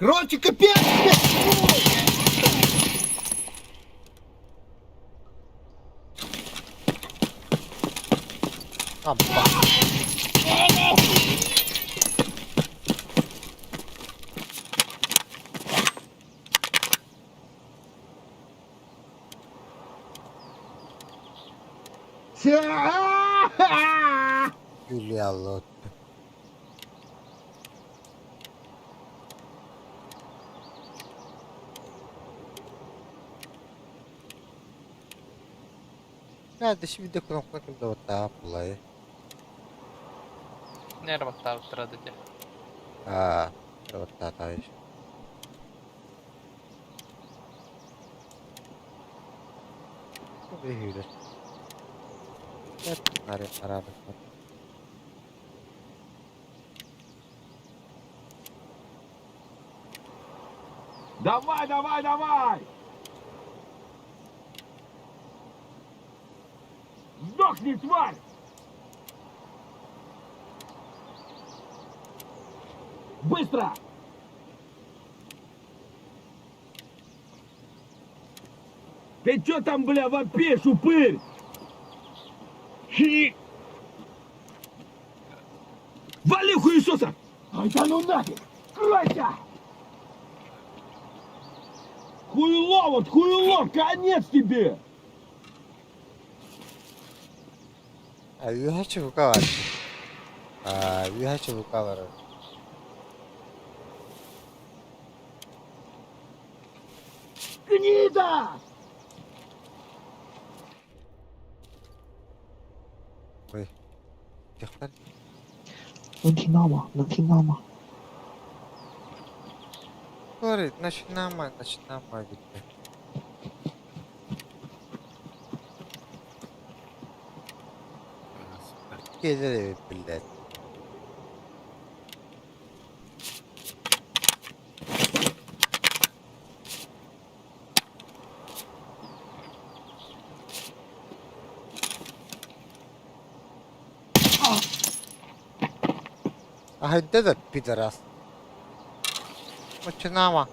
Короче, капец! Аппа. Күлү Nerede şimdi de кнопка да вот булай. Нерва баттаабыттара дии. Аа, вот та. Үһүрэр. Араабыттар. Давай, давай, давай! Сдохни, тварь! Быстро! Ты чё там, бля, вопишь, упырь? Хи! Вали хуесоса! Ай да ну нафиг! Кройся! Хуйло, вот хуйло, конец тебе! А үөһэ чубука баар. А үөһэ чубука барар. Гнида! Ой. Дьахтар 能听到吗？能听到吗？ Говорит, начинама, начинама, видно. Кэлэр эбит блядь. Аһайда да пидорас. Начинама.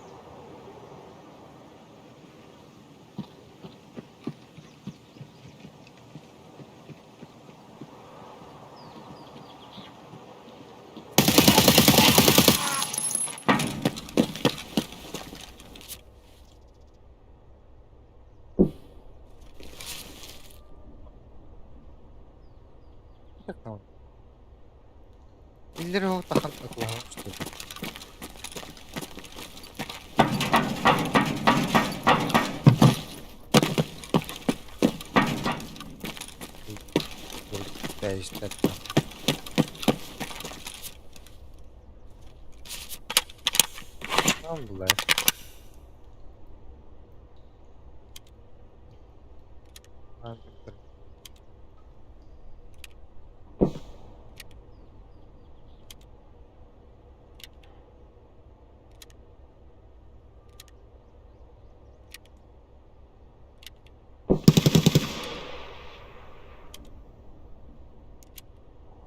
Биллэр уһуктахан ыкылаһан устун. Tamam bulay.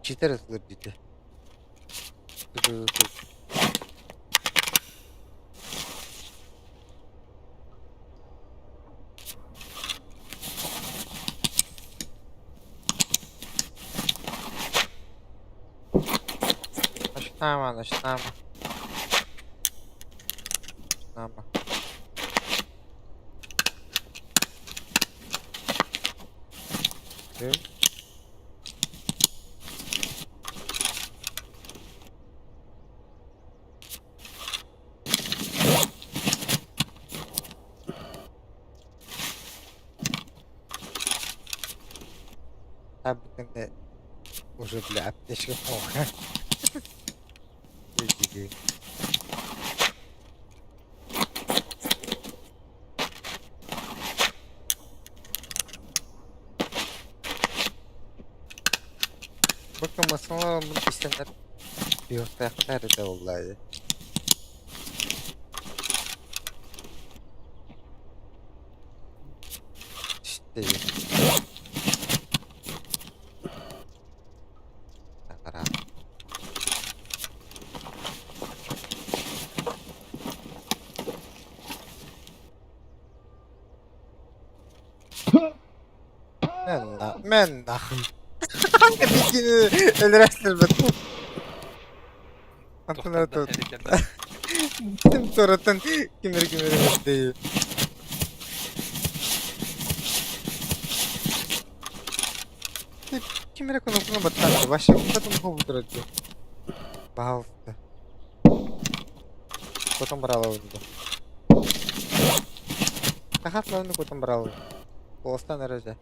Читер ытылыр дии. Начинаем, начинаем. Начинаем. Окей. Табытын уже бля аптечка плохо. Bakın masalar bunu istenler bir de vallahi. İşte. Tara. Menna, menna. Өлөрөстөр Антон Тохтор да Тим туратын кимер кимер битти. Кимер кнопканы баттан вообще потом хобу Пожалуйста. Потом брала уже. Тахат лавны потом брала. Полостан эрэ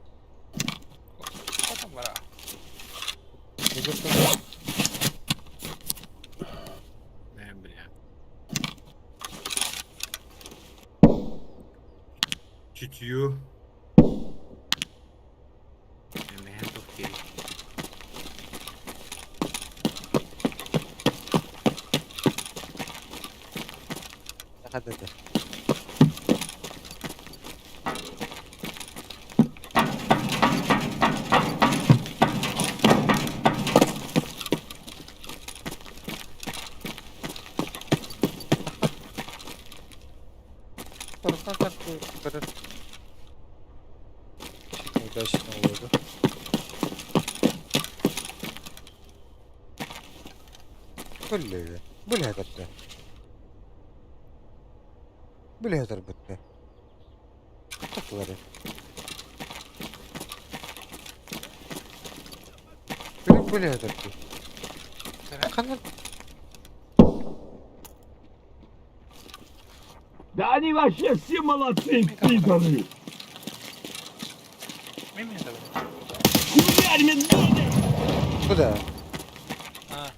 Потом бара. Э, бля. Чутью. Хадата. Көрөр. Удачно oldu. Бля, бля, бля. Бля, бля. Таклары. Бля, бля, бля. Ханна Да они вообще все молодцы, пидоры! Хуярь медведя! Куда? А.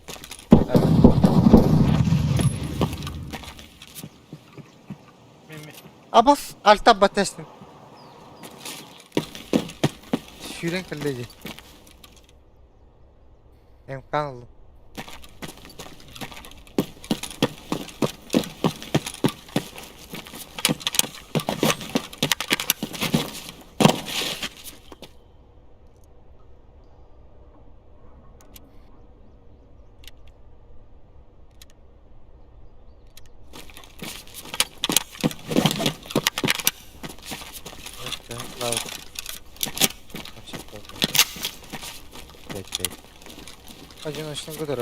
Абас алта батестин. Сүүрэн кэллэ дии. МК ыллым. Одиночный гудер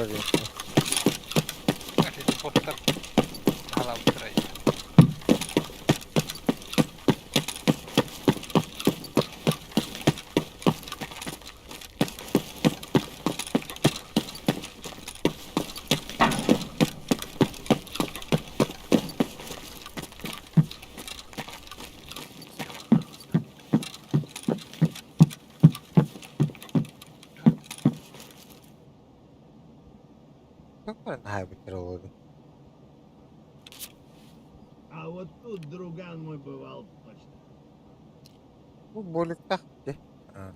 Наһаа А вот тут друган мой бывал точно. Бу буолуктаах дии. Аа.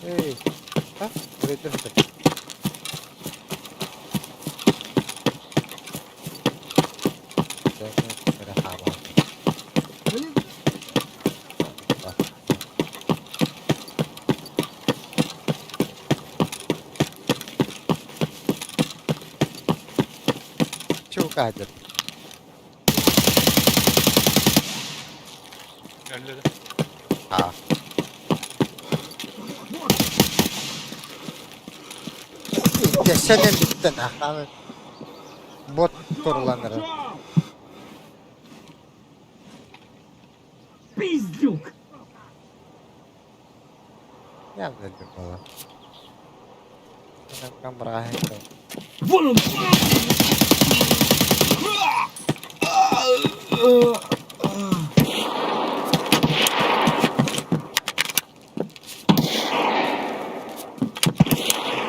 Эй, а? Чуукаадыр. Өллөдө. Аа. Десенен биттен аханы. Бот турланыр. Пиздюк! Я билбим буолар. Вон он!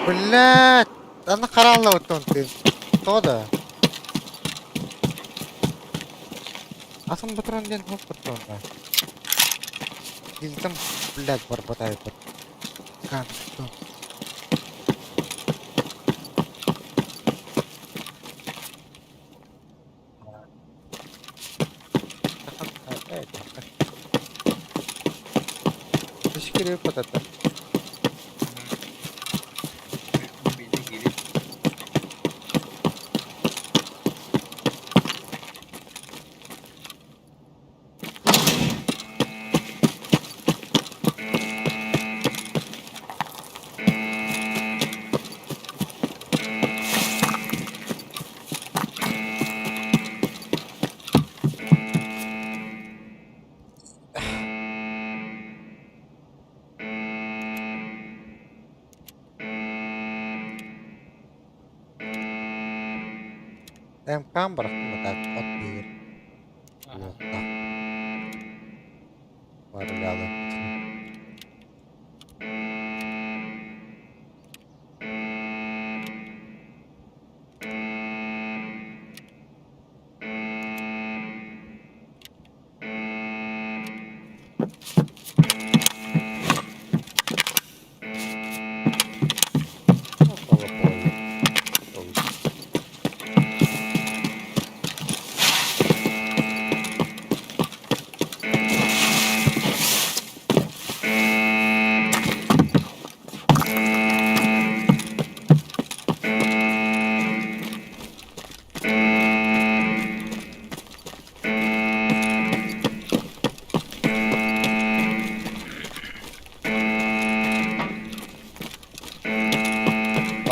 Блядь! Аны каралла оттон ты. Тода. Атын патрон ден хоп патрон да. Дилтем, блядь, барбатай бат. Кан, Teşekkür patata. МК бырахтым так от биир. Уотта. Барылялы.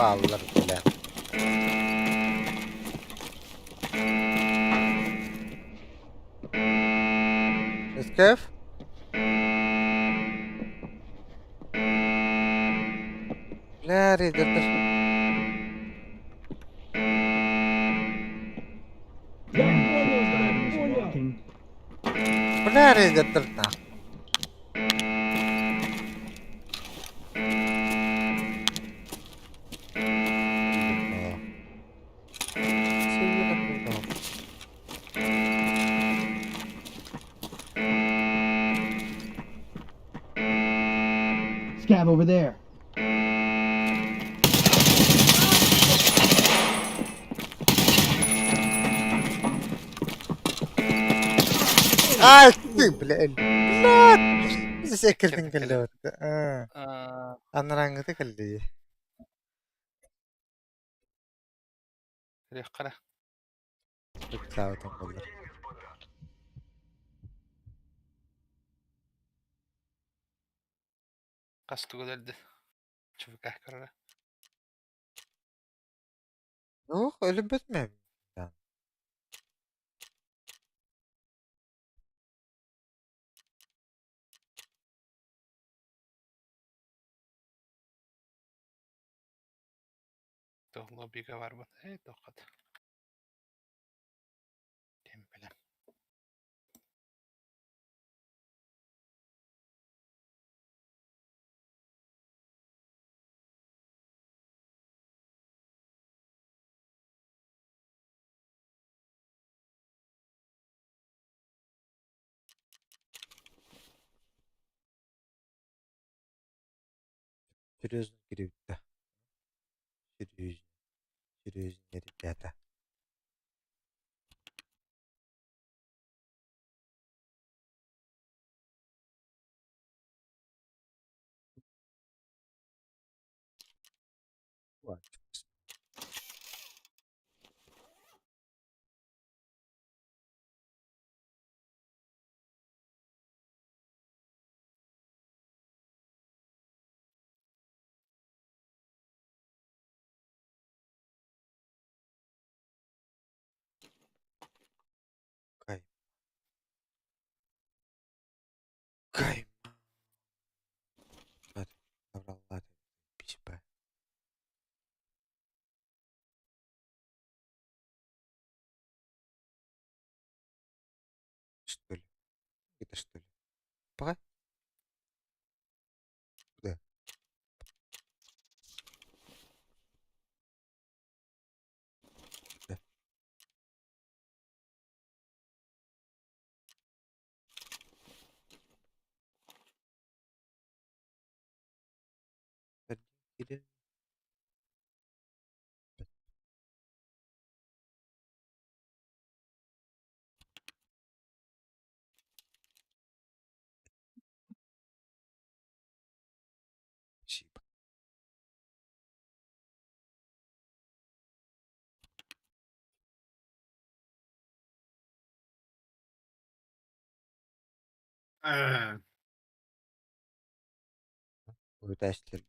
Бааллар, бля. СКФ? Бля, рейдердэр. Я понял, да, понял. Бля, рейдердэр на. Scav over there. А, ты, бля, бля. Здесь кэллэ Аа, Анараңгыты кэлли. Рехкара. Саутан боллар. Кастугалерді. ЧВК көрөрө. Ну, өлүбөт ме? Лоббига барбын. Э, тоқат. Темпеле. Серьезно кирибитте. Серьезно. Серьезно, ребята. Вот. Кай. Кай. Ладно, Что ли? Это что ли? Пока? Куда? Да. Или Спасибо. Аа, Вытащили.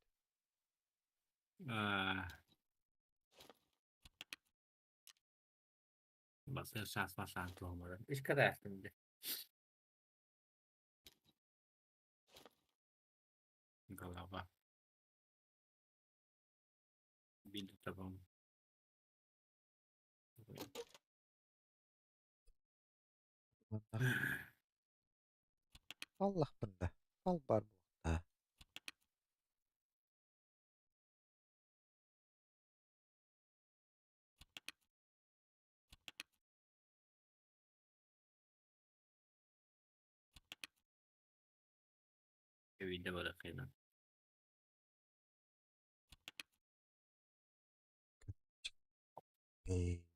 аа. Басын шанс масан туомара. Ишкадаастым де. Голова. Биду табам. Allah bunda. Al бар bu. Видео баракына. Эй.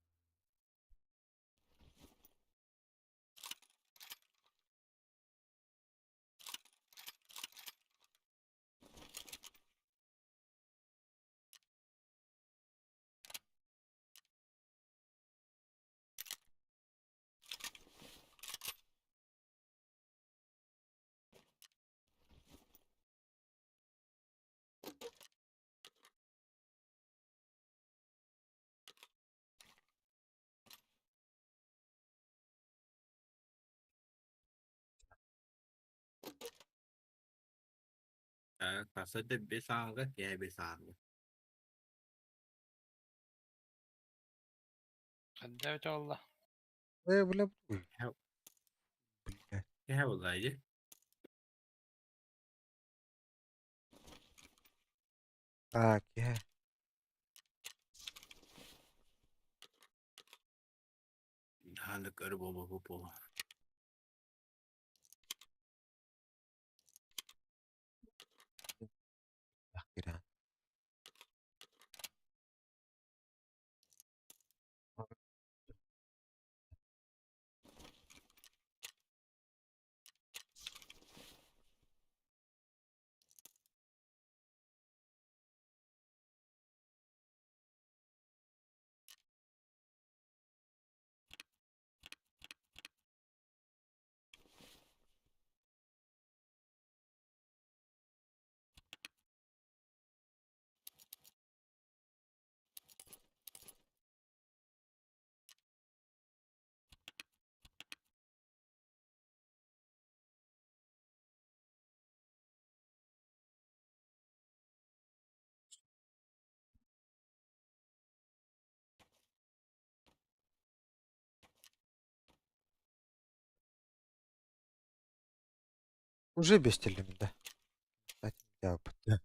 Сарсыарда 5 ааҕыга, киэһэ 5 ааҕыга. Хайдах эбитэ буолла? Э, бля, блядь. Киэһэ буолла дии. А, киэһэ. Ханык өр буолбуппут буолуо. Киирэн. Уже без да. Да.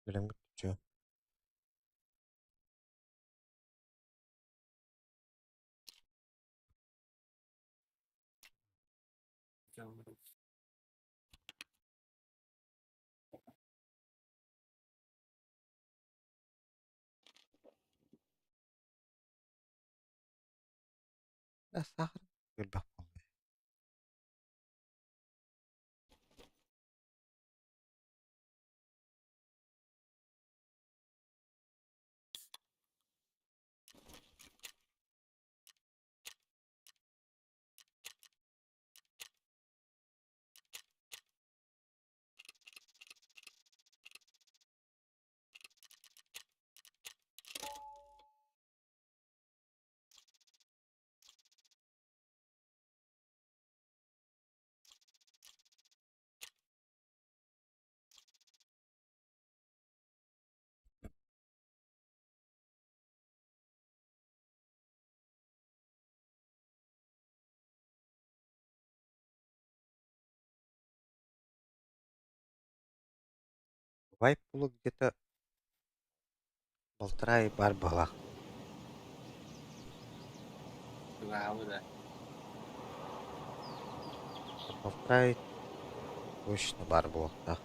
Билэн бүтчү. Сахар элбэх буолла. Вайп булу где-то полтора и бар была. Тугаабы да. Полтора и точно бар буолуохтаах.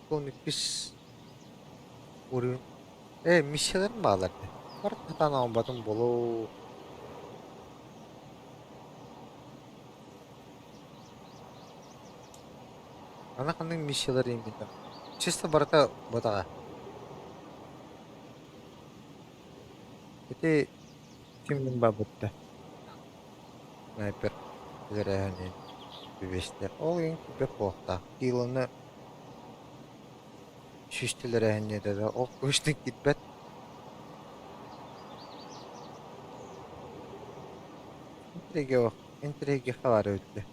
62 уровень. Э, миссияларым баалар дии. Барыт сатаан оҥорботум буолуо. Аны ханнык миссиялар именно? Чисто барыта бутаҕа. Ити ким бабытта? Снайпер үөрэһинин түбэстэ. Ол иһин күүппэт буолуохтаах. Килоны сүүстэлэрэһинньэтэ да ол көстөн киирбэт. Интрига интрига баар эбит дии.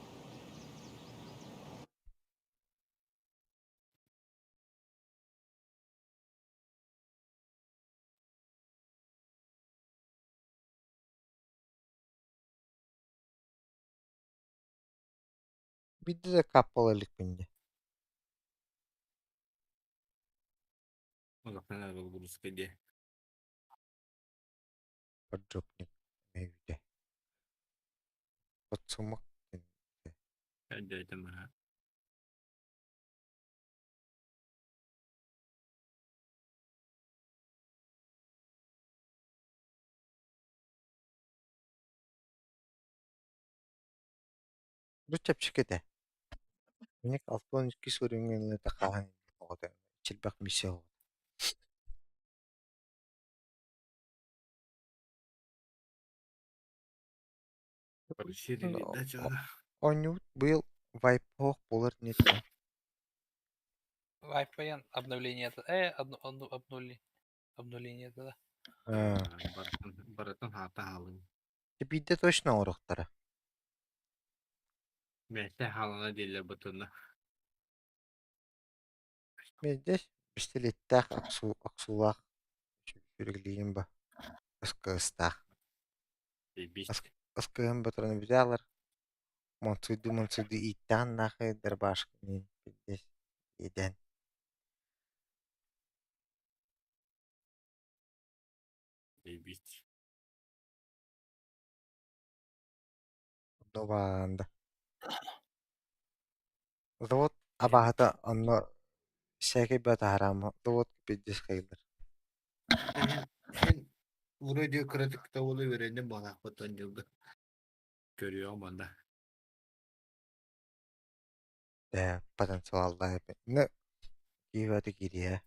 Биирдэ да каппала иликпин дии. Улахан выгрузка дии. Поджопник эмиэ Подсумок Өйдөөтүм аһа. Бу чэпчэки этэ. Миник 62 суруйуҥҥа ылыыта хаһан оҕото чилбэх миссия оҕото. Оонньуубут быйыл вайп-оһох буолар инниттэн Вайп-баян обновление обнули обнуление да. Барытын хаата хаалын. Биирдэ точно оҥоруохтара. Бэйэтэ хаалана дииллэр бутуна. Биирдэ пистолеттээх охсуулаах сүрэглиин ба СКС-таах. СКС батаран бүтээлэр монцуйду-монцуйду ииттээн наахай дарбашканын биирдэ иэдээн. Бит. Онно Завод абааһыта онно сээкэй баатаһараама завод пиздец хайылар. Эн вроде кыратык да уолу үөрэнним буолаахпыттан дьылга. Көрүөҕүм онно. Ээ, потенциаллаах эбит. Ну, киһи киириэ.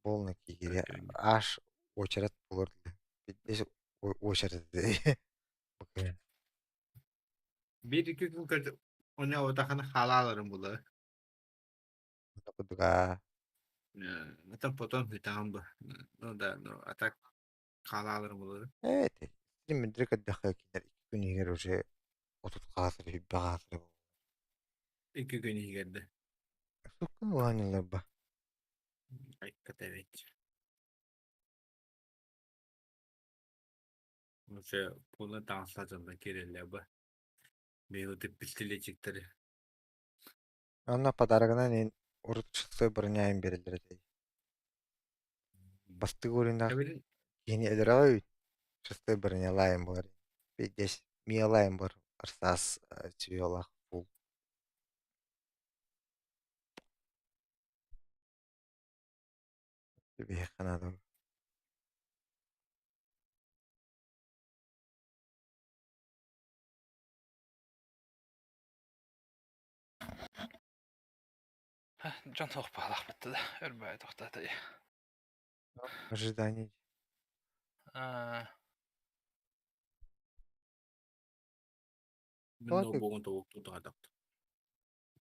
Полный киириэ. Аж очередь буолар Пиздец очередь Биир икки күн көрдө уонна отахана хаалааларын булар. Курдуга. Это потом бүтаҕын бу. Ну да, ну а так хаалааларын булар. Evet. Син көрдөххө кинилэр икки күн иһигэр уже отут хаасыр, сүүрбэ хаасыр Икки күн иһигэр да. Суккун уһанылар ба. Айката эбит. Уже полный таҥастар дьонно киирэллэр бу. Быйыл пистолетчиктары. Онно подарогынан эн урут шестой броняйын береллер этэ. Бастык уровеннаах Эбилин киһини өлөрөҕө шестой бронялаайын буолар. Пиздец, миялаайын буолар. Арсаас сүһүөлаах фул. Биһиэхэ наада. Дьон суох баалаахпыт да өр баайы тохтоото Ожидание. Мин ноутбугун тобук тутаатахт.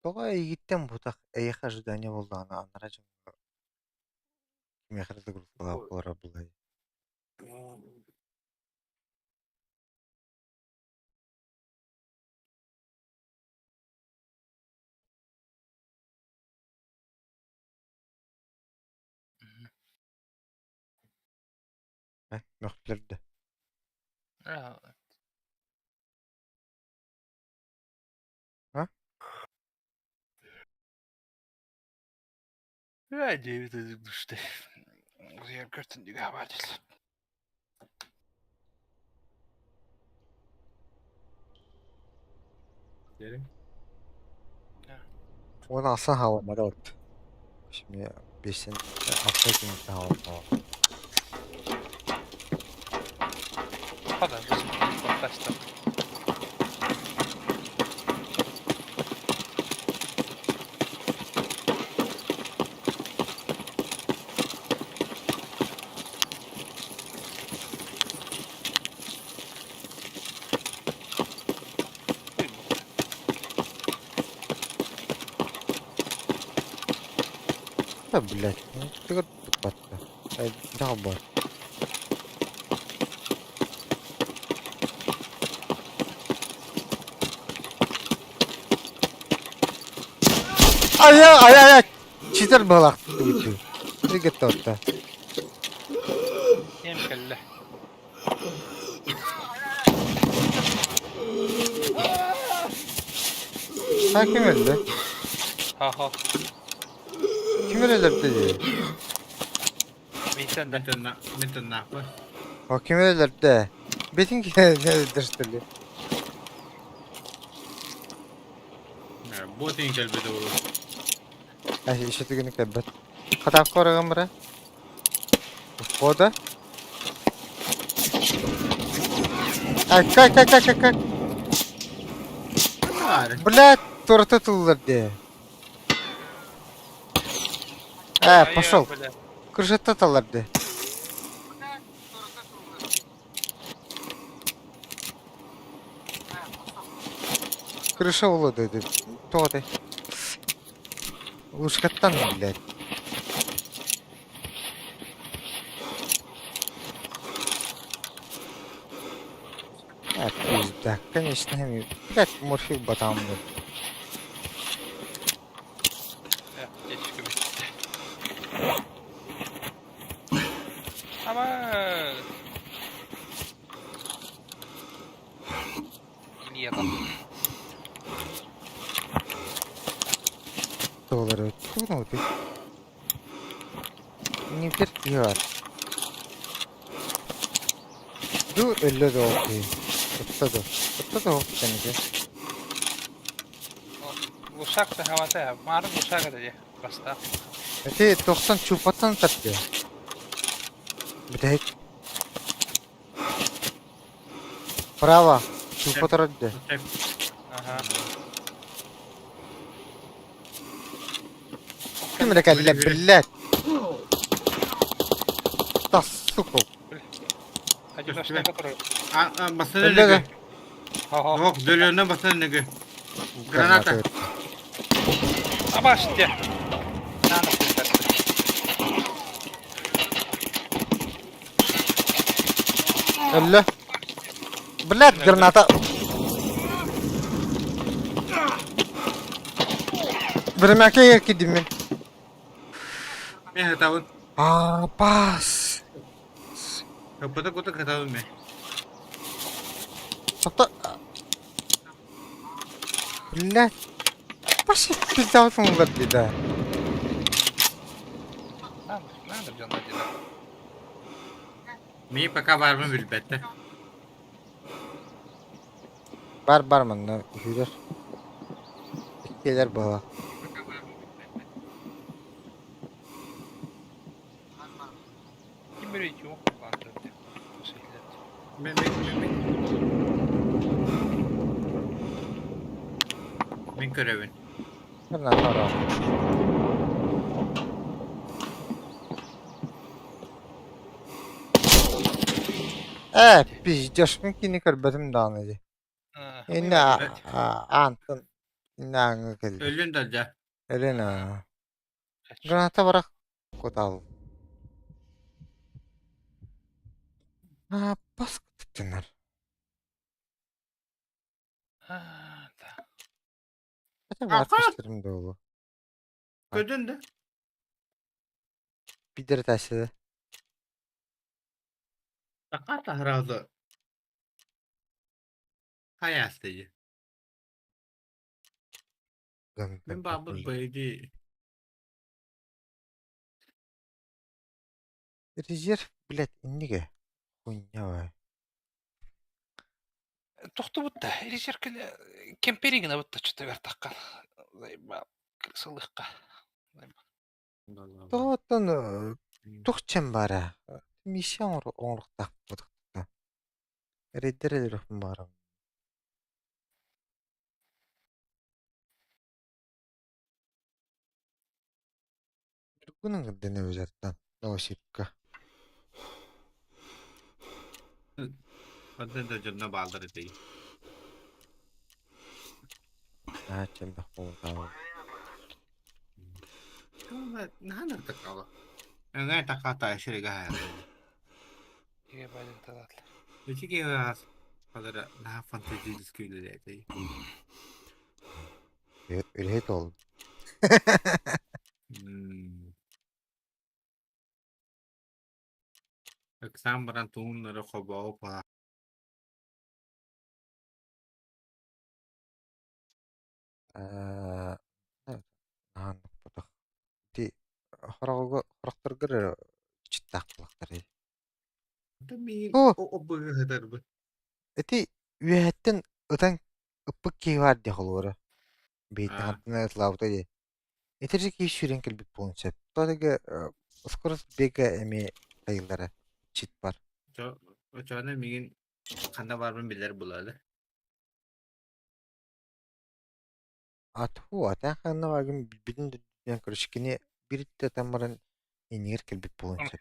Тоҕо эйигиттэн бутах эйиэхэ ожидание буоллаҕына анараа дьоҥҥо кимиэхэ эрэ загрузкалаах буолара буолуой. Э, мөхтүлэр да. А? Девять душты. Көртүн дигэ Уон алсан хаалламмата от. Şimdi бесин алта күн хаалламмата. Хада, подкаста. Да, блядь, ну ты как тупатка. Да, бар. Ай, ай, ай, ай! Читер балак түгүтү. Тигет тотта. Кем кэллэ? Ha kim öldü? Ха-ха. Kim öldü dedi? Мийтен да. Мен тыннаахпын. О, ким өлөрдө? Бетин өлөрдө что ли? Бу тин кэлбит оҕолор. Ай, еще түгүнү кэлбэт. Хатаапка бараган бара. Входа. Ай, как, как, как, как, как? Блядь, торта тыллар де. Э, пошел. Крышатта таллар де. Крыша буолуо дии Тоҕо этэй? Лужкаттан, блядь. А, пизда, конечно, блядь, морфик батам был. Ама Летом. Доллары ты. Не бер Ду өллө да ол киһи. Ытта да. Ытта да ол кэнники. Лушак сахавата, марын лушак это де. Баста. Эти тохтон чупаттан тартты. Бүтэһик. Право. Чупа турар дии. Ага. Ким эрэ кэллэ, блядь. Да, сука. Одиночная которая. А, басын Өллө да. өлүгү. Ох, дөлөнө басын өлүгү. Граната. Абаште. На, Өллө. Блядь, граната. Бирмәкә кидим мин. Мен хатабын. А, пас. Капыта кута хатабын мен. Тобто... Блядь. Паша пизда дии да. Надо, надо дьон один. Мен пока бармын билбетте. Бар бар манна үһүлэр. Иккиэлэр буола. Ким бери чего Мен мен мен мен. Мен көрөбүн. Граната ора. Э, пиздешь, мин кини көрбөтүм даҕаны дии. Инна аантан инна ааҥҥа кэллэ. Өллүн да дьа. Елена. Граната барах кутал. А, пас кыттынар. Да. Это бар көстөрүм да Көрдүн да. Пидер тәсі. Така тахразы. Хаястыйы. Мен бабыр бейди. Резерв, блядь, инниге. Хуйня бай. Тохтубут да. Резерв кемперигина бутта что-то вертаккан. Заебал. Крысылыкка. Тоттон тухчен бара. Миссия оңруктак будукта. Рейдер элерөхүн бара. Күнүн кырдыны өзаттан. Новосибка. Онтон да дьонно бааллар этей. Аа чембах болду. Нахана такала. Аңа таката ширига хая. Иге байдын талатлар. Үчиге хас. Хадара наха фантазический үлелээтэй. Үлэһит ол. Ыксаан баран тууннары хобоо па. Аа нахан ботох. Ти хорогого хорохторгор читтаах булахтар. Это миигин О, обыгыһытарбыт. ити үөһэттэн ытан ыппыт киһи баар дии холуора. Биһиттэн Аа, хантан ытылаабыта дии. Итирдик киһи сүүрэн кэлбит буолуон сөп. Тоҕо скорость бега эмиэ тайыллара чит бар. Очоҕуна миигин ханна баарбын билэр буолаары. Атуу, атаан ханна бааргын билбитин да үрдүнэн короче кини биирдэ ытан баран иннигэр кэлбит буолуон сөп.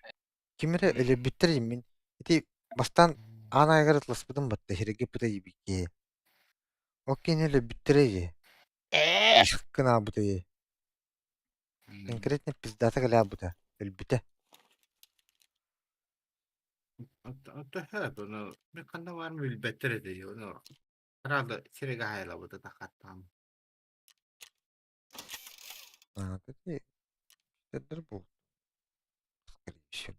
Ким эрэ өлөрбүттэр мин ити бастаан аан аайыгар ытыласпытым батта сиргэ ыппыта диэбиккэ. Ол кини өлөрбүттэрэ дии. Ээх гынаабыта дии. Конкретно пиздата кэлээбитэ, өлбүтэ. Төһө ону мин ханна баарым билбэттэр этэ ону Правда сирэгэ хайалабыта тахаттаам. А, такие был, скорее всего.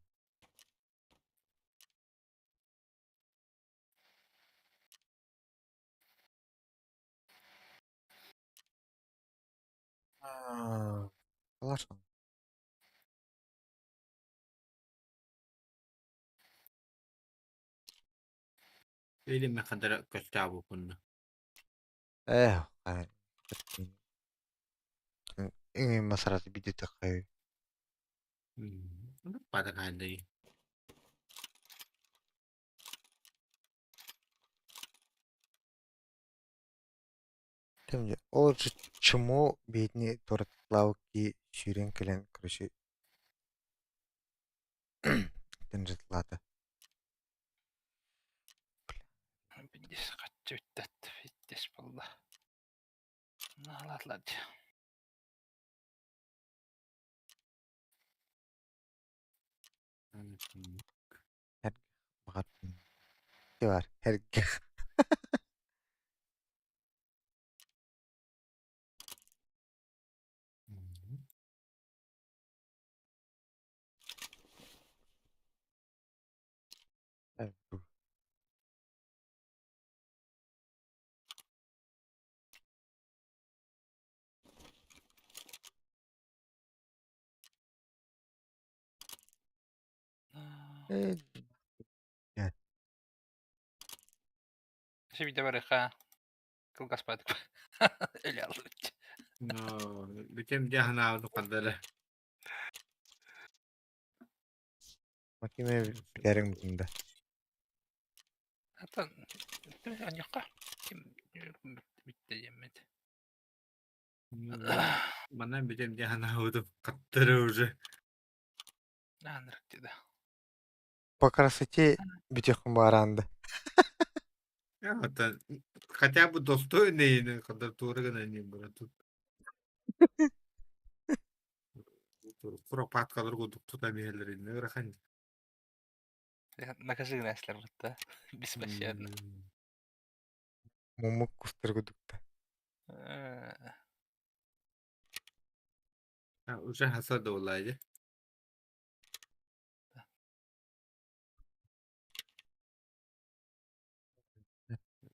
А, Хорошо. Или мен хадара көстөөбүппүн. Э, масараты бидетеххай. Патакаандай. Ол же чему бедни тортлауки сүүрэн кэлэн короче тэнжетлата. Пиздец, хаччы бүттэ, пиздец буолла. Наалаатылар дии. Баҕар бар эргэ. Э, Ще видео кылгас баатык өлө аллыбыт. Но бүтем дьаһанаабыт хардара. Макиме билэриҥ бутунда. Atan аньякка ким бүтте диэммит. Манан бүтем дьаһанаабытым хаттара уже. Наанырык дида. По красоте бүтүөххүн баараанды. Оттон хотя бы достойный кандидатура гына не было тут. Куропаткалар курдук тута биһэллэрин ыарахан. Накажи гынааслар бутта. Беспощадно. Мумук кустар курдукта. Уже хаса да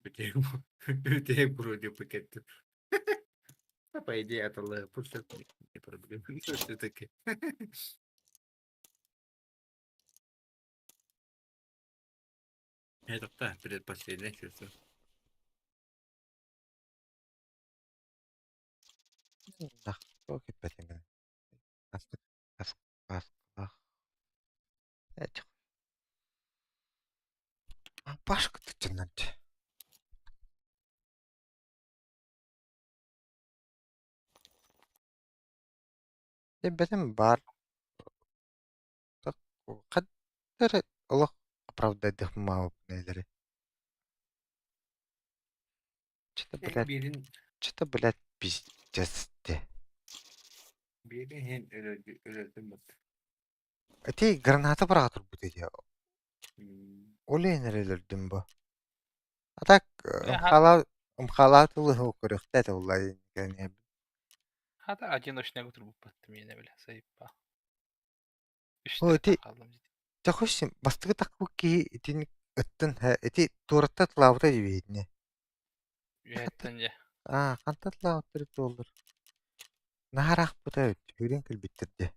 Бүтэһик вроде пакет. По идее, это пусть не проблема. Все-таки. Это да, предпоследнее чувство. Туох кэппэтиҥ Астык ас ас Пашка тутунат. Бэтим баар хаттары олох оправдайдыхмаабыпнэлэри. Что-то, блядь, Биирин что-то, блядь, пиздец те. биирин иһин өлөрдүм бат. Ити граната быраҕа турбут ити. Ол иһин эрэ өлөрдүм бу. А так ымхалаа тылы көрүөхтэ этэ буолла Хата одиночный турбуппат миэнэ билэ сайыппа. О, Үстэ ити хааллым дии. Чахуш бастакы такку киһи итини ыттын ити туораттан тылаабыта дибиһитини. Үөһэттэн дьэ. Аа, хантан тылаабыттар буоллар. Наһараахпыта үрэн кэлбиттэр дьэ.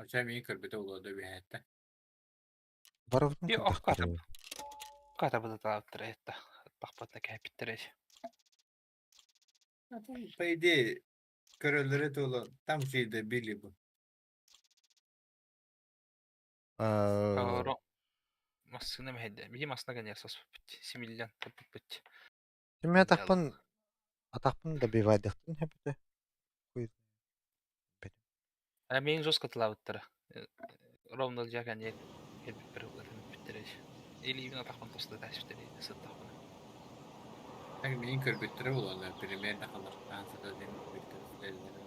Ача миин көрбүтэ буолуо да үһээттэ. Барыбытын И ох көрдөхтөрө. Ката быдатаабыттара этта. Тахпатна кээпиттэрэ. По идее, көрөллөрө туолан там же и добили бы. Э, Массыына мэһэйдэ. Биһи массыына гэнээр соспуппут. Симиллэн туппуппут. Мин атахпын атахпын добивайдыхтын хэппитэ. А миин жестко тылаабыттара. Ровно дьэ кэнниэ кэлбиппэр ытын бүттэрэ. Илиибин атахпын тоста таспыттар сыттахпына. Так миин көрбүттэрэ буолаллар, примерно халартаан сытар диэн көрбүттэрэ.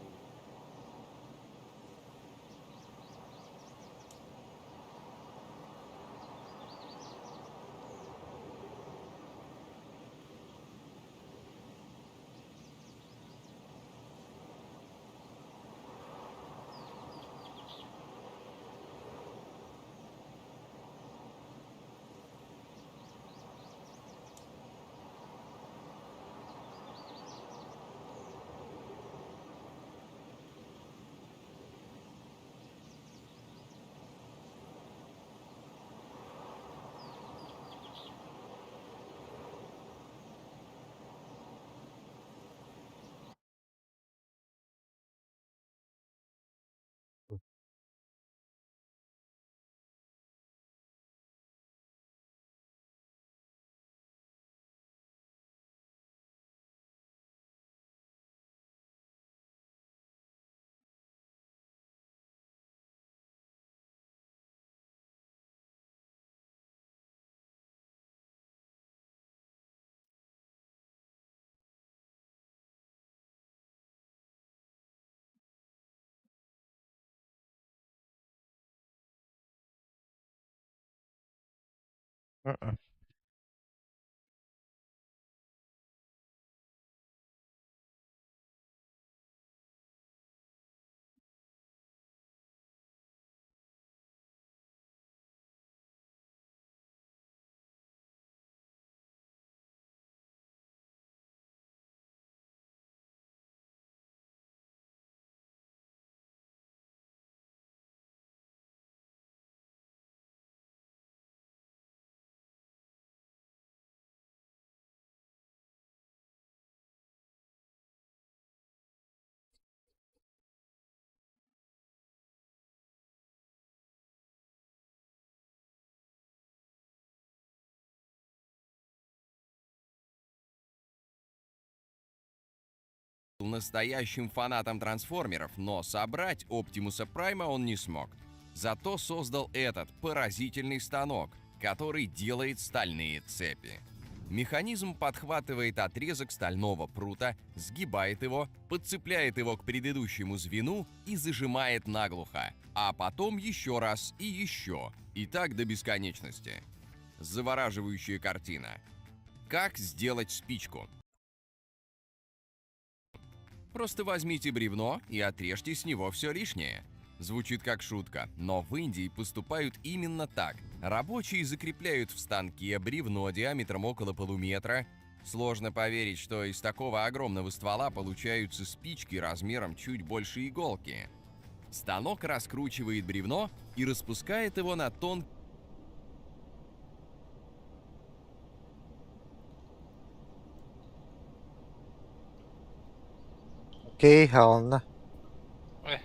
Мм. Настоящим фанатом трансформеров, но собрать Оптимуса Прайма он не смог. Зато создал этот поразительный станок, который делает стальные цепи. Механизм подхватывает отрезок стального прута, сгибает его, подцепляет его к предыдущему звену и зажимает наглухо. А потом еще раз и еще. И так до бесконечности. Завораживающая картина. Как сделать спичку? Просто возьмите бревно и отрежьте с него все лишнее. Звучит как шутка, но в Индии поступают именно так. Рабочие закрепляют в станке бревно диаметром около полуметра. Сложно поверить, что из такого огромного ствола получаются спички размером чуть больше иголки. Станок раскручивает бревно и распускает его на тон Окей, хаална. Ой,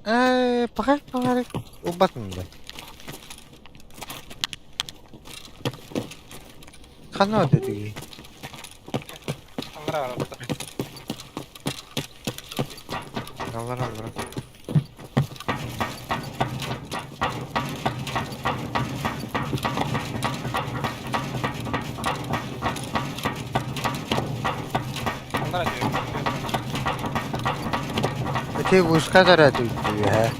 Э, пахай, пахай. Убатын да. Ханна дедиги. Аллара барабыта. Аллар аллар. Аллара диyor. Эти вышка заряды һэ.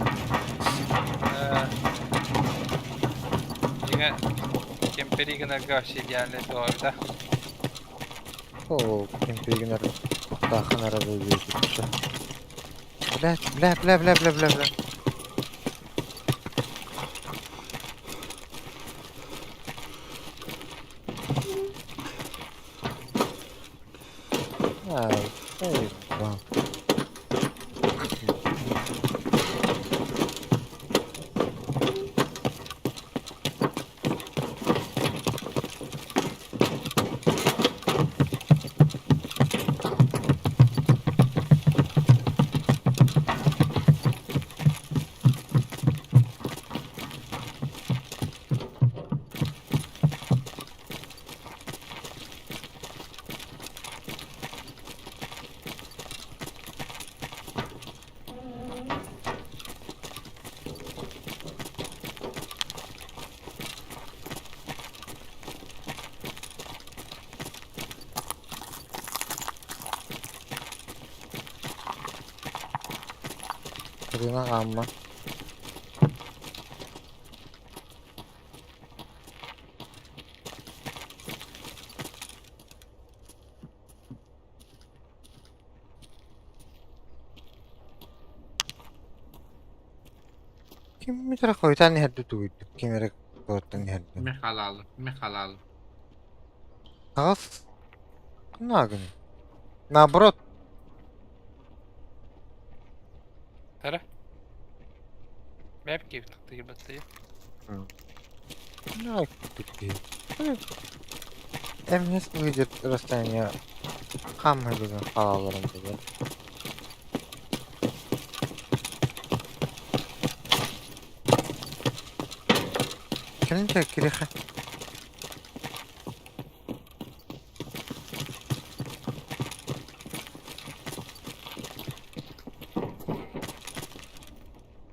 Yine кемпери гынарга вообще идеальный да. О, кемпигинер тахын арабы Бля, бля, бля, бля, бля, бля, бля. А, эй, бам. Рына Амма. Ким метр хойутаан иһэрдэ тугуйдук ким эрэ куораттан иһэрдэ. Ми халаалы, ми халаалы. Аҕыс ханна гын? Наоборот. Тара. Бэп киһи тахтыйбаттыы. Ну, такие. Эмнес выйдет расстояние хамма деген қалаларым деген. Кэлин кириэхэ.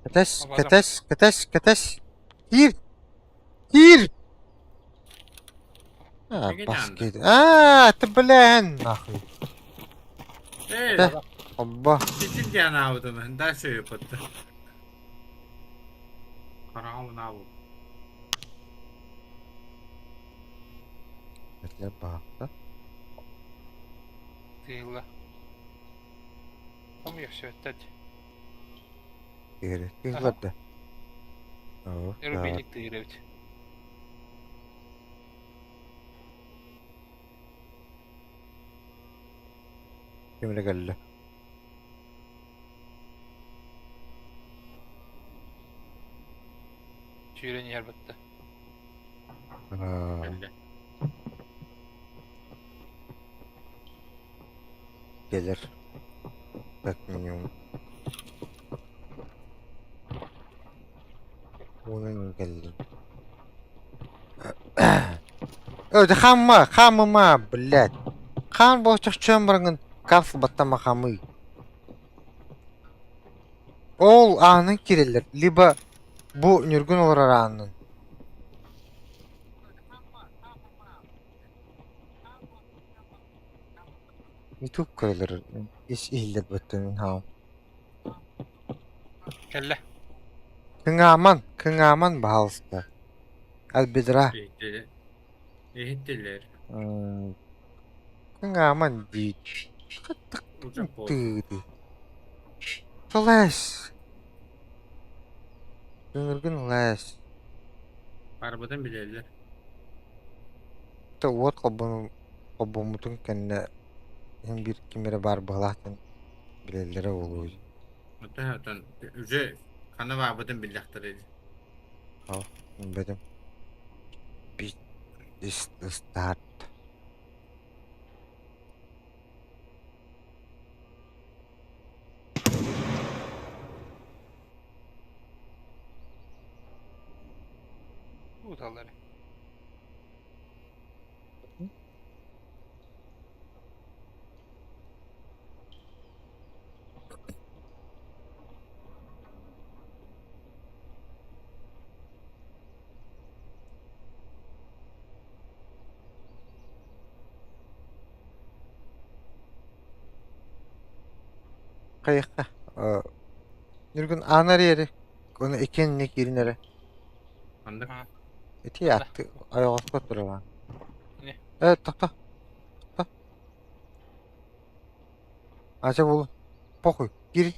Кэтэс, кэтэс, кэтэс, кэтэс. Киир! Киир! А, баскет. А, ты блин, нахуй. Эй, Обба. Ситин диэн аабытын, дальше ыппытта. Хараҕым аабыт. Этлер баахта. Тыылла. Там все это. Тиэрэ. Тыыллар да. Оо, Рубильник тыырабыт. Ким эрэ кэллэ. Сүүрэн иһэр батта. Аа, Кэлэр. Как минимум. Уонун кэллим. Ой, да хамма, хамма, блядь. Хаан буолчах бараҥын капсул баттама хамыы. Ол аанын киирэллэр, либо бу Ньургун олорор аанын. Ютуб көрөлөр, ис иһиллэр бөттөнүн хаам. Кэллэ. Кыҥааман, кыҥааман, баһаалыста. Албедра. Иһиттилэр. Кыҥааман диир. Тыыды. Лэс. Көҥүлгүн лэс. Барбытын билэллэр. Та уот холбоммутун кэннэ иһин биир ким эрэ баар быһалаах диэн билэллэрэ буолуо. Оттон оттон уже ханна баабытын биллэхтэрэ. Ол билбэтим. Is the start. Уталлар. Хайыхха. Ньургун аанар иэри. Ону иккиэн киирин эрэ. Ханнык? Ити атты ойоҕоско турар. Не. Э, тохто. Тохто. Ача булун. Похуй. Киир.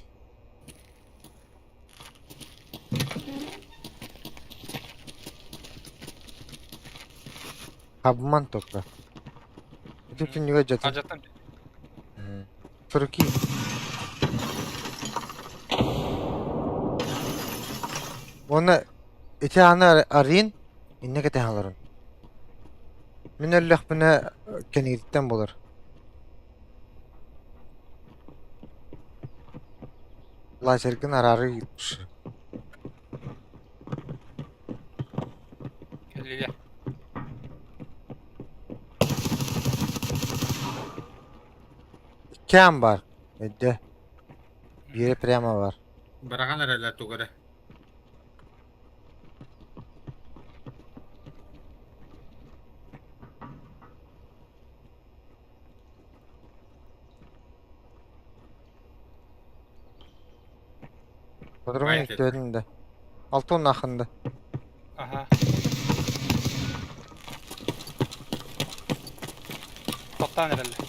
Хабман только. Ити түннүгэ дьатын. Ажаттан. Прикинь. Уонна ити ааны арыйын, иннэ кэтэһэн олорун. Мин өллөхпүнэ кэниириттэн булар. Лазергын араары Кэллилэр. Икки аан баар. Өйдөө. Биирэ прямо бар. Быраҕан эрэллэр тугу эрэ. Патронун Бай, өттүбэтин да. Алтын ахында. Аха. Тоттаан эрэллэр.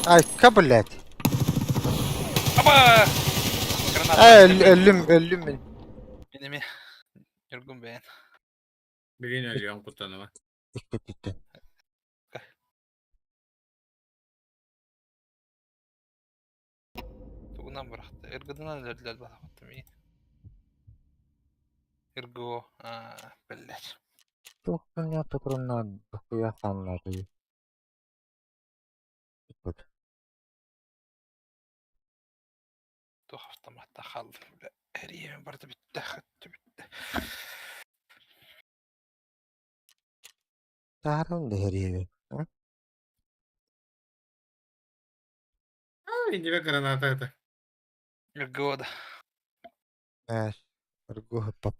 Айка, блядь. Аба! Граната. Э, өллүм, өллүм мин. Мин эмиэ Ньургун бэйэн. Билин өлүөн куттаныма. Икки өттүттэн. Тугунан бырахта? Ыргыдынан өлөрдүлэр балаҕаттым иин. Ыргыо, аа, биллэр. Туох күннээх патроннаах дохуя хааллаатый? Бүппүт. Туох автоматта хаалла бля. Эрийэм барыта бүттэ, бүттэ, бүттэ. Таарым да эрийэбин. Иннибэ граната это. Ыргыо да. Ээ, ыргу хыппап.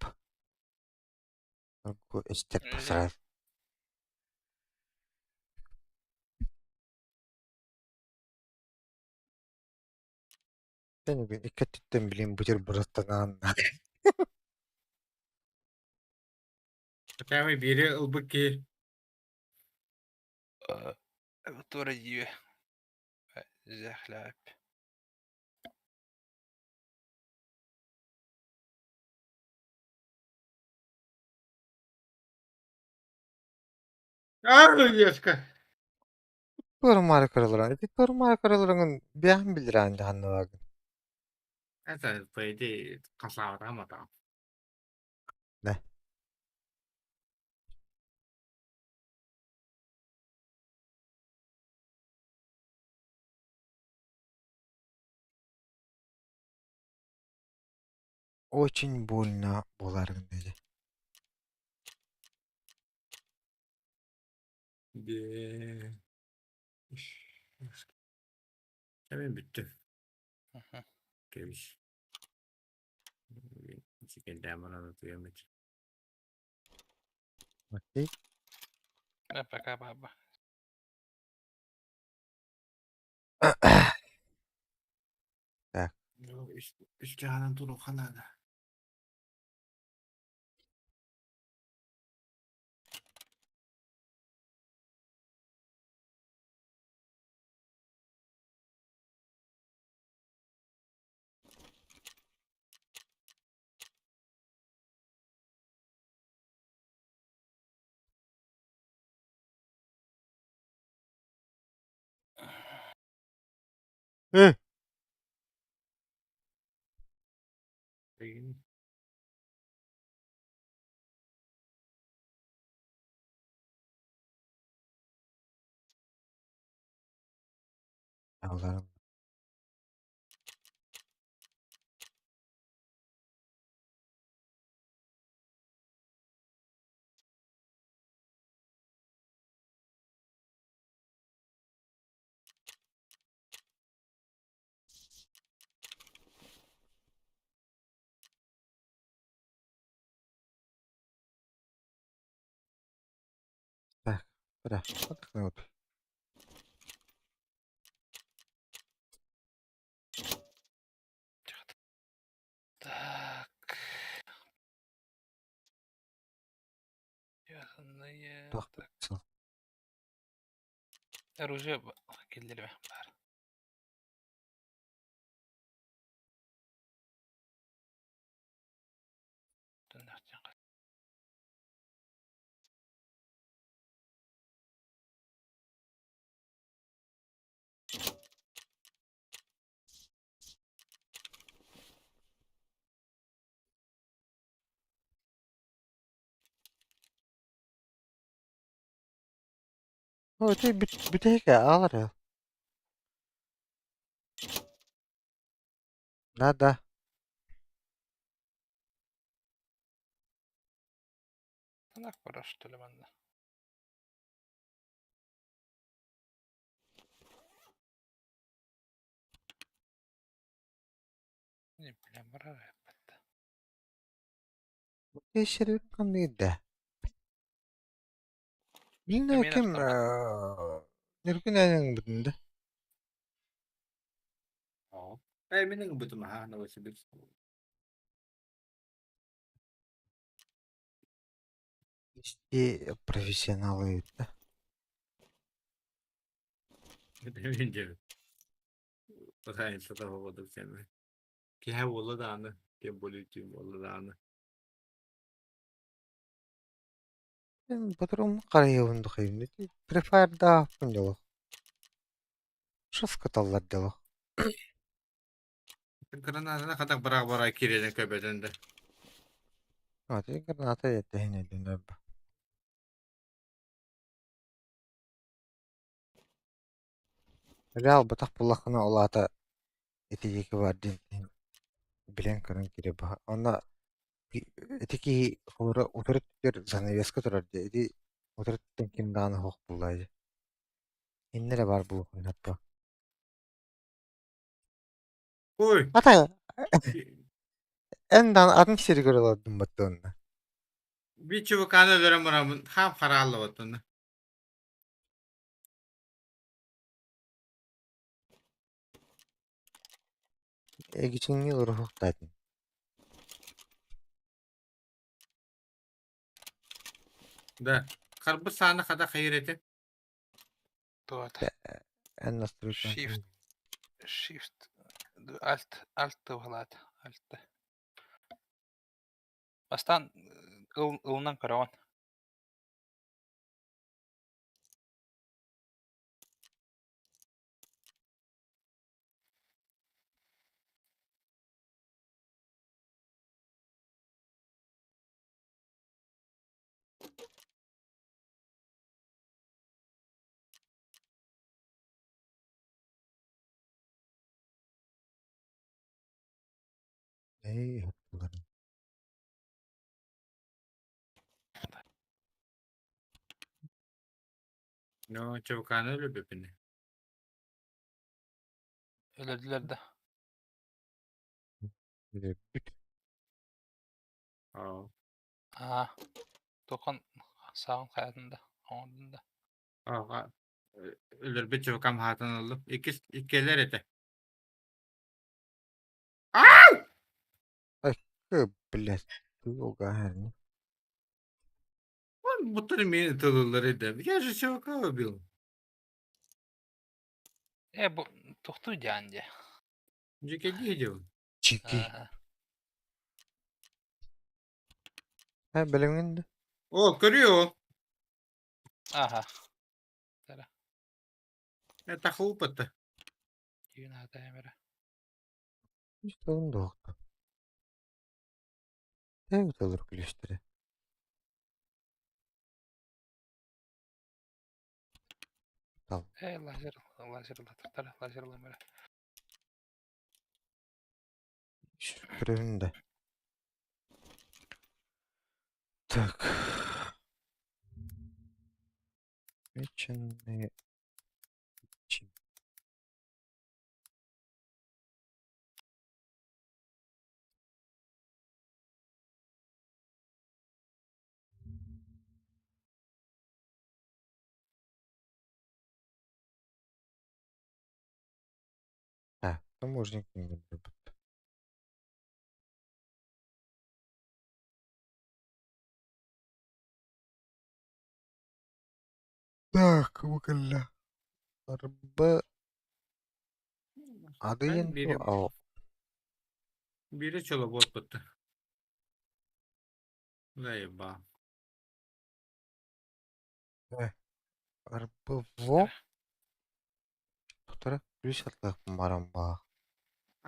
Ыргу истэр сразу. Икки өттүттэн билим бутербродтанаан Хотя бы биири ылбыт киһи. Туора дии. Зэхлээп. Аа, Ешка. Туора кыраларан, ити туора кыраларыҥын биэһин билдирээн дьаһанныбагын. Это, по идее, касаатам атам. Да. Очень больно буоларгын диye. Бе. Hemen bitti. Кэбис. Сикэндээн баран утуйам ити. Окей. Пока, баба. Так. Үс чаһынан туруохха наада. Э, Билигин Allah'ım. Так, бля, вот так вот. Так. Ясные. Туох Так. сыл. Оружие киллерме бар. Ну, ити бүтэһик аалар ээ. Да, да. Танах барар что ли манна? Не, бля, барар эппэт. Кешіріп қандай Билнэ Эмиэ ким автомат. Нүргүн энин бүтүндэ. Э, мин бутум аха Новосибирск. Исти профессионалы да. Мин дьэ. Пытаемся того года всеми. Киһэ буолла даҕаны, тем более түүн буолла даҕаны. Потом қарайыбын духайын. Free Fire'да дело. Шаскаталлар дело. Гранатаны хатак бара-бара киирэн көбөтөн да. А, ты граната эттэһин өйдөнөр. Реал батах буллахына ол аата ити диэки бар диэн билэн көрөн киирэ баһа. Онно ити киһи холоро утары түр занавеска турар дии. Ити утары түттэн ким даҕаны суох буолла дии. Иннэ эрэ баар буолуохун сөп. Ой! Ата эн даҕаны атын сиригэр олордум баттыанна. Биир чубукааны өлөрөн бараммын хаам харааллабаттан. Эгичиҥҥи олоруохтаатын. Да. Харбыс сааны хата хайыр этэ. Туota. Эн настройкаҥ Shift. Shift. Alt. Alt туһалаат. Alt. Бастаан ылынан көрөҕүн. Эй, булар. No, чубукааны өлөрбүппүн. Өлөрдүлэр да. Бүт. Аа. Аа. Тохон сааҕын хайатын да оҥордун да. Аа. Өлөрбүт чубукам хаатын ыллым. Иккис иккилэр этэ. Блядь, ты угар. Он будто имеет ылыллар Я же чувака убил. Э, бу тохтуу диэн дии. Дьике видел. Чики. Аа. Ha, бэлэмҥин да? О, көрүө. Аха. Это хлопота. Түүн аата эмэрэ. Үс туохта. Тэҥ тылыр күлүстэрэ. Тал. Э, лазер, лазер латыктара, лазер ламера. Көрөбүн да. Так. Меченые. Так, таможник не любит. Так, выкалля. Арба адыйын Бири, ау. бири чолобот бутта. Заеба. Арба во. Тутара күлүс атлах барам ба.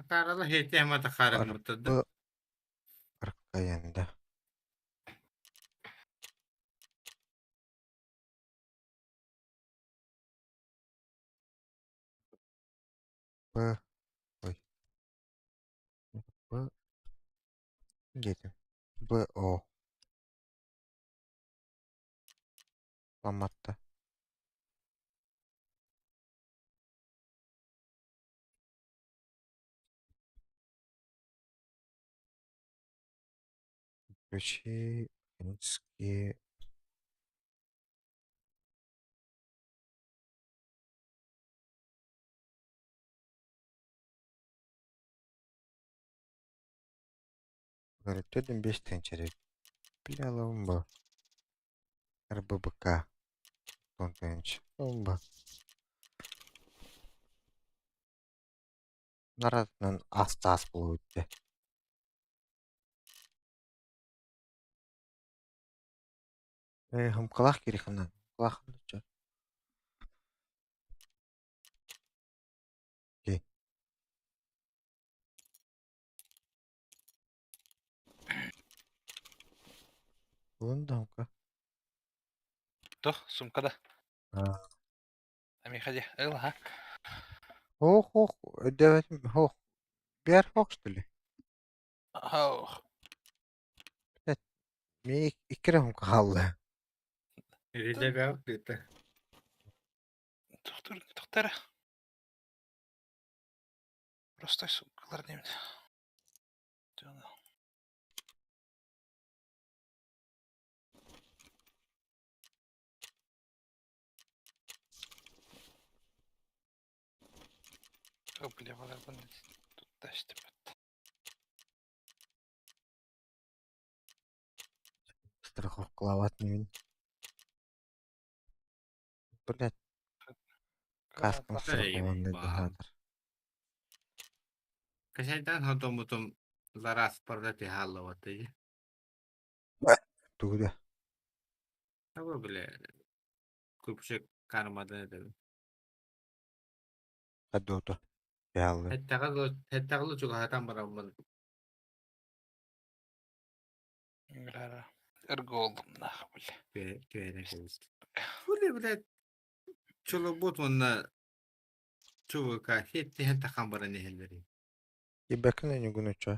Акарала хете хама тахарак бутта. Арба аркаянда. Б. Ой. Б. Диэтим. Б О. Ламматта. Включи механические. Төрдүн бес тыһыынча Бля, бу РББК. 10 тыһыынча. Лумба. Наратынан ас-таас буолбут дии. Э, хумкалаах киирихинэн. Хумкалаах чё. Окей. Булун да хумка. Тух, сумкада. А. Амиха дьэ, ыл аха. Ох, ох, өйдөөбөтүм. Ох, биэр хох что ли? Ох. Блядь, мин икки эрэ хумка хаалла. Релевя где-то. Тохтор, тохтара. Простой сумкалар диэбит. О, бля, баларбын тутташтыбыт. Страховкалаабат инибин. Блядь, каскам страхованный баһаатар. Кашайдан хотомутум зарас парда тихаллаваты. Тугу да. Таба бля. Күпшек кармадан эдем. Хадуото. Бяаллы. Хеттагылы чугахатан бараммын. Грара. Эрголдум нах, бля. Кэрэ Хули, блядь, чолобот онна чувыка хеттиһэн тахан баран иһэллэри. Ибэкин өнүгүн уча.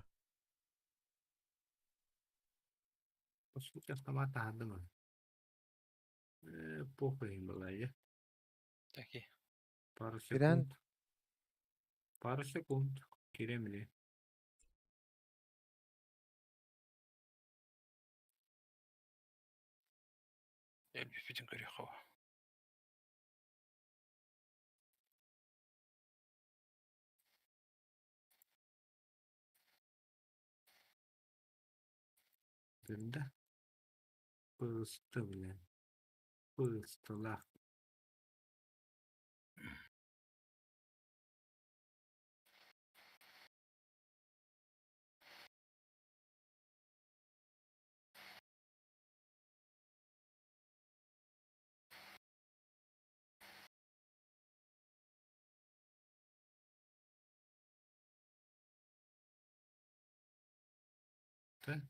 По сути, автомат таһардым. Э, похуй им была, я. Таки. Пару Кирэн. секунд. Пару секунд. Киремли. Элбиппитин көрүөххэ. Да. Пысты, бля. Пыстылах. Да?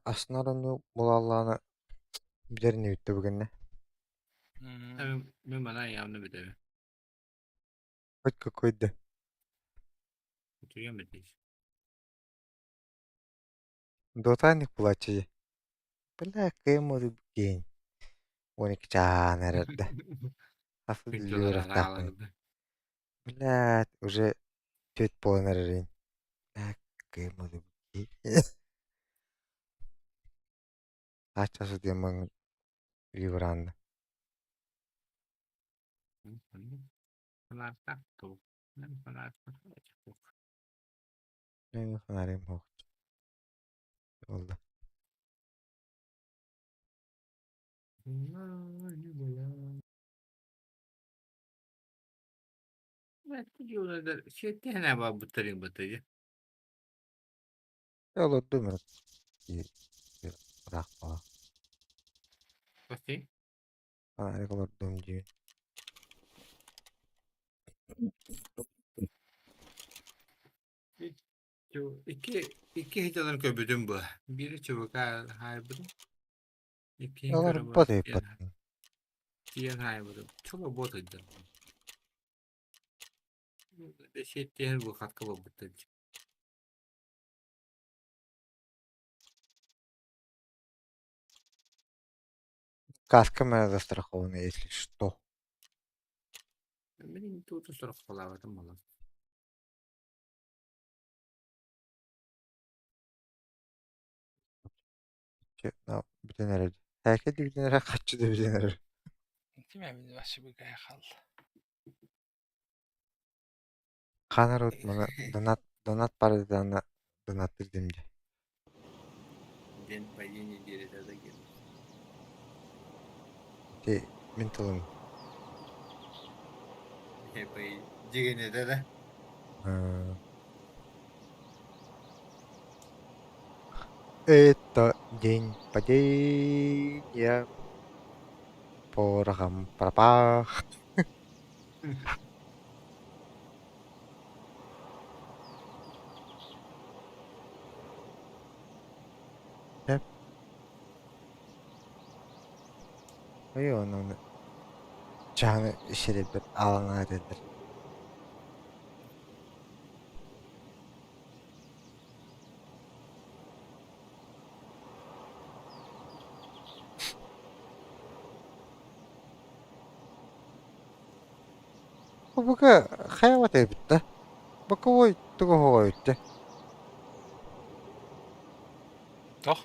Аснар ону булаллааны бүтэрин үттэ бүгүннэ. Мен мана явно битебе. Хоть какой да. Утуйам битейс. Дотаник булааччы. Бля, кыймы гень. 12 чаан эрэрдэ. Хафы бүлүөрөхтаахпын. Блядь, уже түөрт буолан эрэрин. Бля, кыймы Аччасы диэммин вибранна. Фонарим суох. Буолла. Олордум ыраах Фонарик олордум дии. Икки икки иһитэлэрин көрбүтүм бу. Биири ЧВК хаайбытым. Иккиһин Олор көрө бот баран ыйыппат. тиийэн хаайбытым. Чула бот ыйдар. Бэсиэттиһэн бу хатка буолбуттар. Каска моя застрахована, если что. Мин тууту сороххолаабатым буолан. Бүтэн эрэр. Һээкэ да бүтэн эрэр, хаччы да бүтэн эрэр. Ким эмин вообще хаалла. Ханар от маны донат донат бардана донаттыр димди. День падения диэри да кэллэ. Ти мин тылым. Дьигинэтэ да. Это день падения порохом пропах. Сөп. Ой, ону чааны сирэйбэр аалан эрэллэр. Бука хайа эбит да. Боковой тугу оһоҕой Тох?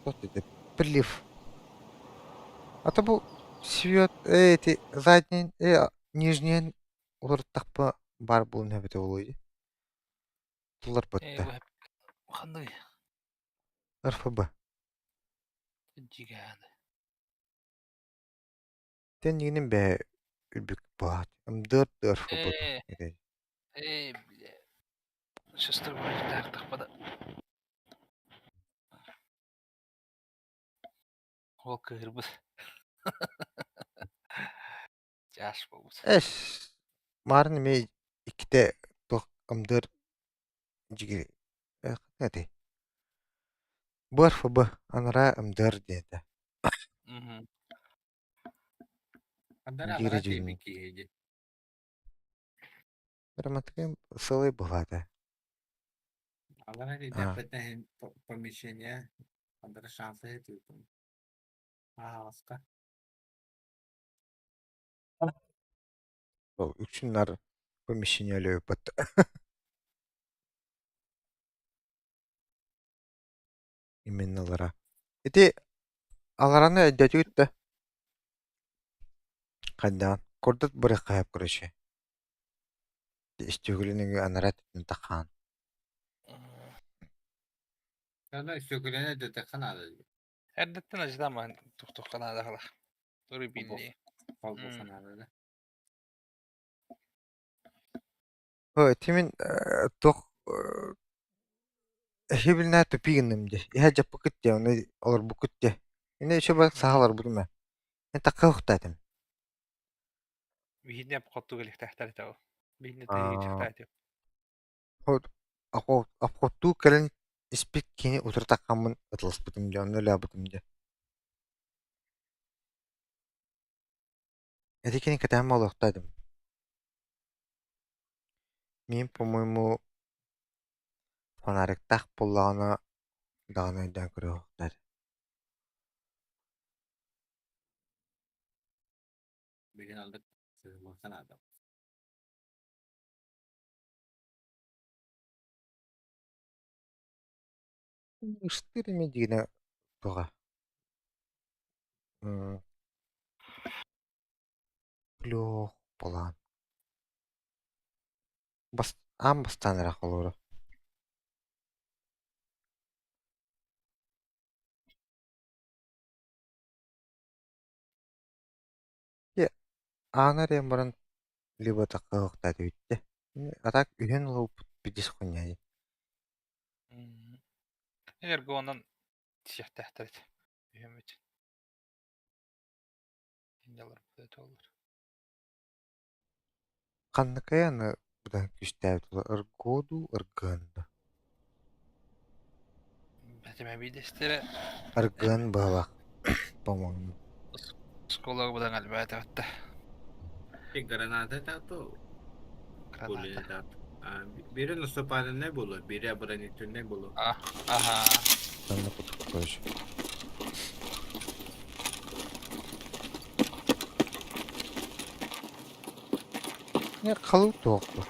Это прилив. А то бу свет эти задний нижний уларыттахпа баар буолун эбитэ буолуо дии. Тулар бытта. Ханныгый? РФБ. Дьигээн. Тэн нигинин бээ үрбүк баат. Мдыр РФБ. Э, бля. Сестра тахпада. Ол кыһырбыт. Чаш буолбут. Эс марын эме иккитэ туох МДР дьиги эти. Бу РФБ анараа МДР диэтэ. Анараа тиийбит киһи дии. Грамматика сылай быһаата. Алара диэтэхпитинэ помещение андара шансы тыытым. Ааска. Үксүн помещение өлөйбөт. Именно алара. Ити алараны өйдөтүгүт да. Хайдаан курдат бырыххаһап короче. Истүгүлүнүгү анара түтүн тахаан. Аны сөкүлэнэ дэтэххэ наада дии. Эрдэттэн ажыдааман тухтухха наада хала. Туру билли. Холбуха наада да. Тимин туох эһибилнэ тупи гынным дии. Иһэ дьаппыкыт дии, ону олорбуккут дии. Ини еще бар саһаларбытым ээ. Эн такка ухтаатым. Биһини обходтуг элихтээхтэр этэ ол. Биһини тыһыычахтаатым. Обходтуу кэлэн испит кини утары таххаммын ытылыспытым дии, онно өлөөбүтүм дии. Ити кини кэтээн буолуохтаатым. Мин, по-моему, фонариктаах буоллаҕына даҕаны өйдөөн көрүөхтэр. Билин алдык сыһыммакка наада. Ыстыыр эмиэ дьиҥинэ туоҕа Плюх буолан Бас аан бастаан эрэ холура Дьэ аана эрийэн баран либо такка бүттэ. А так үһүн ылбыт бидис хуйня Эргонан сиэхтээхтэр этэ. Үһүммүт. Иннялар буолар. Ханныкайаны. Быдан күүстээбит Ыргоо дуу, Ыргыан дуу? Этимэ биирдэстэрэ Ыргыан быһалаах, по-моему. Оскуолаҕа быдан элбээтэбит да. Граната таату Граната. Бири наступательный буолуо, бири оборонительный буолуо. Аха. Манна кутук короче. Не халык туох бу?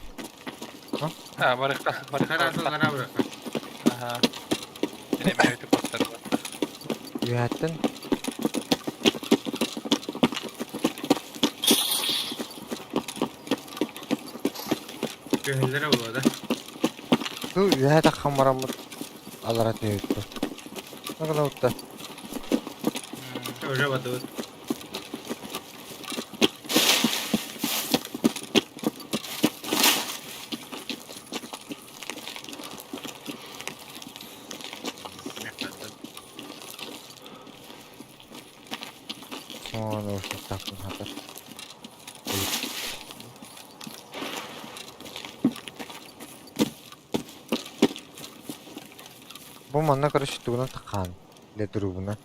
А, барыкка, барыкка. Хараатын ара барыкка. Аха. Эме өтүп оттар. Үһэттэн Көһөллөрө буолуо да. Бу үөһэ таххан бараммыт алара түһүппүт. Нагана утта. Уже батыбыт. Соны ушаттахпын хатар. Бу манна короче тугунан тахаан ледурубунан.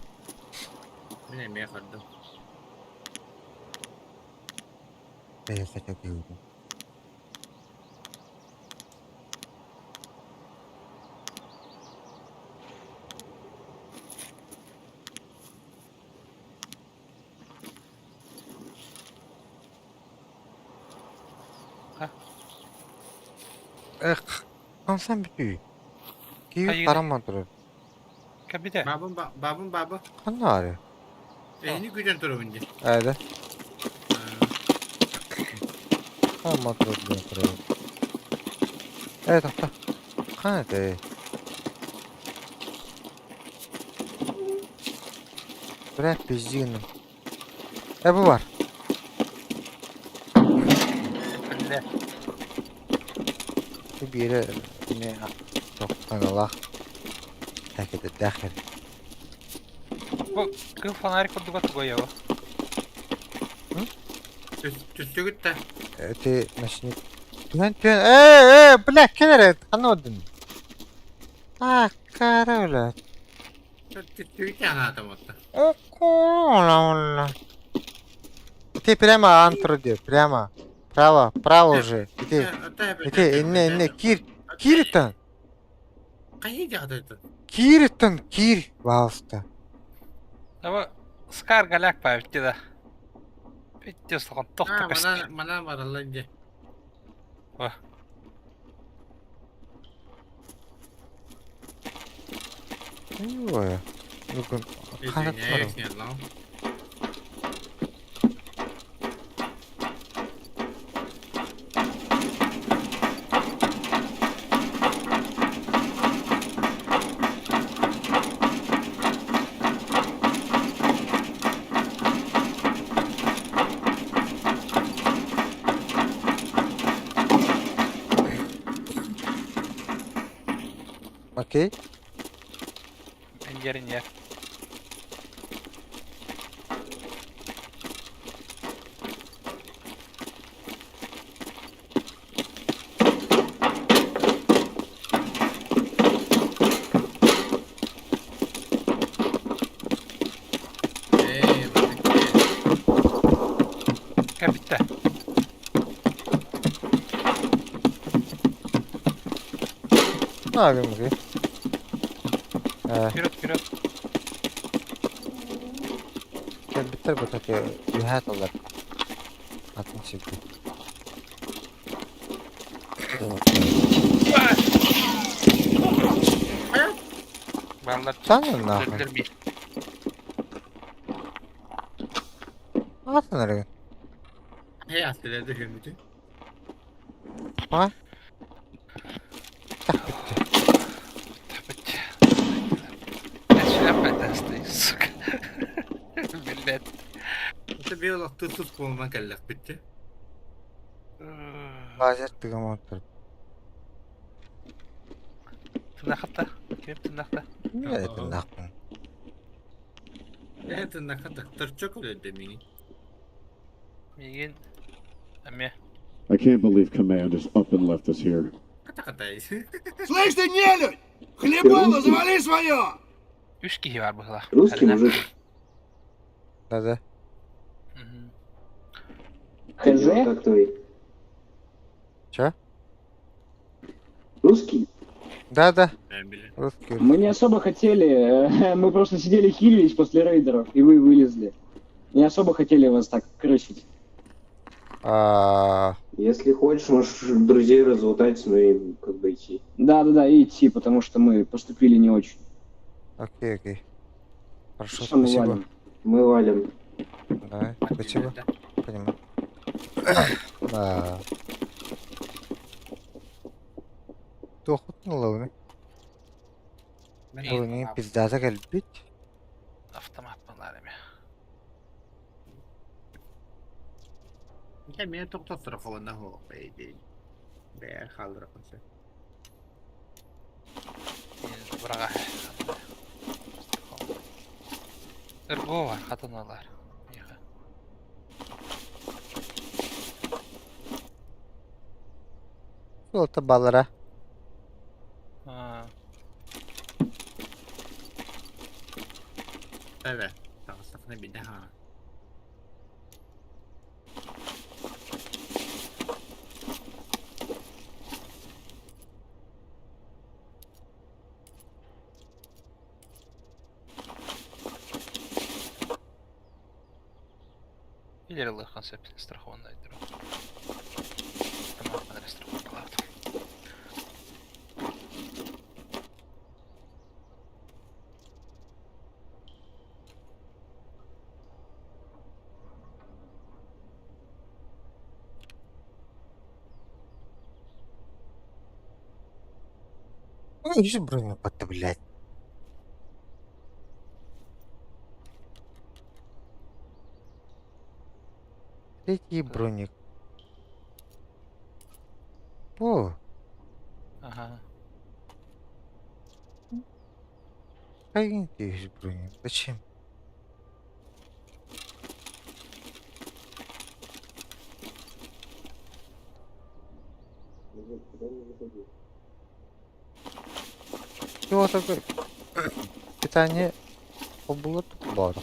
Мин эмиэ хардым. Бэйэхэтэ кыһыыбын. Эх, хансан бүтүй. Киви Хайыгын? хараман турар. Кабите. Бабым бабым баба. Ханна аары? Эйини күтэн турабын дии. Эйде. Хараман турар диэн турар. Э, тохто. Хана этэй? Бля, пизди гынным. Э, бу бар. Билле. Бу биэрэ эмиэ тохтонулаах тэкэтэдээх эр. Бу кыл фонарик курдуга тугуйа бу? Түстүгүт да. Эти ночник. Түһэн түһэн э э бля кэл эрэ ханна бардын? А кара бля. Түстүгүт анаатым отта. О, Ты прямо антро де, прямо. Право, право уже. Иди, иди, инне, инне, кир, кир-тан. Хайы дьаҕдайтын? Кир-тан, кир, пожалуйста. Аба скар галяк паабитти да. Питти сохон тохто Манан манан бараллар дии. Ой, бүгүн Извиняюсь, не знал. Окей. Инженер. Эй, Капитта. Ne yapayım bakayım? Вперед, вперед. Кэлбиттэр бу таки үһээ тыллар. Атын сиргэ. Баллар. Санын нахуй. бир. Атын эрэ. Hey, астыларды хүмүтү. А? Так бүттэ. Шляпа это сука. Блядь. Это биолог тус буолман кэллэх бүттэ. Лазер тыгам оттор. Тынахта. Ким тынахта? Не это нахуй. Это нахата торчок өлөдө мини. Мигин. Аме. I can't believe Command is up and left us here. Слышь ты, нелюдь! Хлебало, завали свое! Үс киһи бар быһыылаах. Русский Арина. мужик. Да-да. Мгм. Хз? Как твои? Чё? Русский? Да-да. Русский. Мы не особо хотели, мы просто сидели хилились после рейдеров, и вы вылезли. Не особо хотели вас так крысить. А, Если хочешь, можешь друзей разлутать, ну и как бы идти. Да-да-да, и идти, потому что мы поступили не очень. окей, окей. Хорошо, Всё, мы спасибо. валим. Мы валим. Да, спасибо. Понимаю. Да. Туохутун ылабын. Буруҥҥа пиздата кэлбит. Автомат балар эми. Дьэ, мин тохтоттор холонна хуох бэй Бээ хааллараппын сөп. Быраҕа. Ыргоо бар, хатын ылар. Миэхэ. Суолта балара. Аа, Эбэ, таҕыстахына билэ хаҕа. Илер ылыаххын сөп страхованнай дро. Автомат эрэ страховкалаабытым. Ну, ищи броню блядь. Третий броник. О, Ага. какие есть броник? Зачем? Чего такое? Питание обулат баар.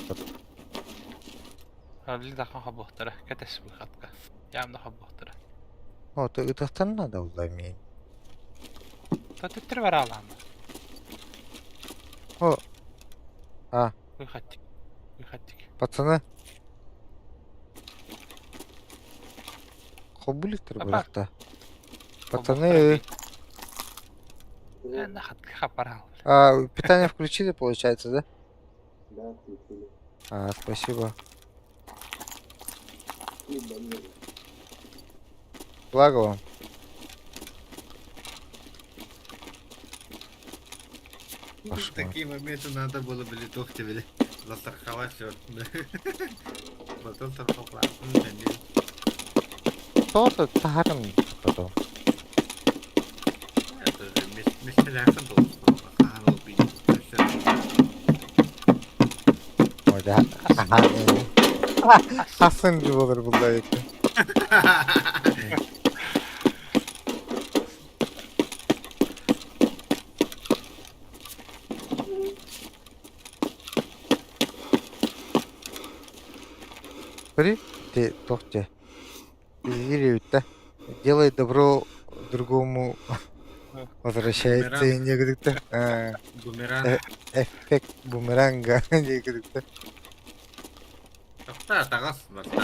Хабли дахан хабохтара, кэтэс выходка. Ямна хабохтара. О, ты ытахтан надо уламень. То төттөр бараалаама. О. А, Выходтик. Выходтик. пацаны. Хобуликтер Апа. барахта. Пацаны, Э, нахат хапарал. а, питание включили, получается, да? Да, включили. А, спасибо. Благо вам. В Кошмар. такие моменты надо было, блин, тухти, блин, застраховать все. Потом страховка. Кто-то тарм потом. Это же мистелляхтан должен был быть. Ой, да. Ага. Хасан же был булла это. При, ты, тохте. Или Делай добро другому возвращается и некогда. Бумеранг. Эффект бумеранга некогда. Тохта, тагас, баста.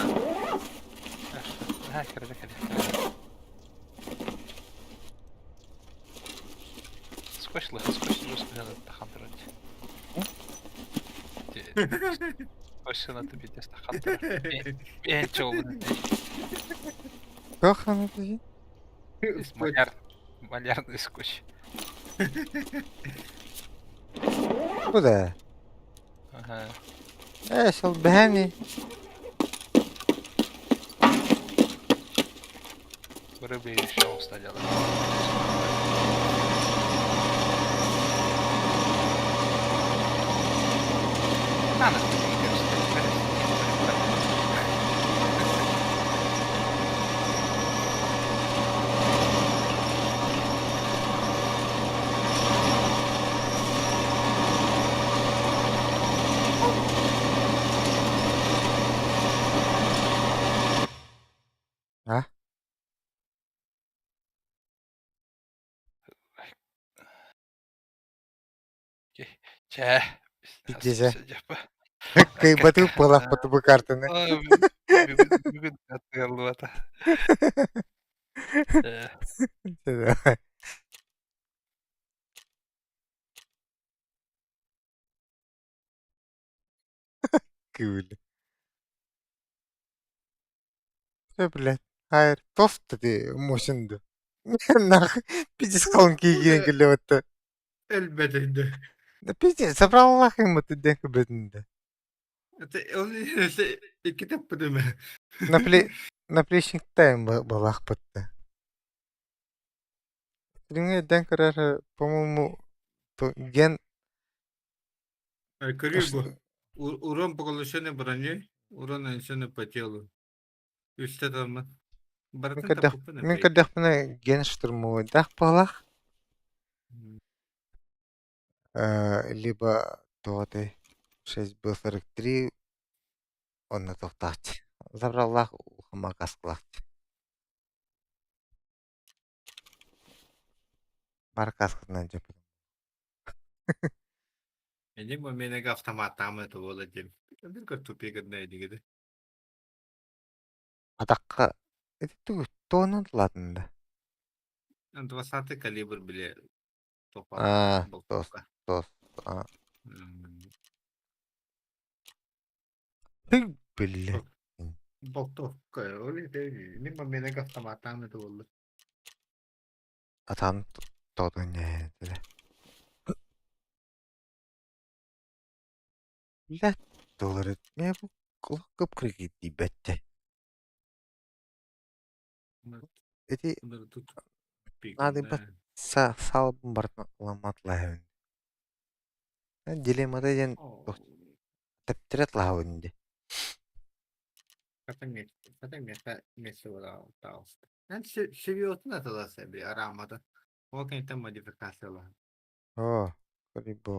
Аа, кэрэ кэрэ. Скотч лых, скотч жестко тахан турат. Скотч на тебе тахан турат. Э, чего? Как она это? Маляр, малярный скотч. Куда? Ага. Э, шалбани. Рыбы еще устали. На, на, А? Чэ, Пиздеже. Кыйбаты пылахпыты бу картаны. Бүгүн тыаллыбата. Күүл. Э, блядь. Хайр, тофт ты мусинду. Нах, пиздец колонки киирэн Элбэтинде. Да пиздец, собрал ему ты деньги беднде. Это он икки тэппитим. Наплечник тайм балахпытты. Тринге ден карар, по-моему, ген Көрүү бу. Урон поглощение броней, урон нанесенный по телу. Үстэ таммын. Барытын таппыппын Мин көрдөхпүнэ ген штурмовойдаах буолах. Либо туотай 6Б43 онно туохтаахчы. Забраллаах улахамма каскалаахчы. Бары каскатынан дьэппит. Эни моменега автоматтаамы это буола диэн. Бир тупик гына дигиди. Атахха ити тугу туонун ладында. 20 калибр бile топа Аа, тос, тос, аа. Ты бile. Болтовка. Ол мин моменега автоматтаамы это буолла. Атан тоодун ньээ. Блядь, доллары мне кып кредит бетте. Эти надо бы салбын бартын ламатлаһын. Дилеммада диэн тэптэрэ лаһабын ди. Серьезно аталаса би арамата. Ол кэнтэн модификациялаһын. О, бу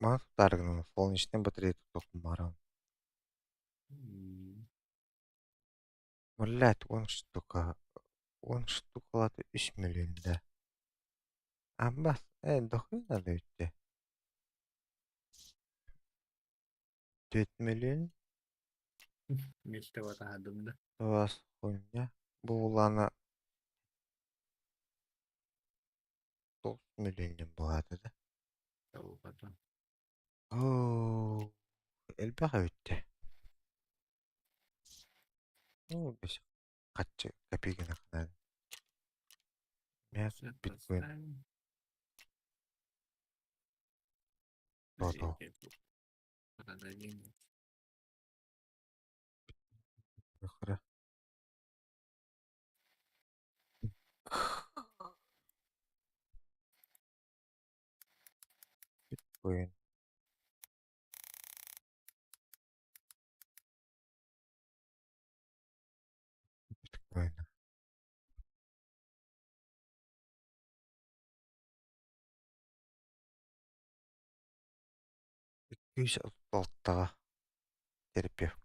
мас тутааргынан солнечный батарея тутуохпун Блядь, он штука. Он штукалата үс миллион да. Амбас, дохуя надо идти. 4 миллион. Мечта да. Вас хуйня. Булана 9 миллион буолаата да. Оо, элбэх эбит Ну, бес хаччы копейканы ханаа. Мясо биткоин. Тото. Биткоин. Биткоин. Күүс алтаҕа терапевт.